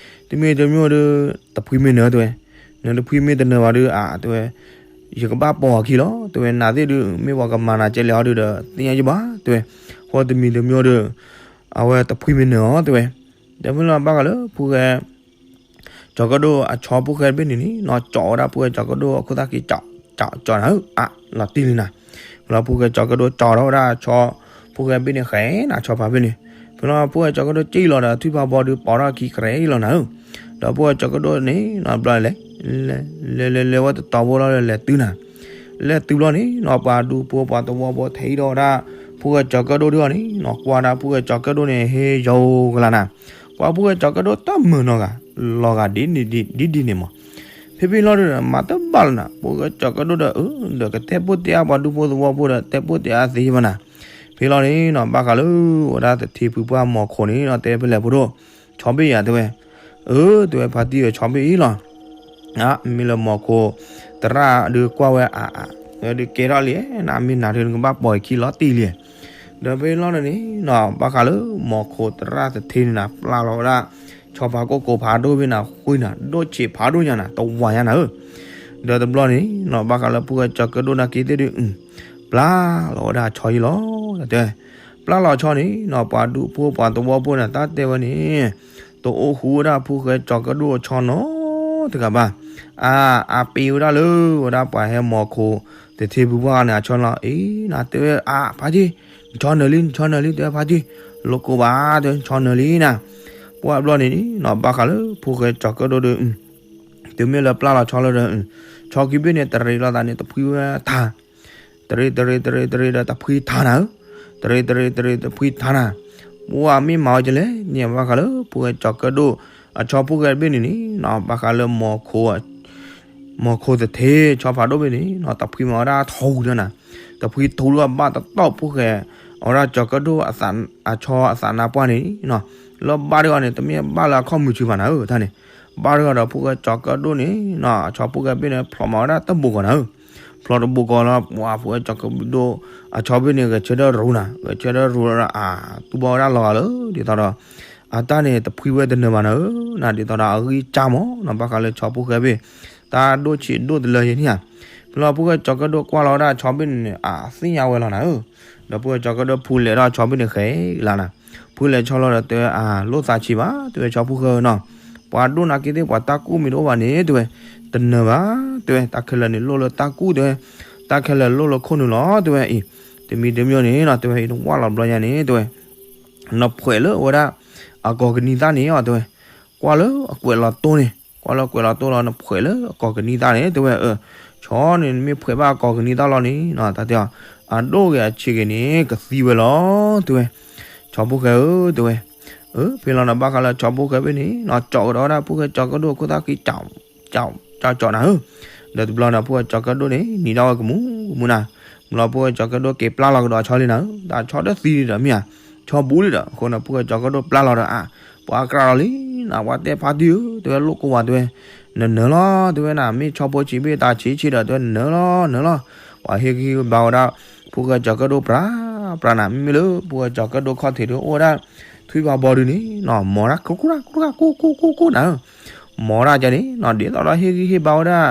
တမ့ၢ်တမ့ၢ်ဒုး တဖှံမ့ၢ်နၢၤတဲဝဲ, နတဖှံမ့ၢ်တနၢၤဘၣ်ဒုး အါ တဲဝဲ, ယကဘၣ်ပိာ်အခံလီၤ တဲဝဲ, နၤသ့ၣ်ဒုး မ့ၢ်ပှၤကမၤနၤကဲလဲၣ်အီၤဒုးဒီး သ့ၣ်ညါယဘၣ် တဲဝဲ, ဃိတမံၤတမံၤဒုး အဝဲတဖှံမ့ၢ်နၢၤအီၤ တဲဝဲ, ဒီးဖဲလီၤဘၣ်ဃးလၢဖိၣ်ဃဲ ကၠီၤကၢၣ်ဒိၣ်အဆီဖိၣ်ဃဲတဘ့ၣ်န့ၣ်န့ၣ် နီၢ်ကၠီဝဲဒၣ်ဖိၣ်ဃဲကၠီၤကၢၣ်ဒိၣ်အခိၣ်သၣ်ခံ ကၠီ ကၠီနၤဧၢ အါ လီၤတံၢ်လံနၤ, လီၤဖိၣ်ဃဲကၠီၤကၢၣ်ဒိၣ်ကၠီထီၣ်ဝဲဒၣ်ဆီဖိၣ်ဃဲတဘ့ၣ်န့ၣ်ဃဲနၤ ဆီဖါဘ့ၣ်န့ၣ်, ဖဲလီၤဖိၣ်ဃဲကၠီၤကၢၣ်ဒိၣ်စံၣ်လီၤဒီး ထွံၣ်ဖးဘီဒုးပိာ်ထီၣ်ခံကရဲလီၤနၤဧၢ, ဒီးဖိၣ်ဃဲကၠီၤကၢၣ်ဒိၣ်န့ၣ် နီတဘျီလဲၤ လဲၤလဲၤလဲၤဝဲတတီၤဖိလီၤလဲၤတုၤနၤ, လဲၤတုၤဘျီန့ၣ် နီၢ်ပှၤဒူဖိပှၤသဝီဖိထဲအံၤဒီးဝဲဒၣ် ဖိၣ်ဃဲကၠီၤကၢၣ်ဒိၣ်ဒုးအီၤန့ၣ် နီၢ်ကွၢ်ဒၣ်ဖိၣ်ဃဲကၠီၤကၢၣ်ဒိၣ်န့ၣ် ဟ့ၣ်ယီၤကလၤနၤ, ကွၢ်ဖိၣ်ဃဲကၠီၤကၢၣ်ဒိၣ်တမုာ်နီၢ်ဂၤ လီၤဂာ်ဒ်န့ၣ်ဒ်ဒ်န့ၣ်မး, ဖဲဖဲလီၤဒုး မၤတဘၣ်လၢၤနၤ ဖိၣ်ဃဲကၠီၤကၢၣ်ဒိၣ်ဒီး အၢ ဒီးကတဲပိၢ်တဲအါပှၤဒူဖိသဝီဖိဒီး တဲပိၢ်တဲအါသ့ဘၣ်နၤ, ဖဲလီၤန့ၣ်နီၢ် ဘၣ်ဃးလၢ ဝဲဒၣ်သထ့ဖုပှၢ်မီၤခိၣ်န့ၣ်နီၢ် တဲဖဲလဲၣ်ဖိဒိၣ် ဆီဘ့ၣ်ယၤတဲဝဲ, အၢ တဲဝဲဖါတံၢ်ဧၢ ဆီဘ့ၣ်အံၤလီၤ အါ မ့ၢ်လၢမီၤခိၣ်သရၣ်ဒုးကွၢ်ဝဲအါအါ ဝဲဒုးကဲထီၣ်လံ နမ့ၢ်နၤဒုးနကဘၣ်ပိာ်အခံလီၤတံၢ်လံ, ဒီးဖဲလီၤန့ၣ်န့ၣ်နီၢ် ဘၣ်ဃးလၢမီၤခိၣ်သရၣ်သထ့န့ၣ်နၤ ပျၢ်လီၤဝဲဒၣ် ဆီဖးကိၢ်ကိၢ်ဖးဒိၣ်ဖဲနၤဃုနၤ ဒိၣ်ဆံးဖးဒိၣ်ညါနၤ တဝၤညါနၤဧၢ, ဒီးတဘျီန့ၣ်နီၢ် ဘၣ်ဃးလၢဖိၣ်ဃဲကၠီၤကၢၣ်ဒိၣ်နာ်က့သ့ၣ်ဒုး ပျၢ်လီၤဝဲဒၣ်ဆီယံလီၤ တဲဝဲ, ပျၢ်လီၤဆီန့ၣ်နီၢ် ပှၤဒူဖိပှၤသဝီဖိန့ၣ် တၢ်တဲဝဲန့ၣ် တအိၣ်ဃူဝဲဒၣ်ဖိၣ်ဃဲကၠီၤကၢၣ်ဒိၣ်အဆီနီတဂၤဘၣ်, အါ အပ့ၤဝဲဒၣ်လၢဝဲဒၣ်ပှၤဟဲမီၤခိၣ်သထ့ဖုပှၢ်န့ၣ် အဆီလီၤ အံၤနၤ တဲဝဲအါ ဖါတံၢ် နဆီနၢၤလံ နဆီနၢၤလံ တဲဝဲဖါတံၢ် လိာ်ကိးဘၣ် တဲဝဲ နဆီနၢၤလံနၤ, ပှၢ်ဘျီန့ၣ်နီၢ် ဘၣ်ဃးလၢဖိၣ်ဃဲကၠီၤကၢၣ်ဒိၣ်ဒီး တုၤမ့ၢ်လၢပျၢ်လီၤဆီလီၤဒီး ဆီခံဘ့ၣ်န့ၣ် တရံးလိာ်သးန့ၣ် တဖှံဝဲထါ တရံး တရံး တရံး တရံးဒီး တဖှံထါနၤဧၢ, တရံး တရံး တရံး တဖှံထါနၤ, ပှၢ်မ့ၢ်မၤဝဲကလဲၣ်န့ၣ် ဘၣ်ဃးလၢဖိၣ်ဃဲကၠီၤကၢၣ်ဒိၣ် အဆီဖိၣ်ဃဲတဘ့ၣ်န့ၣ်န့ၣ်နီၢ် ဘၣ်ဃးလၢ မီၤခိၣ်သထ့ဆီဖးဒိၣ်ဘ့ၣ်န့ၣ်နီၢ် တဖှံမၤဝဲဒၣ်ထူဒၣ်နၤ, တဖှံထူဒၣ်ဘၣ်တတီၢ်ဖိၣ်ဃဲ အဝဲဒၣ်ကၠီၤကၢၣ်ဒိၣ်အဆီအသးနါပှၢ်န့ၣ်နီၢ်, လၢဘၣ်တဂီၤန့ၣ် တမ့ၢ်ဘၣ်လၢအခီၣ်မုၢ်ဆူၣ်ဘၣ်နၤဧၢ တၢ်န့ၣ်, ဘၣ်တဂီၤဒီးဖိၣ်ဃဲကၠီၤကၢၣ်ဒိၣ်န့ၣ်နီၢ် အဆီဖိၣ်ဃဲဘ့ၣ်န့ၣ် ဖျိးမၤဝဲဒၣ်တဘိးကီးနၤဧၢ, ဖျိးတဘိးကီးလီၤ ပှၢ်ဖိၣ်ဃဲကၠီၤကၢၣ်ဒိၣ် အဆီဘ့ၣ်န့ၣ် ဂဲၤဆၢထၢၣ်ရူၤနၤ ဂဲၤဆၢထၢၣ်ရူၤလီၤဒီး အါ တူၢ်ဘၣ်ဝဲဒၣ်လီၤဂာ်လၢ ဒ်သိးဒီး အတၢ်န့ၣ်တဖှံဝဲတနၢၤဘၣ်နၤဧၢ, နၤဒ်သိးဒီးအဂံၢ်စၢ်မးနီၢ် ဘၣ်ဃးလၢဆီဖိၣ်ဃဲဘ့ၣ် တၢ်ဒိၣ်ဆံးဒိၣ်တလၢယဲၢ်န့ၣ်ဧါ, ဖဲ လီၤဖိၣ်ဃဲကၠီၤကၢၣ်ဒိၣ်ကွၢ်လီၤဝဲဒၣ်ဆီဘ့ၣ်န့ၣ်န့ၣ် အသ့ၣ်ညါဝဲလီၤနၤဧၢ. ဒီးဖိၣ်ဃဲကၠီၤကၢၣ်ဒိၣ်ဖူလဲၤဒီးဆီဘ့ၣ်န့ၣ်ဃဲလီၤနၤ. ဖူလဲၤဆီလီၤဒီးတဲဝဲ အလိၣ်သးဆံးဘၣ် တဲဝဲ ဆီဖိၣ်ဃဲဧၢနီၤ, ပှၤဒိၣ်နာ်က့သ့ၣ်ပှၤတၢ်ကူၣ်မ့ၢ်တအိၣ်ဘၣ်န့ၣ် တဲဝဲ, တနၢၤဘၣ် တဲဝဲ, တၢ်ခဲလၢာ်န့ၣ်လိၣ်လၢတၢ်ကူၣ် တဲဝဲ, တၢ်ခဲလၢာ်လိၣ်လၢခိၣ်နူာ်လီၤ တဲဝဲအံၤ, တမံၤတမံၤန့ၣ်နီၤ တဲဝဲအံၤ နဝၢ်လီၤဘျီညါန့ၣ် တဲဝဲ နဖှဲးလၢအဝဲဒၣ် အကီၢ်ကနံၤသၣ်န့ၣ်အီၤ တဲဝဲ, ကွၢ်လၢအကွဲးလီၤတိၢ်န့ၣ် ကွၢ်လၢအကွဲးလီၤတိၢ်လီၤ နဖှဲးလၢအကီၢ်ကနံၤသၣ်န့ၣ် တဲဝဲ, အၢ, ဆီန့ၣ် နမ့ၢ်ဖှဲးဘၣ်အကီၢ်ကနံၤသၣ်လီၤန့ၣ်နီၤ တၢ်တဲအီၤ, အဒိၣ်ဂ့ၤအဆံးဂ့ၤန့ၣ် ကသံဝဲလီၤ တဲဝဲ, ဆီဖိၣ်ဃဲဧၢ တဲဝဲ, အၢ, ဖဲလီၤနၤဘၣ်ဃးလၢဆီဖိၣ်ဃဲဘ့ၣ်န့ၣ် နီၤ ကၠီကဒီးဝဲဒၣ်ဖိၣ်ဃဲကၠီၤကၢၣ်ဒိၣ်အခိၣ်သၣ်ခံ ကၠီကၠီနၤဧၢ, ဒီးတဘျီန့ၣ် ဖိၣ်ဃဲကၠီၤကၢၣ်ဒိၣ်န့ၣ် နံၤထီၣ်ဝဲကမူကမူနၤ, ဘျီဖိၣ်ဃဲကၠီၤကၢၣ်ဒိၣ်က့ၤပျၢ်လီၤကဒီးဆီလံနၤဧၢ, တၢ်ဆီတသံလံဒီးမ့ၢ်ဧါ, ဆီဘူးလံဒီး အဃိန့ၣ် ဖိၣ်ဃဲကၠီၤကၢၣ်ဒိၣ်ပျၢ်လီၤဒီး အါ, ပှၤကြၢးလီၤလံနၤ ပှၤတဲဖါတံၢ်ဧၢ တဲဝဲ လိၣ်ကိးဝၤ တဲဝဲ, နနၢၤလီၤ တဲဝဲနၤ မ့ၢ်ဆီဖိဆံးဘ့ၣ်တၢ်ဆံးဆံးဒီး တဲဝဲ နနၢၤလီၤ နၢၤလီၤ, ပှၤဟ့ၣ်ဂံၢ်ဟ့ၣ်ဘါဝဲဒၣ် ဖိၣ်ဃဲကၠီၤကၢၣ်ဒိၣ်ပြးပြးနၤ မ့မ့ၢ်လၢ ဖိၣ်ဃဲကၠီၤကၢၣ်ဒိၣ်ခီၣ်ထံးဒုးအိၣ်ဝဲဒၣ် ထွံၣ်ဖးဘီဒုးန့ၣ်နီၤ မ်တၢ်ကြူၢ်ကြူၢ်ကြူၢ်ကြူၢ်ကြူၢ်နၤဧၢ, မ်တၢ်ကန့ၣ်နီၤ ဒ်သိးဒီးဟ့ၣ်ဂံၢ်ဟ့ၣ်ဘါဝဲဒၣ်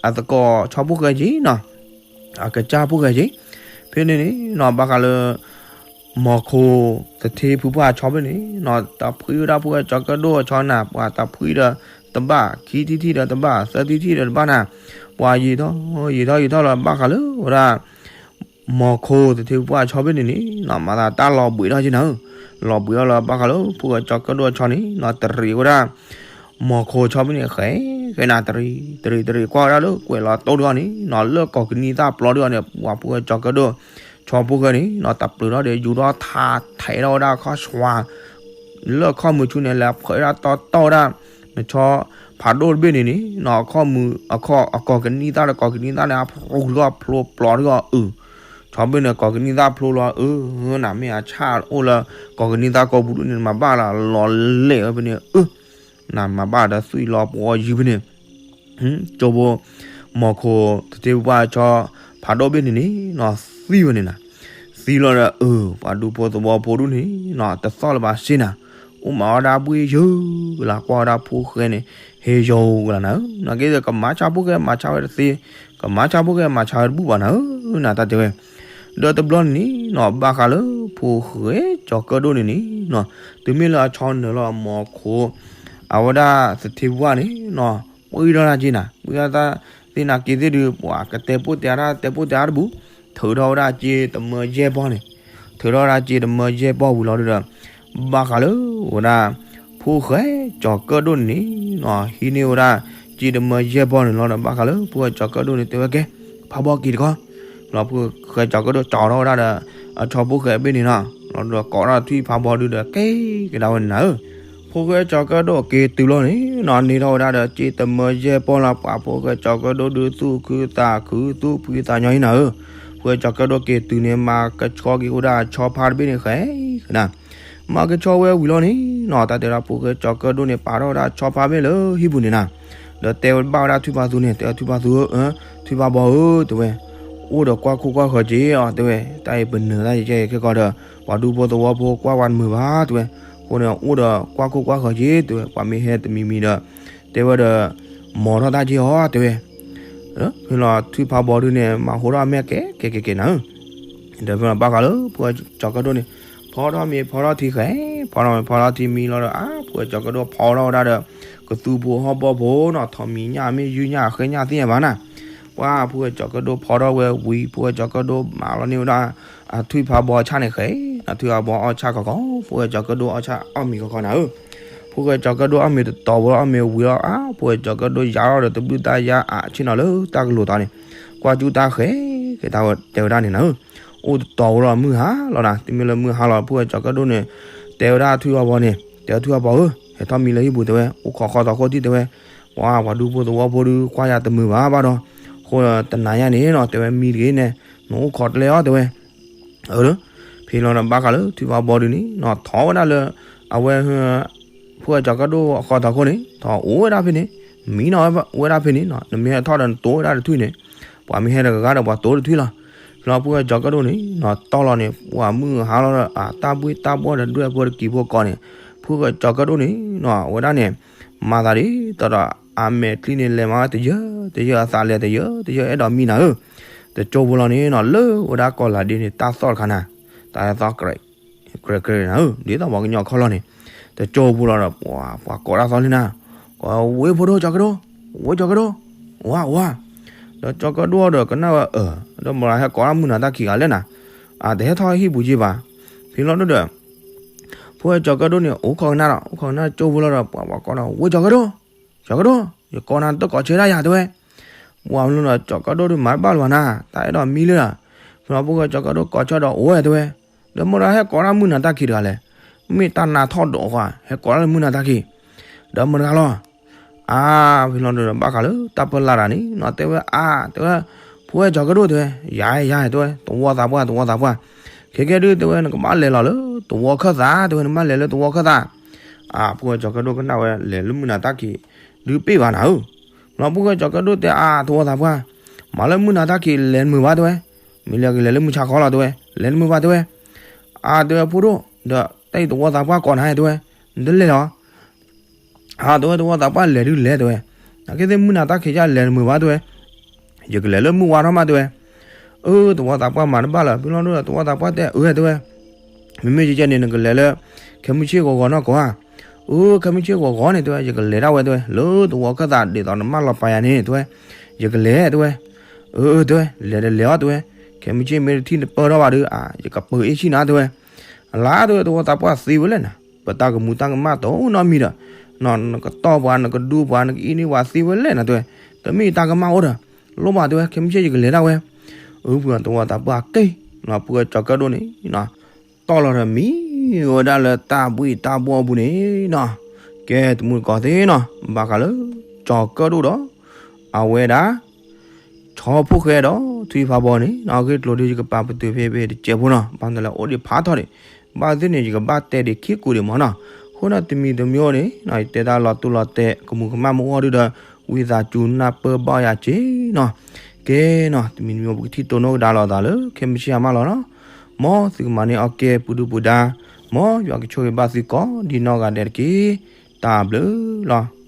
အသကိးဆီဖိၣ်ဃဲက့ၤနီၤ, အကစၢ်ဖိၣ်ဃဲက့ၤ, ဖဲန့ၣ်န့ၣ်နီၤ ဘၣ်ဃးလၢ မီၤခိၣ်သထ့ဖုပှၢ်ဆီဘ့ၣ်န့ၣ်နီၤ တၢ်ဖှံဝဲဒၣ်ဖိၣ်ဃဲကၠီၤကၢၣ်ဒိၣ်အဆီနၤ ပှၤတၢ်ဖှံဒီးတဘၣ် ခံထံၣ်ထံၣ်ဒီးတဘၣ် သၢထံၣ်ထံၣ်ဒီးတဘၣ်နၤ, ပှၤယံာ်ထီၣ် ယံာ်ထီၣ်ယံာ်ထီၣ်လီၤ ဘၣ်ဃးလၢဝဲဒၣ် မီၤခိၣ်သထ့ဖုပှၢ်ဆီဘ့ၣ်န့ၣ်န့ၣ်နီၤ မၤသးတၢ်လီၤဘှံးထီၣ်က့ၤနၤဧၢ, လီၤဘှံးထီၣ်လီၤ ဘၣ်ဃးလၢဖိၣ်ဃဲကၠီၤကၢၣ်ဒိၣ်အဆီန့ၣ်နီၤ တရံးဝဲဒၣ် မီၤခိၣ်ဆီဘ့ၣ်န့ၣ် ဃဲဃဲနၤ တရံးတရံးတရံး ကွၢ်ဝဲဒၣ်လၢကွဲးလီၤတိၢ်ဒုးအီၤန့ၣ်နီၤ လၢကီၢ်ကနံၤသၣ်ပျီဒုးအီၤန့ၣ် ပှၤဖိၣ်ဃဲကၠီၤကၢၣ်ဒိၣ် ဆီဖိၣ်ဃဲန့ၣ်နီၤ တၢ်ပျုၤထီၣ်ဒီးယူၤထီၣ်ထးထဲးထီၣ်ဝဲဒၣ်ခီၣ်ဆွါ လၢခီၣ်မုၢ်ဆူၣ်န့ၣ် လဲၤဖှဲးဝဲဒၣ်တီတီဝဲဒၣ် နဆီဖးဒိၣ်တဘ့ၣ်န့ၣ်န့ၣ်နီၤ ခီၣ်မုၢ်အခီၣ် အကီၢ်ကနံၤသၣ်ဒီးကီၢ်ကနံၤသၣ်န့ၣ် အဖျိလီၤဖျိပျီထီၣ်အုး, ဆီဘ့ၣ်န့ၣ် ကီၢ်ကနံၤသၣ်ဖျိလီၤအုး, နမ့ၢ်အဆၣ်အိၣ်လၢ ကီၢ်ကနံၤသၣ်ကိးပူၤဒုးန့ၣ် နမၤဘၣ်လၢလီၤလဲာ်ဝဲဖဲန့ၣ်အုး နမၤဘၣ်ဒီးသွံၣ်လီၤပှီၤယုၢ်ဖဲန့ၣ် ကၠိဖိ မီၤခိၣ်သထ့ဖုပှၢ်ဆီ ဖးဒိၣ်ဘ့ၣ်န့ၣ်န့ၣ်နီၤ သံဝဲန့ၣ်နၤ, သံလီၤဒီးအုး ပှၤဒူဖိသဝီဖိဒုးန့ၣ်နီၤ တသီၣ်လၢၤဘၣ်စ့နၤ, အိၣ်မးဝဲဒၣ်ဘှ့ၣ်ယိၤကလၤ ကွၢ်ဝဲဒၣ်ဖိၣ်ဃဲန့ၣ် ဟဲယိၤကလၤနၤဧၢ, နာ်က့ဒီး ကမၤဆါဖိၣ်ဃဲ မၤဆါဝဲတသ့, ကမၤဆါဖိၣ်ဃဲ မၤဆါဝဲတဘူၣ်ဘၣ်နၤဧၢ, နတၢ်တဲဝဲ ဒီးတဘျီန့ၣ်နီၤ ဘၣ်ဃးလၢဖိၣ်ဃဲကၠီၤကၢၣ်ဒိၣ်န့ၣ်န့ၣ်နီၤ တုၤမ့ၢ်လၢအဆီနၢၤလီၤမီၤခိၣ် အဝဲဒၣ်သထ့ဖုပှၢ်န့ၣ်နီၤ ပှံၢ်ထီၣ်တၢ်က့နၤ ပှံၢ်ထီၣ်တၢ်သ့ၣ်နာ်က့သ့ၣ်ဒုး ပှၤကတဲပိၢ်တဲတၢ် တဲပိၢ်တဲတၢ်တဘူၣ်, ထုးထီၣ်ဝဲဒၣ်စ့တမၢယဲၢ်ပီၢ်န့ၣ်, ထုးထီၣ်ဝဲဒၣ်စ့တမၢယဲၢ်ပီၢ်ဝံၤလီၤဒုးဒီး ဘၣ်ဃးလၢဝဲဒၣ် ဖိၣ်ဃဲကၠီၤကၢၣ်ဒိၣ်န့ၣ်နီၤ ဟံးန့ၢ်ဝဲဒၣ်စ့တမၢယဲၢ်ပီၢ်န့ၣ်လီၤဒီး ဘၣ်ဃးလၢဖိၣ်ဃဲကၠီၤကၢၣ်ဒိၣ်န့ၣ် တဲဝဲကဲ ဖးဘီက့ၤတခီ, လီၤဖိၣ်ဃဲကၠီၤကၢၣ်ဒိၣ်ကၠီၤထီၣ်ဝဲဒၣ်ဒီး အဆီဖိၣ်ဃဲဘ့ၣ်န့ၣ်နီၤ လီၤဒီးကိးထီၣ်ထွံၣ်ဖးဘီဒုးဒီး က့ၤကဒါဝဲန့ၣ်နၤဧၢ ဖိၣ်ဃဲကၠီၤကၢၣ်ဒိၣ်က့ၤတုၤလီၤန့ၣ်နီၤ န့ၢ်ထီၣ်ဝဲဒၣ်ဒီးစ့တမၢယဲၢ်ပီၢ်လီၤ ပှၤဖိၣ်ဃဲကၠီၤကၢၣ်ဒိၣ်ဒုးသူၣ်ခုသးခုသူၣ်ဖှံသးညီအံၤနၤဧၢ, ဖိၣ်ဃဲကၠီၤကၢၣ်ဒိၣ်က့ၤတုၤန့ၣ် မၤကဆှီက့ၤဝဲဒၣ်ဆီဖါတဘ့ၣ်န့ၣ်ဃဲကနၤ မၤကဆှီဝဲဝံၤလီၤန့ၣ်နီၤ တၢ်တဲဒၣ်ဖိၣ်ဃဲကၠီၤကၢၣ်ဒိၣ်န့ၣ် ပာ်ထီၣ်ဝဲဒၣ်ဆီဖါဘ့ၣ်လၢဟံၣ်ပူၤန့ၣ်နၤ, ဒီးတဲဝဲဘၣ်ဝဲဒၣ်ထွံၣ်ဖးသူန့ၣ် တဲထွံၣ်ဖးသူဧၢ, ထွံၣ်ဖးဘီဧၢ တဲဝဲ, အိၣ်ဒီးကွၢ်ခိၣ်ကွၢ်ဃၢၤက့ၤအီၤ တဲဝဲ, တၢ်အံၤပနၢၤတၢ်ယဲၢ်ခဲကီးဒီး ပှၤဒူဖိသဝီဖိကွၢ်ဝဲတမုာ်ဘၣ် တဲဝဲ, အဃိန့ၣ် အိၣ်ဒီးကွၢ်ခိၣ်ကွၢ်ဃၢၤက့ၤ တဲဝဲ, ပှၤမ့ၢ်ဟဲတမံၤမံၤဒီး တဲဝဲဒီး မ်ထီၣ်တၢ်က့ၤအီၤ တဲဝဲ ဖဲလီၤထွံၣ်ဖးဘီဒုန့ၣ် မၤဟိထီၣ်အမဲာ်ကဲကဲကဲကဲနၤဧၢ, ဒီးဖဲလီၤဘၣ်ဃးလၢဖိၣ်ဃဲကၠီၤကၢၣ်ဒိၣ်န့ၣ် ဖီထီၣ်မ့ၤဖီထီၣ်ထံဃဲ, ဖီထီၣ်မ့ၤဖီထီၣ်ထံမံလီၤဒီး အါ ဖိၣ်ဃဲကၠီၤကၢၣ်ဒိၣ်ဖီထီၣ်ဝဲဒၣ်ဒီး ကသူဖိဟီၣ်ဘီၣ်ဖိနီၤ ထီၣ်မံၤညၣ်မ့ၢ်ယုၢ်ညၣ်ဃဲညၣ်သ့ၣ်ညါဘၣ်နၤ, ပှၤဖိၣ်ဃဲကၠီၤကၢၣ်ဒိၣ်ဖီထီၣ်ဝဲဝံၤ ဖိၣ်ဃဲကၠီၤကၢၣ်ဒိၣ်မၤလီၤန့ၢ်ဝဲဒၣ် အထွံၣ်ဖးဘီဆၣ်န့ၣ်ဃဲ, ထွံၣ်ဖးဘီအီၣ်ဆၣ်ခီခီ, ဖိၣ်ဃဲကၠီၤကၢၣ်ဒိၣ်အီၣ်ဆၣ်အီၣ်မ့ၤခီခီနၤဧၢ ဖိၣ်ဃဲကၠီၤကၢၣ်ဒိၣ်အီၣ်မ့ၤတတီၤဝဲလီၤ အီၣ်မ့ၤဝံၤလီၤ အါ ဖိၣ်ဃဲကၠီၤကၢၣ်ဒိၣ်ယါထီၣ်ဒီးတဘျုးတၢ်ယါအါဆ့ၣ်နီၤလၢတၢ်ကလိၤသးန့ၣ်, ကွၢ်ကၠူတၢ်ဃဲ ကတဲဝဲဒၣ်န့ၣ်နၤဧၢ, အိၣ်တတီၤဝဲလီၤမုၢ်ဟါလီၤနၤ တုၤမ့ၢ်လၢမုၢ်ဟါလီၤ ဖိၣ်ဃဲကၠီၤကၢၣ်ဒိၣ်န့ၣ် တဲဝဲဒၣ်ထွံၣ်ဖးဘီန့ၣ် တဲထွံၣ်ဖးဘီဧၢ ဟဲထီၣ်မံလၢဟံၣ်ပူၤတဲဝဲ အိၣ်ခိးဃီသီခိၣ်ထံၣ်တဲဝဲ, ပှၤပှၤဒူဖိသဝီဖိဒုးကွၢ်ယၤတမုာ်ဘၣ်ဘၣ်ဒီး, အဃိတနၤညါန့ၣ်နီၤ တဲဝဲမံတဂ့ၤန့ၣ် နအိၣ်ခိးတလဲအီၤတဲဝဲ အၢ ဖဲလီၤဒီးဘၣ်ဃးလၢထွံၣ်ဖးဘီဒုန့ၣ်နီၤ ထီၣ်ဝဲဒၣ်လၢ အဝဲ ဖိၣ်ဃဲကၠီၤကၢၣ်ဒိၣ်အဃီသီခိၣ်န့ၣ် ထီၣ်အိၣ်ဝဲဒၣ်ဖဲန့ၣ်, မံနီၤဝဲဒၣ်ဖဲန့ၣ်နီၤ နမ့ၢ်ဟဲထီၣ်ဒီးနတိၤဝဲဒၣ်တထွံၣ်န့ၣ်, ပှၤမ့ၢ်ဟဲတဂၤဂၤဒီးပှၤတိၤတထွံၣ်လီၤ. ဖဲလီၤဖိၣ်ဃဲကၠီၤကၢၣ်ဒိၣ်န့ၣ်နီၤ တီၢ်လီၤန့ၣ် ပှၤမုၢ်ဟါလီၤဒီး အတၢ်ဘှ့ၣ်တၢ်ဘှီၣ်ဒီးဒွဲၣ်ဖိတကံၤဖိကိးန့ၣ်, ဖိၣ်ဃဲကၠီၤကၢၣ်ဒိၣ်န့ၣ်နီၤ အဝဲဒၣ်န့ၣ် မၤသးဒ်သိးဒီး အမဲာ်ချံန့ၣ်လဲၤမၤဝဲတယၢတယၢ အသးလဲၤတယၢတယၢ အဲၣ်ဒိးမံနၤဧၢ. တကၠိဖိလီၤန့ၣ်နီၤ လၢဝဲဒၣ်ကီၢ်လၤဒ့န့ၣ် တၢ်သီၣ်တခါနၤ, တၢ်သီၣ် ကြဲးကြဲးနၤဧၢ, ဒ်သိးပှၤကညီခီၣ်လီၢ်န့ၣ်, တကၠိဖိလီၤဒီး ပှၤကိးတၢ်သီၣ်လံနၤ, ကိးဝဲဖိဒိၣ်ကၠီၤကၢၣ်ဒိၣ်, ဝဲကၠီၤကၢၣ်ဒိၣ်, ဝါဝါ, ဒီးကၠီၤကၢၣ်ဒိၣ်ဒီးကနၣ်ဝဲအၢ, ဒီးမတၤဟဲကိးတၢ်မုၢ်နၤတၢ်ခံးဂၤလဲၣ်နၤ, အတဟဲထီၣ်ဟံၣ်ပူၤက့ဘၣ်, ဖဲလီၤဒိၣ်ဒီး ဖိဝဲကၠီၤကၢၣ်ဒိၣ်န့ၣ် အိၣ်ခိးကနၣ်ဒီး အိၣ်ခိးကနၣ်ကၠိဖိလီၤဒီး ပှၤကိးဒီး ဝဲကၠီၤကၢၣ်ဒိၣ်, ကၠီၤကၢၣ်ဒိၣ်, ယကိးနၤတကိးဆၢဒၣ်ယၤတဲဝဲ, ပှၤမနုၤဒီး ကၠီၤကၢၣ်ဒိၣ်ဒုးမၤတဘၣ်လၢၤဘၣ်နၤ, တၢ်အဲၣ်ဒိးမံလၢၤဒီး, ဖဲလီၤဖိဝဲကၠီၤကၢၣ်ဒိၣ်ကိးဆၢဒီးအိၣ်ဝဲတဲဝဲ, ဒီးမတၤဟဲကိးတၢ်မုၢ်နၤတၢ်ခံးတဂၤလဲၣ်, မ့ၢ်တၢ်နးထီၣ်ဒိးဃီ ဟဲကိးတၢ်လၢမုၢ်နၤတၢ်ခံး, ဒီးမတၤဂၤလီၤ အါ, ဖဲလီၤဒီးဘၣ်ဃးလၢတၢ်ပၢလၢ်တၢ်န့ၣ်နီၤ တဲဝဲအါ တဲဝဲ, ဖိဝဲကၠီၤကၢၣ်ဒိၣ်တဲဝဲ, ယၤယၤတဲဝဲ, သဝီသးပှၢ် သဝီသးပှၢ်, ခဲကဲဒုတဲဝဲ နကဘၣ်လဲၤလီၤလၢသဝီခၢၣ်သး တဲဝဲ နဘၣ်လဲၤလၢသဝီခၢၣ်သး, အါ ဖိဝဲကၠီၤကၢၣ်ဒိၣ်ကနၣ်ဝဲလဲၤလၢမုၢ်နၤတၢ်ခံး ဒုးပ့ၢ်ဘၣ်နၤဧၢ, လီၤဖိဝဲကၠီၤကၢၣ်ဒိၣ်တဲအါ သဝီသးပှၢ်, မၤလၢမုၢ်နၤတၢ်ခံးလဲၤတမုာ်ဘၣ်တဲဝဲ, မ့ၢ်လၢကလဲၤလၢမုၢ်ဆါခီလီၤတဲဝဲ လဲၤတမုာ်ဘၣ်တဲဝဲ, အါ တဲဝဲဖိဒိၣ် ဒီးတၢ်အံၤသဝီသးပှၢ်ကိးနၤတဲဝဲ, နတလဲၤလီၤ အါ တဲဝဲ သဝီသးပှၢ်လဲၤဒုးလဲၤတဲဝဲ, နာ်က့သ့ၣ်မုၢ်နၤတၢ်ခံးယလဲၤတမုာ်ဘၣ်တဲဝဲ, ယကလဲၤလၢမုၢ်ဝါထီၣ်မးတဲဝဲ, အၢ သဝီသးပှၢ်မၤတဘၣ်လၢၤ ဖဲလီၤဒိၣ်ဒီးသဝီသးပှၢ်တဲအၢတဲဝဲ, မ့မ့ၢ်ယကဲန့ၣ် နကလဲၤလၢ ခဲမုၢ်ဆ့ၣ်ဂီၤဂီၤနီၢ်ကီၢ်ဧါ, အၢ ခဲမုၢ်ဆ့ၣ်ဂီၤဂီၤန့ၣ်တဲဝဲ ယကလဲၤဒၣ်ဝဲတဲဝဲ လၢသဝီခၢၣ်သးဒ်သိးနမၢလီၤပာ်ယၤန့ၣ်တဲဝဲ, ယကလဲၤတဲဝဲ, အၢ တဲဝဲ လဲၤတလဲၤအီၤတဲဝဲ, ခဲမုၢ်ဆ့ၣ်မ့ၢ်တထံၣ်နပၢၢ်ထီၣ်ဘၣ်ဒီး အါ ယကပၢၤအ့ၣ်ဆံၣ်နၤတဲဝဲ, အလါတဲဝဲ သဝီသးပှၢ်သ့ဝဲလဲၣ်နၤ, ပတၢ်ကမူၤတၢ်ကမၣ်တအိၣ်နီတမံၤဒီး, နကတီၢ်ပှၤ နကဒူပှၤ နကအံးန့ၢ်ပှၤသ့ဝဲလဲၣ်နၤတဲဝဲ, တမ့ၢ်တၢ်ကမၣ်အိၣ်ဒီး, လိၣ်ဘၣ်တဲဝဲ ခဲမုၢ်ဆ့ၣ်ယကလဲၤဒၣ်ဝဲ, အၢ ဖုသဝီသးပှၢ်က့ၤ, ဖုကၠီၤကၢၣ်ဒိၣ်န့ၣ်နီၤ, တီၢ်လီၤဒီးမံဝဲဒၣ်လၢတၢ်ဘှံးတၢ်ဘှီၣ်အပူၤန့ၣ်နီၤ, ကဲတမူတကိးသ့ၣ်နီၤ, ဘၣ်ဃးလၢ ကၠီၤကၢၣ်ဒိၣ်ဒီး အဝဲဒၣ် ဆီဖိဃဲဒီးထွံၣ်ဖးဘီန့ၣ် အဂ့ၢ်ကျိၤဒ်ယကပာ်ပတုာ်ဖဲဖဲတစဲးဖိနီၤ, ဘၣ်မနုၤလဲၣ်အိၣ်ဒံးဖးထီၣ်ဒံး, ဘၣ်သ့ၣ်န့ၣ် ယကဘၣ်တဲဒံးခံကူဒံးမ့ၢ်နီၤ, အဃိန့ၣ်တမံၤတမံၤန့ၣ် ယတဲတၢ်လီၤတူၢ်လီၤတဲာ် ကမူၤကမၣ်မ့ၢ်အိၣ်ဒုဒီး ဝံသးစူၤနၢ်ပၢၢ်ဘၣ်ယၤက့ၤနီၤ, ကဲနီၤ တမံၤတမံၤ ပကထံၣ်တိၢ်နီၣ်ကဒါလိာ်သးလၢ ခဲမုၢ်ဆ့ၣ်အမးလီၤနီၤ, မ်သုကမၤန့ၢ်အီၣ်ကဲပူၤဒုပူၤဒါ, မ်ယွၤကဆိၣ်ဂ့ၤဘၣ်သုကိးဒံးနီၢ်ဂၤဒဲးတက့ၢ်, တၢ်ဘျုးလီၤ.